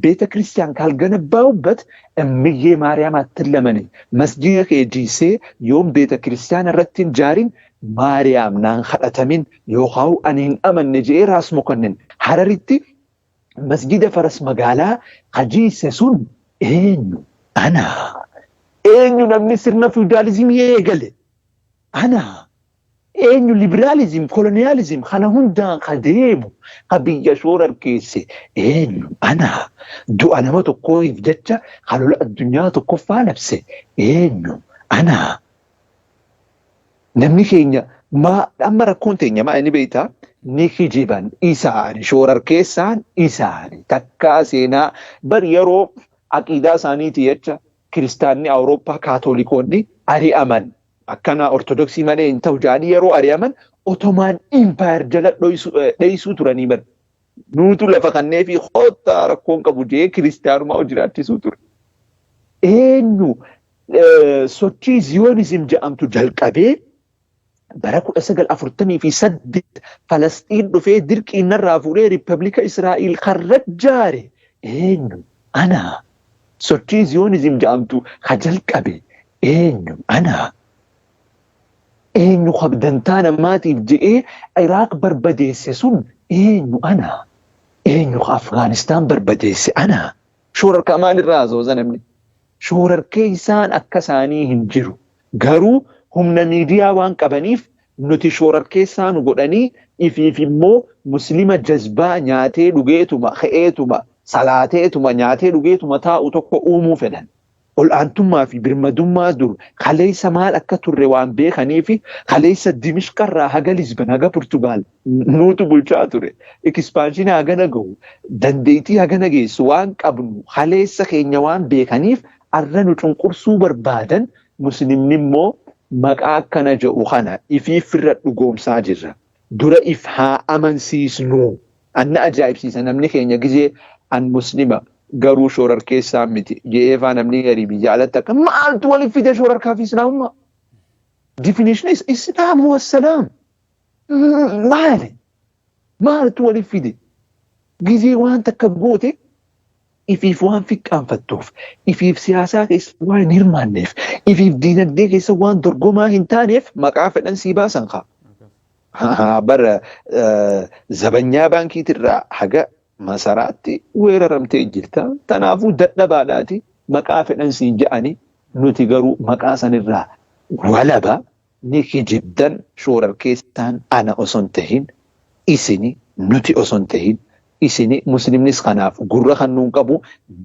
ቤተ ክርስቲያን ካልገነባሁበት እምዬ ማርያም አትለመነኝ መስጊደ kee jiisee yoon beeta kiristiyaana irratti hin jaarin Maariyaam naan kadhatamin yookaan ani hin amanne je'ee Raas Mokonnin Hararitti masgida Faras Magaalaa ka jiisse sun eenyu? Ana. Eenyu namni sirna fiwudaalizimii eegale? Ana. Eenyu liberalism, colonialism kana hundaan ka deemu, ka biyya shoorarkeesse eenyu? Ana. Du'a nama tokkoof jecha ka lola addunyaa tokkoffaa labse eenyu? Ana. Namni keenya maa amma rakkoon teenya maa inni beektaa? Ni kijiban isaani, shoorarkeessaan isaani. Takkaa seenaa bar yeroo aqiidaa isaaniiti jecha kiristaanni Awurooppaa kaatolikoonni ari'aman. Akkana ortodoksii malee hin ta'u jedhanii yeroo ari'aman Ottoman Empire jala dhoysuu turanii bar. Nuutu lafa kannee fi kottaa rakkoon qabu jee kiristaanumaa jiraachisuu ture. Eenyu sochii Zionism jedhamtu jalqabee bara 1948 Falasxiin dhufee dirqiin narraa fuudhee Riippablika Israa'el karra jaare eenyu? Ana. Sochii Zionism jedhamtu ka jalqabe eenyu? Ana. Eenyu dantaa namaatiif je'ee Iraaq barbadeesse sun eenyu? Ana. Eenyu Afgaanistaan barbadeesse? Ana. Shoorarkaa maalirraa haasawaa namni? Shoorarkee isaan akka isaanii hin jiru. Garuu humna miidiyaa waan qabaniif nuti shoorarkeessaa nu godhanii ifiif immoo muslima jazbaa nyaatee dhugeetuma ka'eetuma salaateetuma nyaatee dhugeetuma taa'u tokko uumuu fedhan. Ol'aantummaa fi birmadummaa dur kaleessa maal akka turre waan beekanii fi kaleessa Dimishqarraa haga Lisbon haga Portugaal nuutu bulchaa ture. Expansion hagana gahu, dandeettii hagana geessu waan qabnu kaleessa keenya waan beekaniif arra nu cunqursuu barbaadan. Muslimni immoo maqaa akkana jedhu kana ifiif irra dhugoomsaa jirra. Dura if haa amansiisnu. Anna ajaa'ibsiisa namni keenya gizee an muslima garuu shoorarkeessaa miti je'eefaa namni garii biyya alatti akka maaltu waliif fide shoorarkaa fi islaamummaa? Definition is Islam huwa salaam. Maali? Maaltu waliif fide? Gizee waan takka goote ifiif waan fiqqaanfattuuf, ifiif siyaasaa keessa waan hin hirmaanneef, ifiif diinagdee keessa waan dorgomaa hin taaneef maqaa fedhan sii baasan kaa. Bara zabanyaa baankiitirraa haga masaraatti weeraramtee jirta. Kanaafuu dadhabaadhaati maqaa fedhan siin je'anii, nuti garuu maqaa sanirraa walaba. Ni kijibdan, shoorarkeessaan ana osoo hin tahin isini, nuti osoo hin tahin isini. Muslimnis kanaaf gurra kan nuun qabu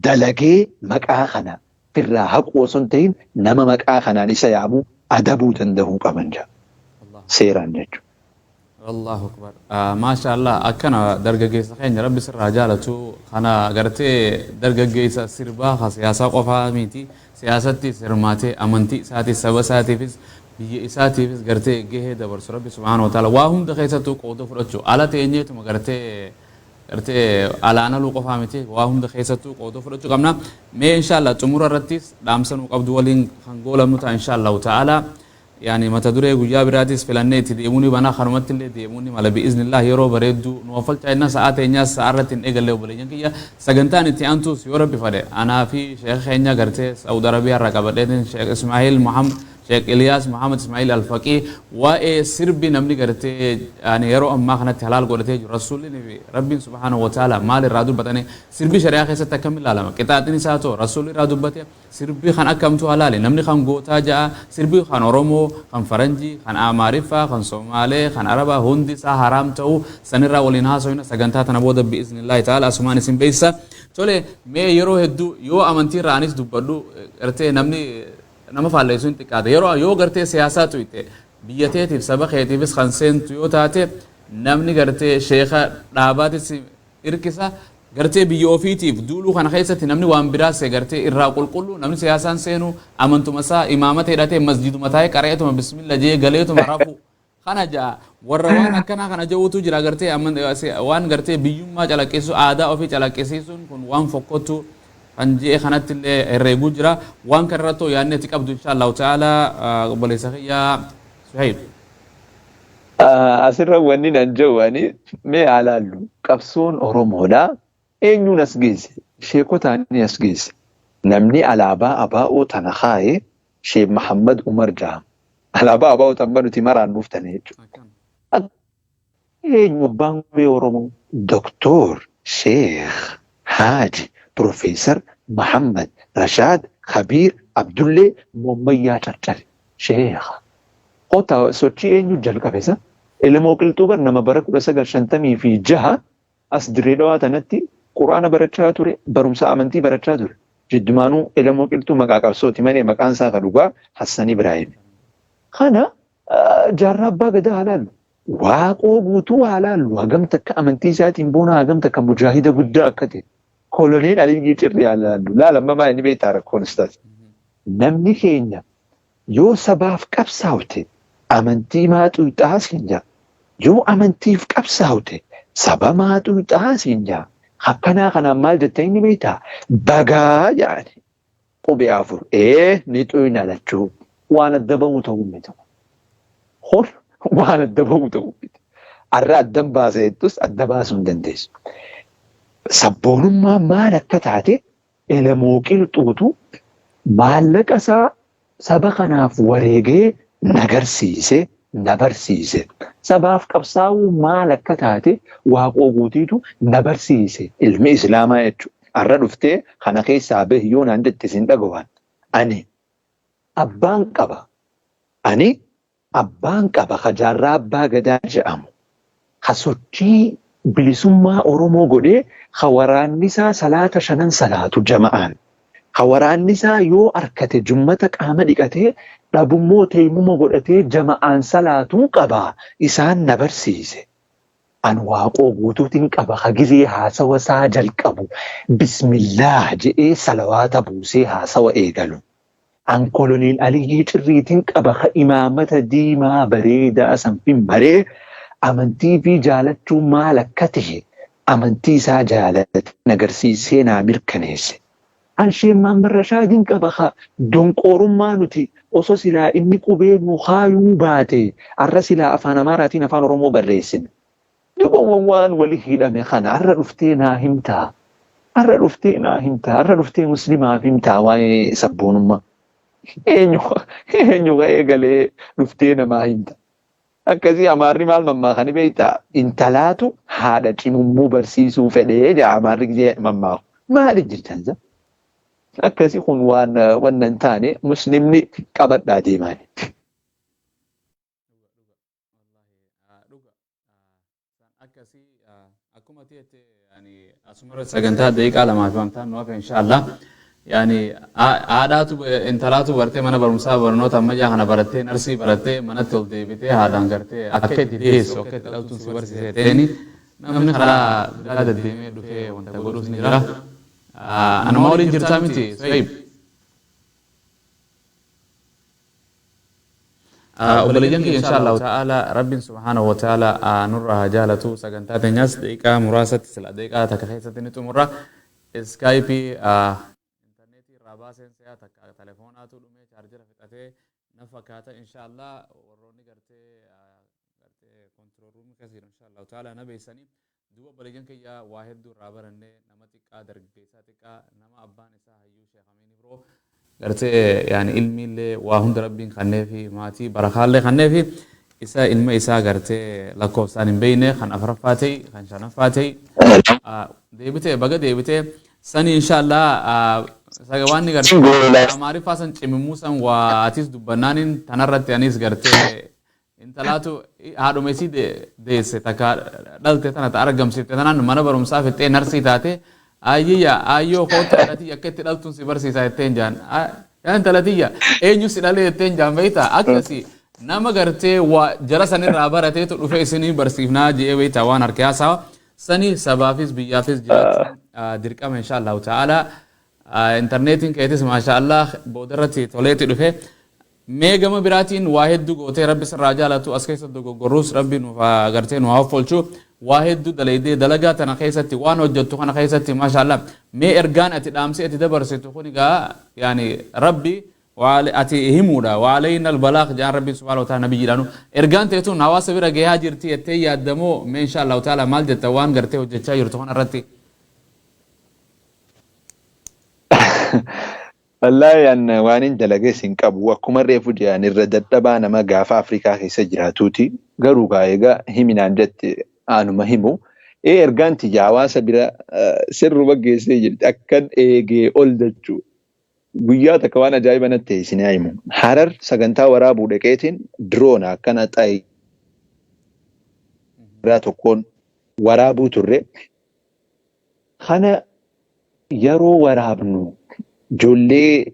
dalagee maqaa kana firraa haquu osoo hin tahin nama maqaa kanaan isa yaamu adabuu danda'uu qaban jaa seeraan jechuudha. Allahu akbar. Maasha Allah, akkana dargaggeessa keenya rabbi sirraa jaalatu. Kana gartee dargaggeessa sirbaa ka siyaasaa qofaa miti, siyaasatti hirmaatee amantii isaatiif, saba isaatiifis, biyya isaatiifis gartee gahee dabarsu. Rabbi subhaanahu wa ta'ala waa hunda keessattuu qooda fudhachuu ala teenyeetuma gartee alaanaluu qofaa miti, waa hunda keessattuu qooda fudhachuu qabna. Mee inshallah xumura irrattis dhaamsa nuu qabdu waliin kan goolamnu ta'a inshallahu ta'ala. Yani mata duree guyyaa biraatis filannee itti deemuu ni bana, kanumatti illee deemuu ni mala bi'iznillah. Yeroo bareedduu nu waffalchaa jenna. Sa'aa teenyaas sa'aa irratti hin eegalle. Obboleeyyan kiyya, sagantaan itti aantus yoo rabbi fedhe anaa fi sheekha keenya gartee Saudi Arabiyaa irraa qabadheetin, Sheekh Ismaa'il Muhammad, Sheekh Iliyaas Muhammad Ismaa'il Alfaqii, waa'ee sirbi namni gartee yani yeroo ammaa kanatti halaal godhatee jiru, rasuulli fi rabbiin subhaanahu wa ta'ala maal irraa dubbatanii, sirbi shari'aa keessatti akkam ilaalama, qixaaxin isaa too rasuulli irraa dubbate, sirbi kan akkamtu halaali, namni kan gootaa ja'a, sirbi kan Oromoo, kan Faranjii, kan Amaariffaa, kan Somaalee, kan Arabaa hundi isaa haraam ta'uu sanirraa waliin haasofna sagantaa tana booda bi'iznillaahi ta'ala. Asumaan isin beeksisa. Tole, mee yeroo hedduu yoo amantii irraa anis dubbadhu gartee namni nama faalleessu hin xiqqaate. Yeroo yoo gartee siyaasaa tuyte biyya teetiif saba keetiifis kan seentu yoo taate, namni gartee sheeka dhaabaatis hirkisa. Gartee biyya ofiitiif duuluu kana keessatti namni waan biraas gartee irraa qulqullu, namni siyaasaan seenu amantuma isaa imaamata hidhatee masjiduma taa'ee qara'eetuma bismilla jee galeetuma rafu kana ja'a. Warra waan akkanaa kana ja'uutu jira. Gartee waan gartee biyyummaa calaqqisu, aadaa ofii calaqqisiisuun kun waan fokkottu kan je'e kanatti illee herreeguu jira. Waan kana irratti yaadni ati qabdu insha Allahu ta'ala, obboleessa kiyyaa Suhayb. Asirra wanni nan jedhu ani, mee haa laallu, qabsoon Oromoodha eenyuun as geesse? Sheekotaan as geesse. Namni alaabaa ABO tana kaa'e Sheek Mahammad Umar jedhama. Alaabaa ABO tan nuti maraan dhuftane jechuudha. Eenyu abbaan qubee Oromoo? Doktor Sheekh Haaji Profeesar Mahammad Rashaad Khabiir Abdullee Moommayyaa Carcare. Sheekha. Kottaa sochii eenyu jalqabe isa? Elemoo Qilxuu bar nama bara 1956 as Dirree Dhawaa tanatti Qur'aana barachaa ture, barumsa amantii barachaa ture. Jiddumaanuu Elemoo Qilxuu maqaa qabsooti malee maqaan isaa ka dhugaa Hassan Ibraahim. Kana Jaarraa Abbaa Gadaa haa laallu. Waaqoo Guutuu haa laallu. Hagam takka amantii isaatiin boona hagam takka mujaahida guddaa akka ta'e. Koloneel Aliyyii Cirrii haa laallu. Laal amma maal inni beektaa rakkoon ustaaz. Namni keenya yoo sabaaf qabsaawte amantii maa xuyxaa siin jaa. Yoo amantiif qabsaawte saba maa xuyxaa siin jaa. Akkanaa kanaan maal jetta inni beektaa? Bagaa jaani. Qubee 4 ee ni xuyna lachuu. Waan adda bahu ta'uu miti. Kun waan adda bahu ta'uu miti. Arra addan baasa jettus adda baasuu hin dandeessu. Sabboonummaan maal akka taate Elemoo Qilxuutu maallaqa isaa saba kanaaf wareegee na garsiise, na barsiise. Sabaaf qabsaa'uu maal akka taate Waaqoo Guutiitu na barsiise. Ilmi Islaamaa jechuudha. Arra dhuftee kana keessaa bahi yoo naan jette sin dhagahu an. Ani abbaan qaba. Ani abbaan qaba ka Jaarraa Abbaa Gadaa je'amu, ka sochii bilisummaa Oromoo godhee, ka waraanni isaa salaata shanan salaatu jama'aan, ka waraanni isaa yoo arkate jummata qaama dhiqatee, dhabummoo teeymuma godhatee jama'aan salaatuun qaba, isaan na barsiise. An Waaqoo Guutuutin qaba ka gizee haasawa isaa jalqabu Bismillaah je'ee salawaata buusee haasawa eegalu. An Koloneel Aliyyii Cirriitin qaba ka imaamata diimaa bareedaa san fin maree amantii fii jaalachuun maal akka tahe amantii isaa jaalatee na garsiisee naa mirkaneesse. An Sheek Mahammad Rashaadin qaba ka donqoorummaa nuti oso silaa inni qubee nuu kaayuu baate arra silaa Afaan Amaaraatiin Afaan Oromoo barreessina. Duba waan wali hidhame kana arra dhuftee naa himtaa? Arra dhuftee naa himtaa? Arra dhuftee muslimaaf himtaa waa'ee sabboonummaa? Eenyu eenyu ka eegalee dhuftee namaa himta? Akkasii Amaarri maal mammaakani beektaa? Intalaatu haadha cimummuu barsiisuu fedhee jedha Amaarri gisee mammaaku. Maali jirtan sa? Akkasii kun waan wanna hin taane muslimni qabadhaa deemaani. Akkasii akkuma ta'etti yani asumarra sagantaa daqiiqaa 2 fi wamtaan nu hafe inshaallah. Yani haadhaatu intalaatu bartee mana barumsaa barnoota ammayyaa kana barattee narsii barattee manatti ol deebitee haadhaan gartee akka itti deessu akka itti dhaltuun si barsiise jetteeni namni karaa biraa deddeemee dhufee wanta godhuus ni jira. Anuma waliin jirtaa miti Suhayb? Obboleeyyan kiyya insha Allahu ta'ala Rabbiin subhaanahu wa ta'ala nurraa haa jaalatu sagantaa teenyas daqiiqaa muraasatti sila daqiiqaa takka keessatti ni xumurra iskaayipii intarneetii irraa baaseen se'a takka telefoonaatu dhumee chaarjera fixatee na fakkaata insha Allah warroonni gartee gartee control room keessa jiru insha Allahu ta'ala na beeksanii duuba obboleeyyan kiyya waa hedduu irraa baranne nama xiqqaa dargaggeessaa xiqqaa nama abbaan isaa hayyuu Sheekh Amiin Ibroo gartee yaani ilmiillee waa hunda Rabbiin kanneefi maatii barakaallee kanneefi isa ilma isaa gartee lakkoofsaan hin beeyne kan afraffaa ta'e kan shanaffaa ta'e deebitee baga deebitee sani inshallah waan ni gartee Amaariffaa san cimimuu san waa atis dubbannaanin tanarratti anis gartee Intalaatu haadhuma isii deesse takka dhalte tana ta argamsiifte tanaan mana barumsaa fixxee narsii taate ayyiyya aayyoo koottu haadha tiyya akka itti dhaltuun si barsiisa jetteen jaan. Yaa intala tiyya eenyu si dhalee jetteen jaan beektaa akkasi nama gartee waa jara sanirraa barateetu dhufee isinii barsiifnaa je'ee beektaa waan harkee haasawa sani sabaafis biyyaafis jiraachuun dirqama insha Allahu ta'ala. Intarneetiin keetis maasha Allah boodarratti toleeti dhufe. Mee gama biraatiin waa hedduu gootee Rabbi sirraa haa jaalatu as keessa dogoggorruus Rabbi nuuf haa gartee nu haa offolchu waa hedduu dalaydee dalagaa tana keessatti waan hojjattu kana keessatti maasha Allah mee ergaan ati dhaamsi ati dabarsitu kun egaa yaani Rabbi ati himuudha wa alayna albalaaq jedhaan Rabbiin subhaanahu wa ta'ala nabiyyiidhaanu ergaan tee tun hawaasa bira gahaa jirti jettee yaaddamoo mee insha Allahu ta'ala maal jetta waan gartee hojjachaa jirtu kana irratti. Wallaahi an waanin dalages hin qabu. Akkuman reefu jedhe an irra dadhabaa nama gaafa Afrikaa keessa jiraatuuti. Garuu gaa egaa himi naan jette anuma himu. Ee ergaan tiyya hawaasa bira sirruma geessee jirti. Akkan eegee ol jechuu. Guyyaa takka waan ajaa'iba natti ta'e isin haa himu. Harar sagantaa waraabuu dhaqeetiin diroona akkana xayiraa tokkoon waraabuu turre. Kana yeroo waraabnu ijoollee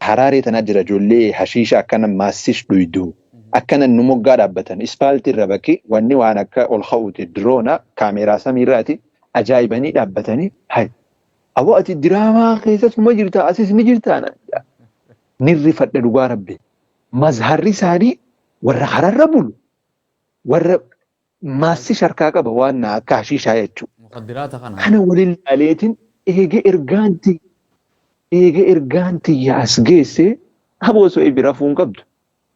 Haraaree tanaa jira, ijoollee hashiisha akkana maassish dhuydu akkana nu moggaa dhaabbatan ispaaltii irra, bakki wanni waan akka ol ka'uuti, diroona kaameeraa samiirraati, ajaa'ibanii dhaabbatanii, "Hay aboo, ati diraamaa keessas numa jirta, asis ni jirta." Ni rifadhe, dhugaa rabbi. Mazharri isaanii warra hararra bulu, warra maassish harkaa qaba, waan akka hashiishaa jechuudha. Mukaddiraata kana. Kana waliin ilaaleetiin eega ergaan tiyya as geesse, aboo osoo ibi rafuu hin qabdu.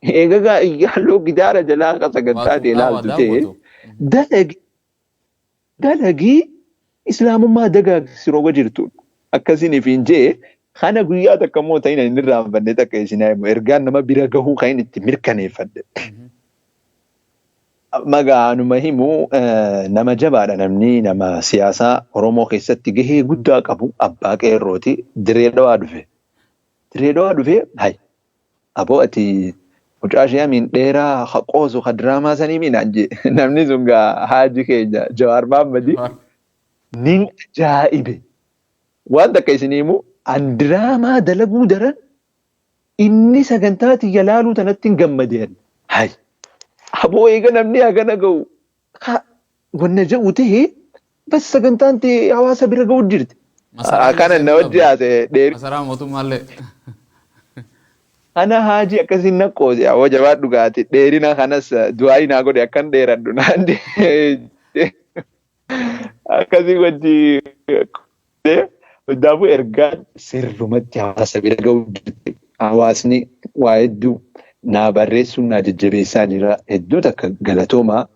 Eega gaa iyyaaloo gidaara jalaa akka sagantaa ta'e ilaaltu ta'e, dalagi dalagii islaamummaa dagaagsi roga jirtu akkasiniif hin jee. Kana guyyaa takka immoo ta'in inni irraanfanne takka isin himu, ergaan nama bira gahuu kan inni itti mirkaneeffadhe. Magaanuma himu, nama jabaadha namni, nama siyaasaa Oromoo keessatti gahee guddaa qabu, abbaa qeerrooti, Diree Dhawaa dhufe. Diree Dhawaa dhufe, "Hay aboo, ati mucaa ishee amiin dheeraa ha qoosu ha diraamaa sanii minaan," jee. Namni sun gaa haaji keenya Jawaar Mahaammadi. Nin ajaa'ibe. Waan takka isin himu, an diraamaa dalaguu daran inni sagantaa tiyya laaluu tanatti hin gammadeen. Hay aboo, eega namni hagana ga'u wanna jedhu ta'e, bas sagantaan ta'e hawaasa bira ga'u jirti. Akkana na wajji haasa'e dheeri. Masaraa mootummaallee. Kana haaji akkasiin na qoose, "Awwa, jabaadhu gaati, dheerina kanas du'aayi naa godhe akkan dheeradhu," naan jedhe. Akkasii wajji hundaafuu ergaan sirrumatti hawaasa bira ga'u jirti. Hawaasni waa hedduu naa barreessuun naa jajjabeessaa jira. Hedduu takka galatoomaa,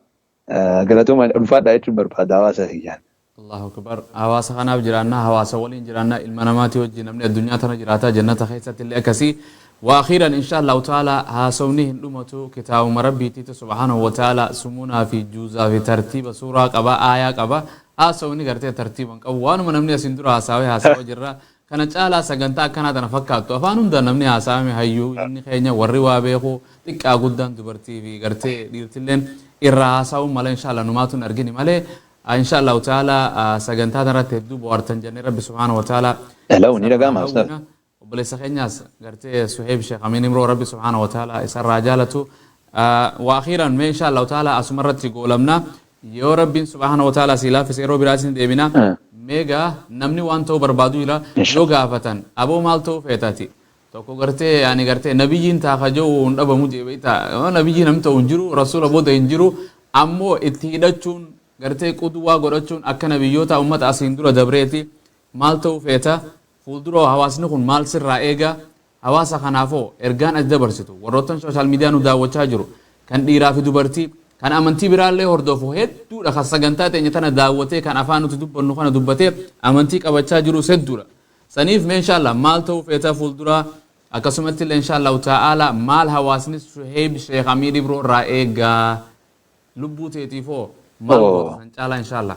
galatoomaa, ulfaadhaa jechuun barbaada hawaasa kiyyaan. Allahu akbar. Hawaasa kanaaf jiraannaa, hawaasa waliin jiraannaa, ilma namaatii wajjin namni addunyaa tana jiraataa, jannata keessatti illee akkasii. وأخيرا إن شاء الله تعالى haasawni hin dhumatu, kitaabuma rabbiitiitu سبحانه وتعالى sumuunaa fi juuzaa fi tartiiba suuraa qaba, aayaa qaba. Haasawni gartee tartiiban qabu, waanuma namni asin dura haasawee haasawaa jirra. Kana caalaa sagantaa akkanaa tana fakkaattu afaan hundaan namni haasawame, hayyuu inni keenya warri waa beeku, xiqqaa guddaan, dubartii fi gartee dhiirtilleen irraa haasawuu mala. إن شاء الله numaatu hin argini malee, إن شاء الله تعالى sagantaa tanarratti hedduu bohaartan jennee Rabbi سبحانه وتعالى. Hello, ni dhaga'ama ustaz. Obboleessa keenyaas gartee Suheeb Sheekh Amiin Imroo Rabbi سبحانه وتعالى isarraa jaalatu. وأخيرا mee إن شاء الله تعالى asumarratti goolamna, yoo Rabbiin سبحانه وتعالى si laaffise yeroo biraatiin deebina. Meegaa namni waan ta'uu barbaadu jira, yoo gaafatan, "Aboo, maal ta'uu feetati?" Tokko gartee ani gartee nabiyyiin taa jiru hin dhabamu jee beektaa. Nabiyyi namni ta'u hin jiru, rasuula booda hin jiru, ammoo itti hidhachuun gartee quduwaa godhachuun akka nabiyyoota ummata asiin dura dabreeti. Maal ta'uu feeta fuuldura? Hawaasni kun maal sirraa eega? Hawaasa kanaafoo ergaan ati dabarsitu, warroottan social media nu daawwachaa jiru, kan dhiiraa fi dubartii, kan amantii biraallee hordofu hedduudha, kan sagantaa teenya tana daawwatee, kan afaan nuti dubbannu kana dubbatee amantii qabachaa jirus hedduudha. Saniif mee إن شاء الله maal ta'uu feeta fuuldura? Akkasumatti illee إن شاء الله تعالى maal hawaasni Suheeb Sheekh Amiir Ibroo irraa eegaa? Lubbuu teetiifoo maal goota san caalaa إن شاء الله?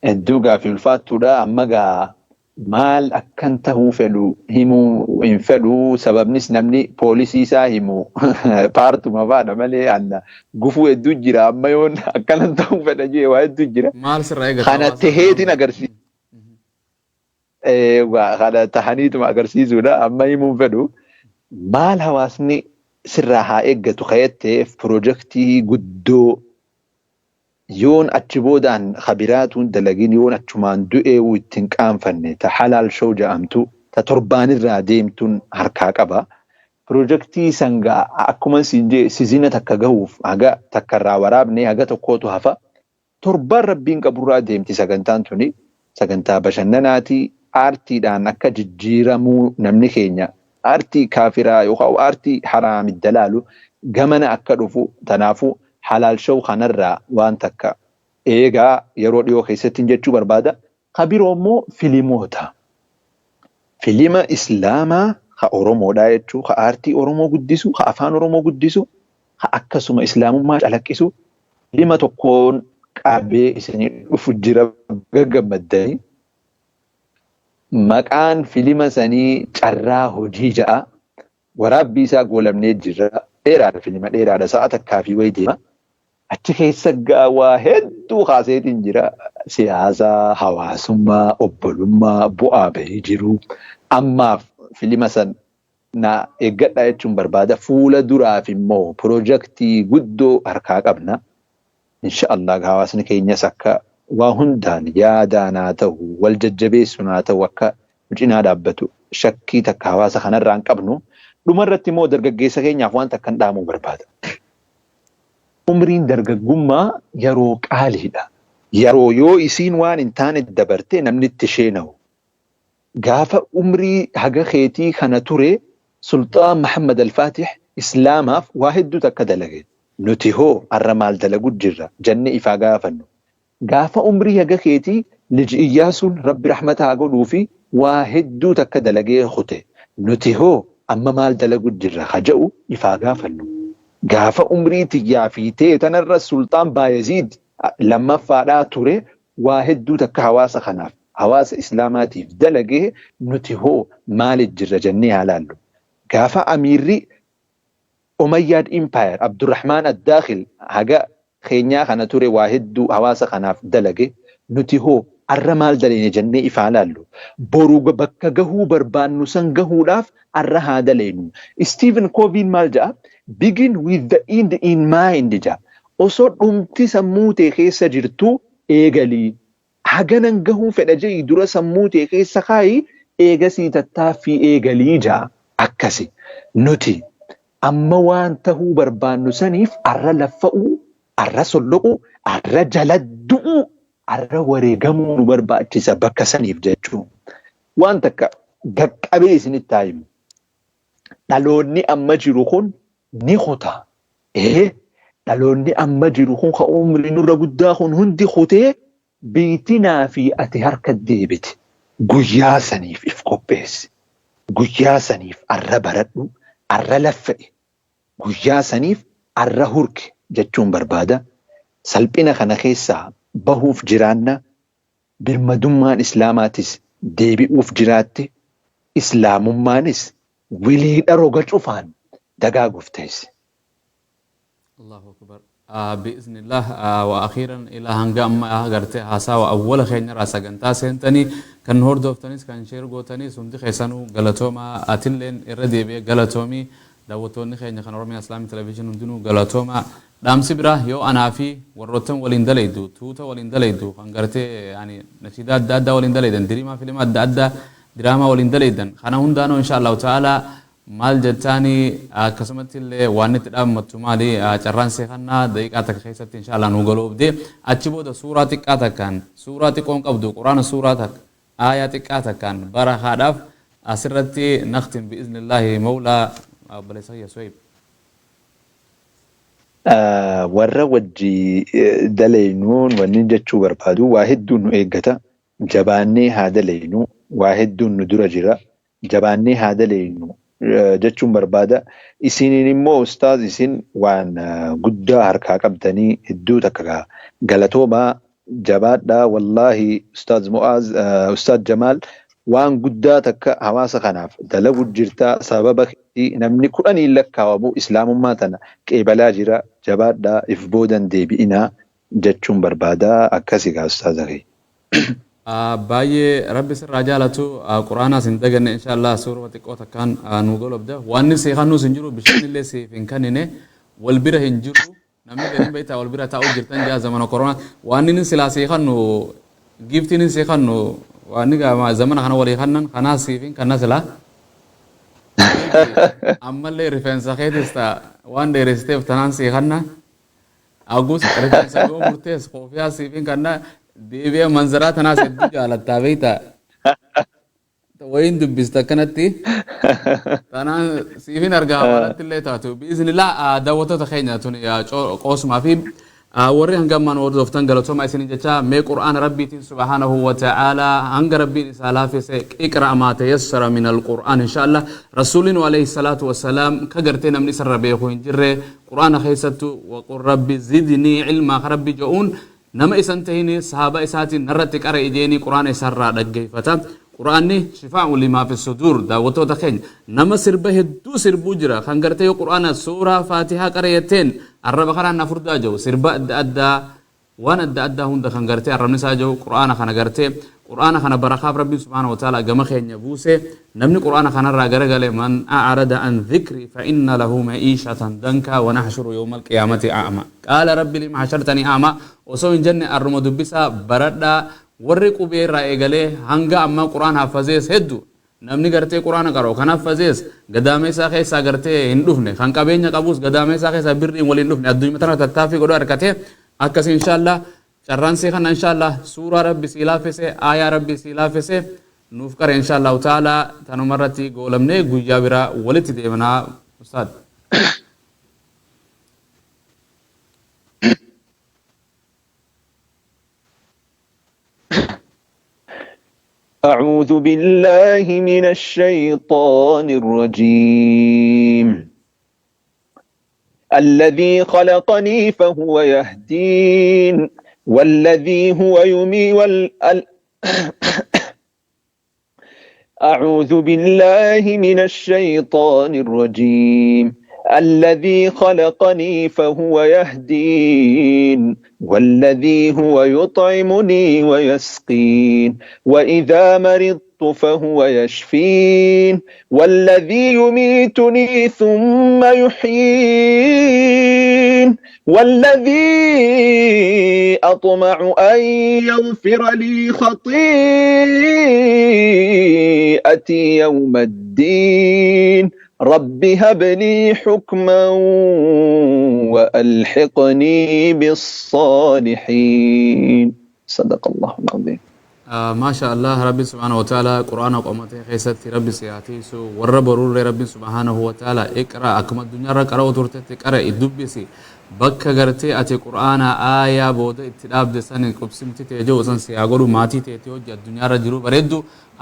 Hedduu gaafii ulfaattuudha. Amma gaa maal akkan tahuu fedhu himuu hin fedhu, sababnis namni poolisii isaa himu paartuma faadha malee anna gufuu hedduu jira. Amma yoon akkanan tahuu fedha jee, waa hedduu jira. Maal sirraa eegata? Kana taheetiin agarsiisa. Kana tahaniituma agarsiisuudha, amma himuu hin fedhu. Maal hawaasni sirraa haa eeggatu kayatteef, pirojektii guddoo yoon achi boodaan kabiraatuun dalagin, yoon achumaan du'eewuu ittiin qaanfanne, ta Halaal Show jedhamtu, ta torbaanirraa deemtuun harkaa qaba. Pirojektii sangaa akkuma siin jee sizina takka gahuuf haga takka irraa waraabne, haga tokkootu hafa. Torbaan rabbiin qaburraa deemti sagantaan tuni. Sagantaa bashannanaati. Aartiidhaan akka jijjiiramuu namni keenya aartii kaafiraa yookaan aartii haraami dalaalu gamana akka dhufu, tanaafuu Halaal Show kanarraa waan takka eegaa yeroo dhiyoo keessatti jechuu barbaada. Ka biroo immoo filimoota. Filima Islaamaa ka Oromoodhaa jechuu, ka aartii Oromoo guddisu, ka afaan Oromoo guddisu, ka akkasuma Islaamummaa calaqqisu filima tokkoon qabee isinii dhufu jira, gaggammaddanii. Maqaan filima sanii Carraa Hojii ja'a. Waraabbii isaa goolabnee jirra. Dheeraadha, filima dheeraadha, sa'a takkaa fi wayii deema. Achi keessa waa hedduu kaaseetiin jira. Siyaasa, hawaasummaa, obbolummaa, bu'aa bahii jiru. Ammaaf filima san na eeggadhaa jechuun barbaada. Fuula duraaf immoo piroojaktii guddoo harkaa qabna. Insha Allah hawaasni keenyas akka waa hundaan yaadaan haa ta'u, wal jajjabeessuun haa ta'u, akka nu cinaa dhaabbatu shakkii takka hawaasa kanarraa hin qabnu. Dhumarratti immoo dargaggeessa keenyaaf waan takkan dhaamuu barbaada. Umriin dargaggummaa yeroo qaaliidha. Yeroo yoo isiin waan hin taane dabarte namni itti sheena'u. Gaafa umrii haga keetii kana ture Sulxaan Mahammad Alfaatih Islaamaaf waa hedduu takka dalage. Nuti hoo arra maal dalagu jirra jennee ifaa gaafannu. Gaafa umrii haga keetii Lij Iyyaasuun Rabbi rahmata haa godhuufi waa hedduu takka dalagee kute. Nuti hoo amma maal dalagu jirra ka ja'u ifaa gaafannu. Gaafa umrii tiyyaa fi tee tanarra Sulxaan Baayaziid lammaffaadhaa ture waa hedduu takka hawaasa kanaaf, hawaasa Islaamaatiif dalagee, nuti hoo maali jirra jennee haa laallu. Gaafa amiirri Umayyad Empire Abdurrahmaan Addaakhil haga keenyaa kana ture waa hedduu hawaasa kanaaf dalage, nuti hoo arra maal dalayne jennee if haa laallu. Boru bakka gahuu barbaannu san gahuudhaaf arra haa dalaynu. Stephen Covey'n maal ja'a? "Begin with the end in mind" ja'a. Osoo dhumti sammuu tee keessa jirtu eegalii. Haganan gahuu fedha je'i dura sammuu tee keessa kaayi, eegasii tattaaffii eegalii ja'a. Akkasi. Nuti amma waan tahuu barbaannu saniif arra laffa'uu, arra solloquu, arra jala du'uu, arra wareegamuu nu barbaachisa bakka saniif jechuu. Waan takka gaqqabee isinitti haa himu. Dhaloonni amma jiru kun ni kuta. Ee, dhaloonni amma jiru kun ka umrii nurra guddaa kun hundi kutee biitinaa fi ati harka deebiti. Guyyaa saniif if qopheessi. Guyyaa saniif arra baradhu, arra laffa'e. Guyyaa saniif arra hurki jechuun barbaada. Salphina kana keessaa bahuuf jiraanna. Birmadummaan Islaamaatis deebi'uuf jiraatti. Islaamummaanis wiliidha roga cufaan dagaaguuf teessi. Allahu akbar. Bi'iznillah wa akhiiran ilaa hanga amma gartee haasawa awwala keenyarraa sagantaa seentanii kan nu hordoftanis, kan share gootanis, hundi keessanuu galatoomaa. Atilleen irra deebi'ee galatoomii. Daawwattoonni keenya kan Oromiyaa Islamic Television hundinuu galatoomaa. Dhaamsi biraa yoo anaa fi warroottan waliin dalaydu, tuuta waliin dalaydu, kan gartee yani nashiidaa adda addaa waliin dalaydan, diriimaa filima adda addaa, diraamaa waliin dalaydan kana hundaanuu, insha Allahu ta'ala, maal jettaani? Akkasumatti illee waan itti dhaammattu maali? Carraan seekannaa daqiiqaa takka keessatti, insha Allah, nu galoobde. Achi booda suuraa xiqqaa takkaan, suuraa xiqqoon qabdu, quraana suuraa takka, aayaa xiqqaa takkaan barakaadhaaf asirratti naktim, bi'iznillaahi mawlaa. Obboleessa kiyya Suhayb. Warra wajji dalaynuun wanni jechuu barbaadu, waa hedduun nu eeggata. Jabaannee haa dalaynu, waa hedduun nu dura jira. Jabaannee haa dalaynu jechuun barbaada. Isiniin immoo ustaaz, isin waan guddaa harkaa qabdanii, hedduu takka galatoomaa, jabaadhaa. Wallaahi ustaaz Mu'aaz, ustaaz Jamaal, waan guddaa takka hawaasa kanaaf dalagu jirta. Sababa namni 10n lakkaawamu islaamummaa tana qeebalaa jira. Jabaadhaa, if boodan deebi'inaa jechuun barbaada. Akkasi gaa, ustaaza kee. Baay'ee Rabbi sirraa jaalatu. Quraanaas hin daganne, insha Allah suuruma xiqqoo takkaan nu golobda. Waan inni seekannuus hin jiru, bishaan illee siif hin kennine, wal bira hin jiru. Namni gadiin beektaa wal bira taa'uu jirtan jaa zamana koronaa. Waan inni silaa seekannu, giiftiin inni seekannu, waan inni zamana kana walii kannan kanaas siif hin kanna silaa. Ammallee rifeensa keetis ta'a waan dheeressiteef tanaan seekanna. Agus rifeensa yoo murtees koofiyaa siif hin kanna. Deebi'ee manzaraa tanaas hedduu jaalattaa beektaa. Wayiin dubbista akkanatti. Tanaan siifin argaa hawaalatti illee taatu. Biiznillah, daawwattoota keenya, tuni qoosumaa fi warri hanga ammaan hordoftan galatooma isinin jecha. Mee qur'aana Rabbiitiin subhaanahu wa ta'ala hanga Rabbiin isaa laafise, iqra maa tayassara min alqur'aan, insha Allah. Rasuulli alayhi salaatu wassalaam ka gartee namni isarra beeku hin jirre, qur'aana keessattu "waqul rabbi zidnii ilmaa" ka Rabbi je'uun nama isan tahini sahaaba isaatiin narratti qara ijeenii qur'aana isarraa dhaggeeffata. Qur'aanni shifaa'un limaa fi suduur. Daawwattoota keenya, nama sirba hedduu sirbuu jira kan gartee yoo Qur'aana suuraa Faatihaa qara jetteen arraba kanaan na furdaa jiru, sirba adda addaa, waan adda addaa hunda kan gartee arrabni isaa jiru, Qur'aana kana gartee Qur'aana kana barakaaf Rabbiin subhaanahu wa ta'ala gama keenya buuse. Namni Qur'aana kanarraa garagale, من أعرض عن ذكري فإن له معيشة ضنكا ونحشره يوم القيامة أعمى قال رب لم حشرتني أعمى. Osoo hin jenne arruma dubbisaa baradhaa. Warri qubee irraa eegalee hanga ammaa Qur'aan haffazees hedduu. Namni gartee Qur'aana qara'u kan haffazees gadaamee isaa keessaa gartee hin dhufne, kan qabeenya qabus gadaamee isaa keessaa birriin waliin dhufne. Addunyaa tana tattaaffii godhuu harkatee akkasii. Inshaallah carraan sii kana, inshaallah suuraa Rabbi sii laaffise, aayaa Rabbi sii laaffise nuuf qare. Inshaallahu ta'ala tanuma irratti goolamnee guyyaa biraa walitti deemanaa, ustaad. أعوذ بالله من الشيطان الرجيم. الذي خلقني فهو يهدين والذي هو يمي وال أعوذ بالله من الشيطان الرجيم. الذي خلقني فهو يهدين والذي هو يطعمني ويسقين وإذا مرضت فهو يشفين والذي يميتني ثم يحيين والذي أطمع أن يغفر لي خطيئتي يوم الدين. رب هب لي حكما وألحقني بالصالحين. صدق الله العظيم. Maasha Allah, Rabbi subhaanahu wa ta'ala Qur'aana qomatee keessatti Rabbi siyaatiisu. Warra baruurree Rabbi subhaanahu wa ta'ala iqra akkuma addunyaarra qara'u turtetti qara'i, dubbisi. Bakka gartee ati Qur'aana aayaa booda itti dhaabde san qubsimti tee jiru san si haa godhu. Maatii teetii hojii addunyaarra jiruu bareeddu,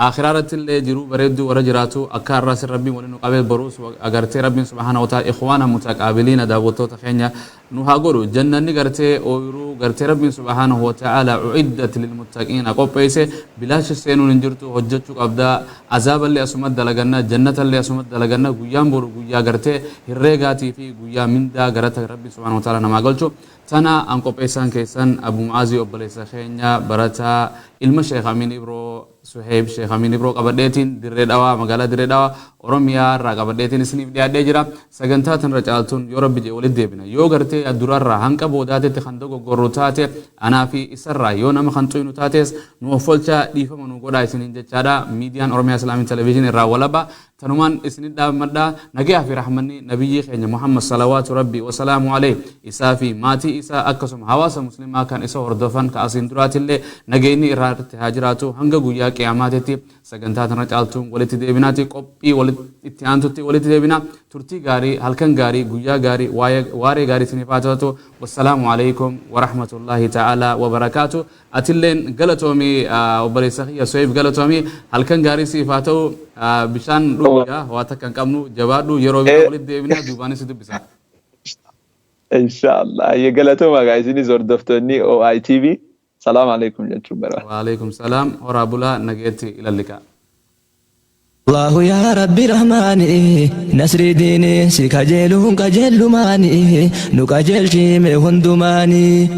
akhiraa irratti illee jiruu bareeddu warra jiraatu akka har'aas Rabbiin waliin nu qabee boruus agartee Rabbiin subhaanahu wa ta'ala ikhwaana mutaqaabiliina daawwattoota keenya nu haa godhu. Jannanni gartee ooyiruu gartee Rabbiin subhaanahu wa ta'ala أعدت للمتقين qopheesse bilaashi seenuun hin jirtu, hojjechuu qabdaa. Azaaballee asuma dalaganna, jannatallee asuma dalaganna. Guyyaan boru guyyaa gartee herreegaatii fi guyyaa mindaa garata Rabbiin subhaanahu wa ta'ala namaa galchu. Tana an qopheessaan keessan Abu Mu'aazii, obboleessa keenya barataa ilma Sheekh Amin Ibroo, Suheeb Sheekh Amin Ibroo qabadheetiin Dirree Dhawaa, magaalaa Dirree Dhawaa Oromiyaa irraa qabadheetiin isiniif dhiyaadhee jira. Sagantaa tanarra caaltuun yoo Rabbi jee walitti deebina. Yoo gartee durarraa hanqa boodaatetti kan dogoggorru taate anaa fi isarraa, yoo nama kan xuynu taates nu offolchaa, dhiifama nu godhaa isiniin jechaadha. Miidiyaan Oromiyaa Islamic Television irraa walaba tanumaan isinin dhaabmadha. Nagayaa fi rahmanni nabiyyii keenya Muhammad salawaatu Rabbi wasalaamu alayhi, isaa fi maatii isaa, akkasuma hawaasa muslimaa kan isa hordofan ka asiin duraatillee nageenyi irraa irratti haa jiraatu. Hanga guyyaa qiyaamaatitti sagantaa tana caaltuun walitti deebinaati. Qophii itti aantutti walitti deebina. Turtii gaarii, halkan gaarii, guyyaa gaarii, waaree gaarii isiniif haa taatu. Wassalaamu alaykum warahmatullaahi ta'ala wabarakaatu. Atilleen galatoomii, obboleessa kiyya So'eef, galatoomii. Halkan gaarii siif haa ta'u. Bishaan dhugaa waa takka hin qabnu. Jabaadhu, yeroo biraa walitti deebina, duubaanis si dubbisa. Inshallah. Galatooma gaa isinis hordoftoonni OITV. Salaam alaikum jechuun barbaada. Waalaikum salaam. Horaa bulaa, nageetti ilalliqa. الله يا ربي رحماني نصر ديني سكجيلون قجلماني نقجل شيم هندماني.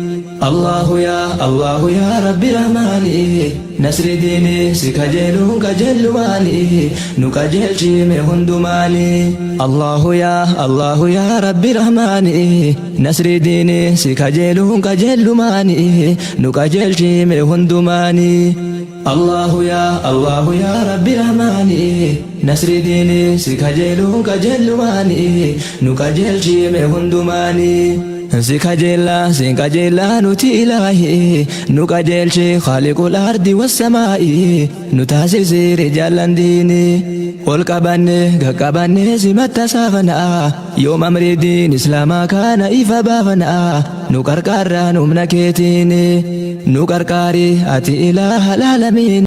الله يا الله يا ربي رحماني نصر ديني سكجيلون قجلماني نقجل شيم هندماني. الله يا الله يا ربي رحماني نصر ديني سكجيلون قجلماني نقجل شيم هندماني. الله يا الله يا ربي رحماني نصر ديني سكجيلون قجلماني نقجل شيم هندماني. Si kajeella sin kajeella nuti ilaahi nu qajeelche خالق الأرض والسماء nu taasise rijaalan diini. Ol qabanne qaqqabanne simatta saafana yoom amri diin islaamaa kana ifa baafana. Nu qarqaarraan humna keetiin nu qarqaari ati ilaaha العالمين.